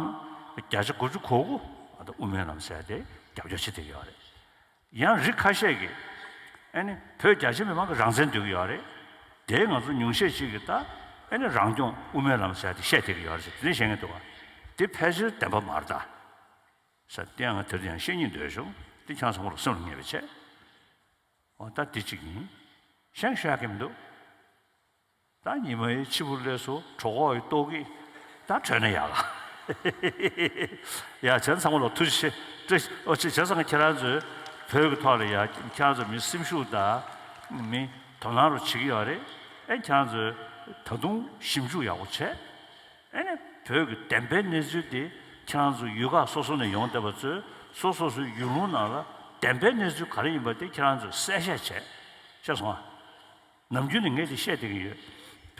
བརྒྱ་ཆ་དགུ་བཅུ་གོ་དགུ་ཨ་ད་དབུ་མའི་ལམ་ཟེར་དེ་རྒྱབ་སྐྱོར་བྱེད་བསྡད་ཀྱི་ཡོད་རེད། ཡང་རིགས་ཁ་ཤས་ཀྱིས་ཨ་ནི་བོད་རྒྱ་ཆེ་མི་མང་གི་རང་བཙན་འདོད་ཀྱི་ཡོད་རེད། དེ་ང་ཚོ་ཉུང་ཤས་ཤིག་གིས་ད་ཨ་ནི་རང་སྐྱོང་དབུ་མའི་ལམ་ཟེར་དེ་བཤད་བསྡད་ཀྱི་ཡོད་རེད་ཟེར་དེ་འདྲ་བཤད་མཁན་འདུག་ག་དེ་ཕལ་ཆེར་བདེན་པ་མ་རེད་ད། ཟེར་དེ་ཡང་ང་དེར་ཡང་བཤད་སྙིང་འདོད་བྱུང་། དེ་ཁྱེད་རང་ཚང་མ་ལ་སེམས་ལ་ངེས་པ་བྱས། འོ་ད་དེ་གཅིག་ཡིན། གཞན་ཤོད་ཡག་གི་མི་འདུག་ད་ཉི་མ་ཡི་ཕྱི་པོ་ལས་སུ་གྲོད་ཁོག་ཡི་ལྟོགས་ཀྱི་ད་བྲོས་ན་ཡག་ག་ཡ་བྱས་ཚང་མ་ལ་ཐུགས་རྗེ་ཆེ། བཀྲ་ཤིས། ཨོ་ཅི་བྱས་ཙང་ཁྱེད་རང་ཚོས་བོད་ཀྱི་ཐོག་ལ་ཡ་ཁྱེད་རང་ཚོ་མི་སེམས་ཤུགས་དང་མི་དོ་སྣང་རུ་བྱེད་ཀྱི་ཡོད་རེད། ཨེ་ཁྱེད་རང་ཚོས་ད་དུང་ཞིབ་འཇུག་ཡག་པོ་བྱས། ཨེ་ནས་བོད་ཀྱི་བདེན་པའི་གནས་ཚུལ་དེ་ཁྱེད་རང་ཚོ་ཡུལ་ཁག་སོ་སོ་ནས་ཡོང་བསྡད་པ་ཚོས་སོ་སོ་སོའི་ཡུལ་ལུང་ནང་ལ་བདེན་པའི་གནས་ཚུལ་ག་རེ་ཡིན་པ་དེ་ཁྱེད་རང་ཚོས་གསལ་བཤད་བྱས། ཤེས་སོང་ཨ། ནམ་རྒྱུན་ནས་ངས་འདི་བཤད་བསྡད་ཀྱི་ཡོད།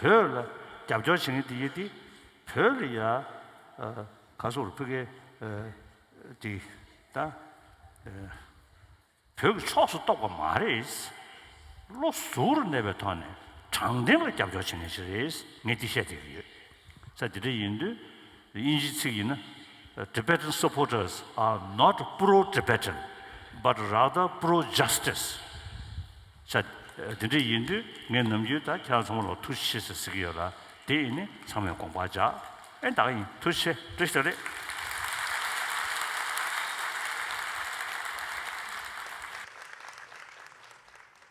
བོད་ལ་རྒྱབ་སྐྱོར་བྱེད་མཁན་དེ་ཡིན་དེ། བོད་ལ་ཡ། ཨ། ག་སོགས་རུ་ཕ་གི། ཨ། དེ། ད། ཨ། བོད་ཀྱི་ཕྱོགས་སུ་གཏོགས་པ་མ་རེད། བློ་གཟུ་བོར་གནས་པའི་ཐོག་ནས་དྲང་བདེན་ལ་རྒྱབ་སྐྱོར་བྱེད་མཁན་ཞིག་རེད། ངས་འདི་བཤད་བསྡད་ཀྱི་ཡོད། ས་དེ་འདྲ་ཡིན་དུས། དབྱིན་ཇིའི་ཚིག་ཡིན་ན། Tibetan supporters are not pro-Tibetan, but rather pro-justice. ས། དེ་འདྲ་ཡིན་དུས་ངས་ནམ་རྒྱུན་ད་ཁྱེད་རང་ཚང་མ་ལ་ཐུགས་རྗེ་ཆེ་ཟེར་ཟེར་གྱི་ཡོད་ལ། དེ་ཡིན་ནི་ཚང་མས་དགོངས་པ་འཇགས། ཨེ་ད་ག་ཡིན། ཐུགས་རྗེ་ཆེ། བཀྲ་ཤིས་བདེ་ལེགས།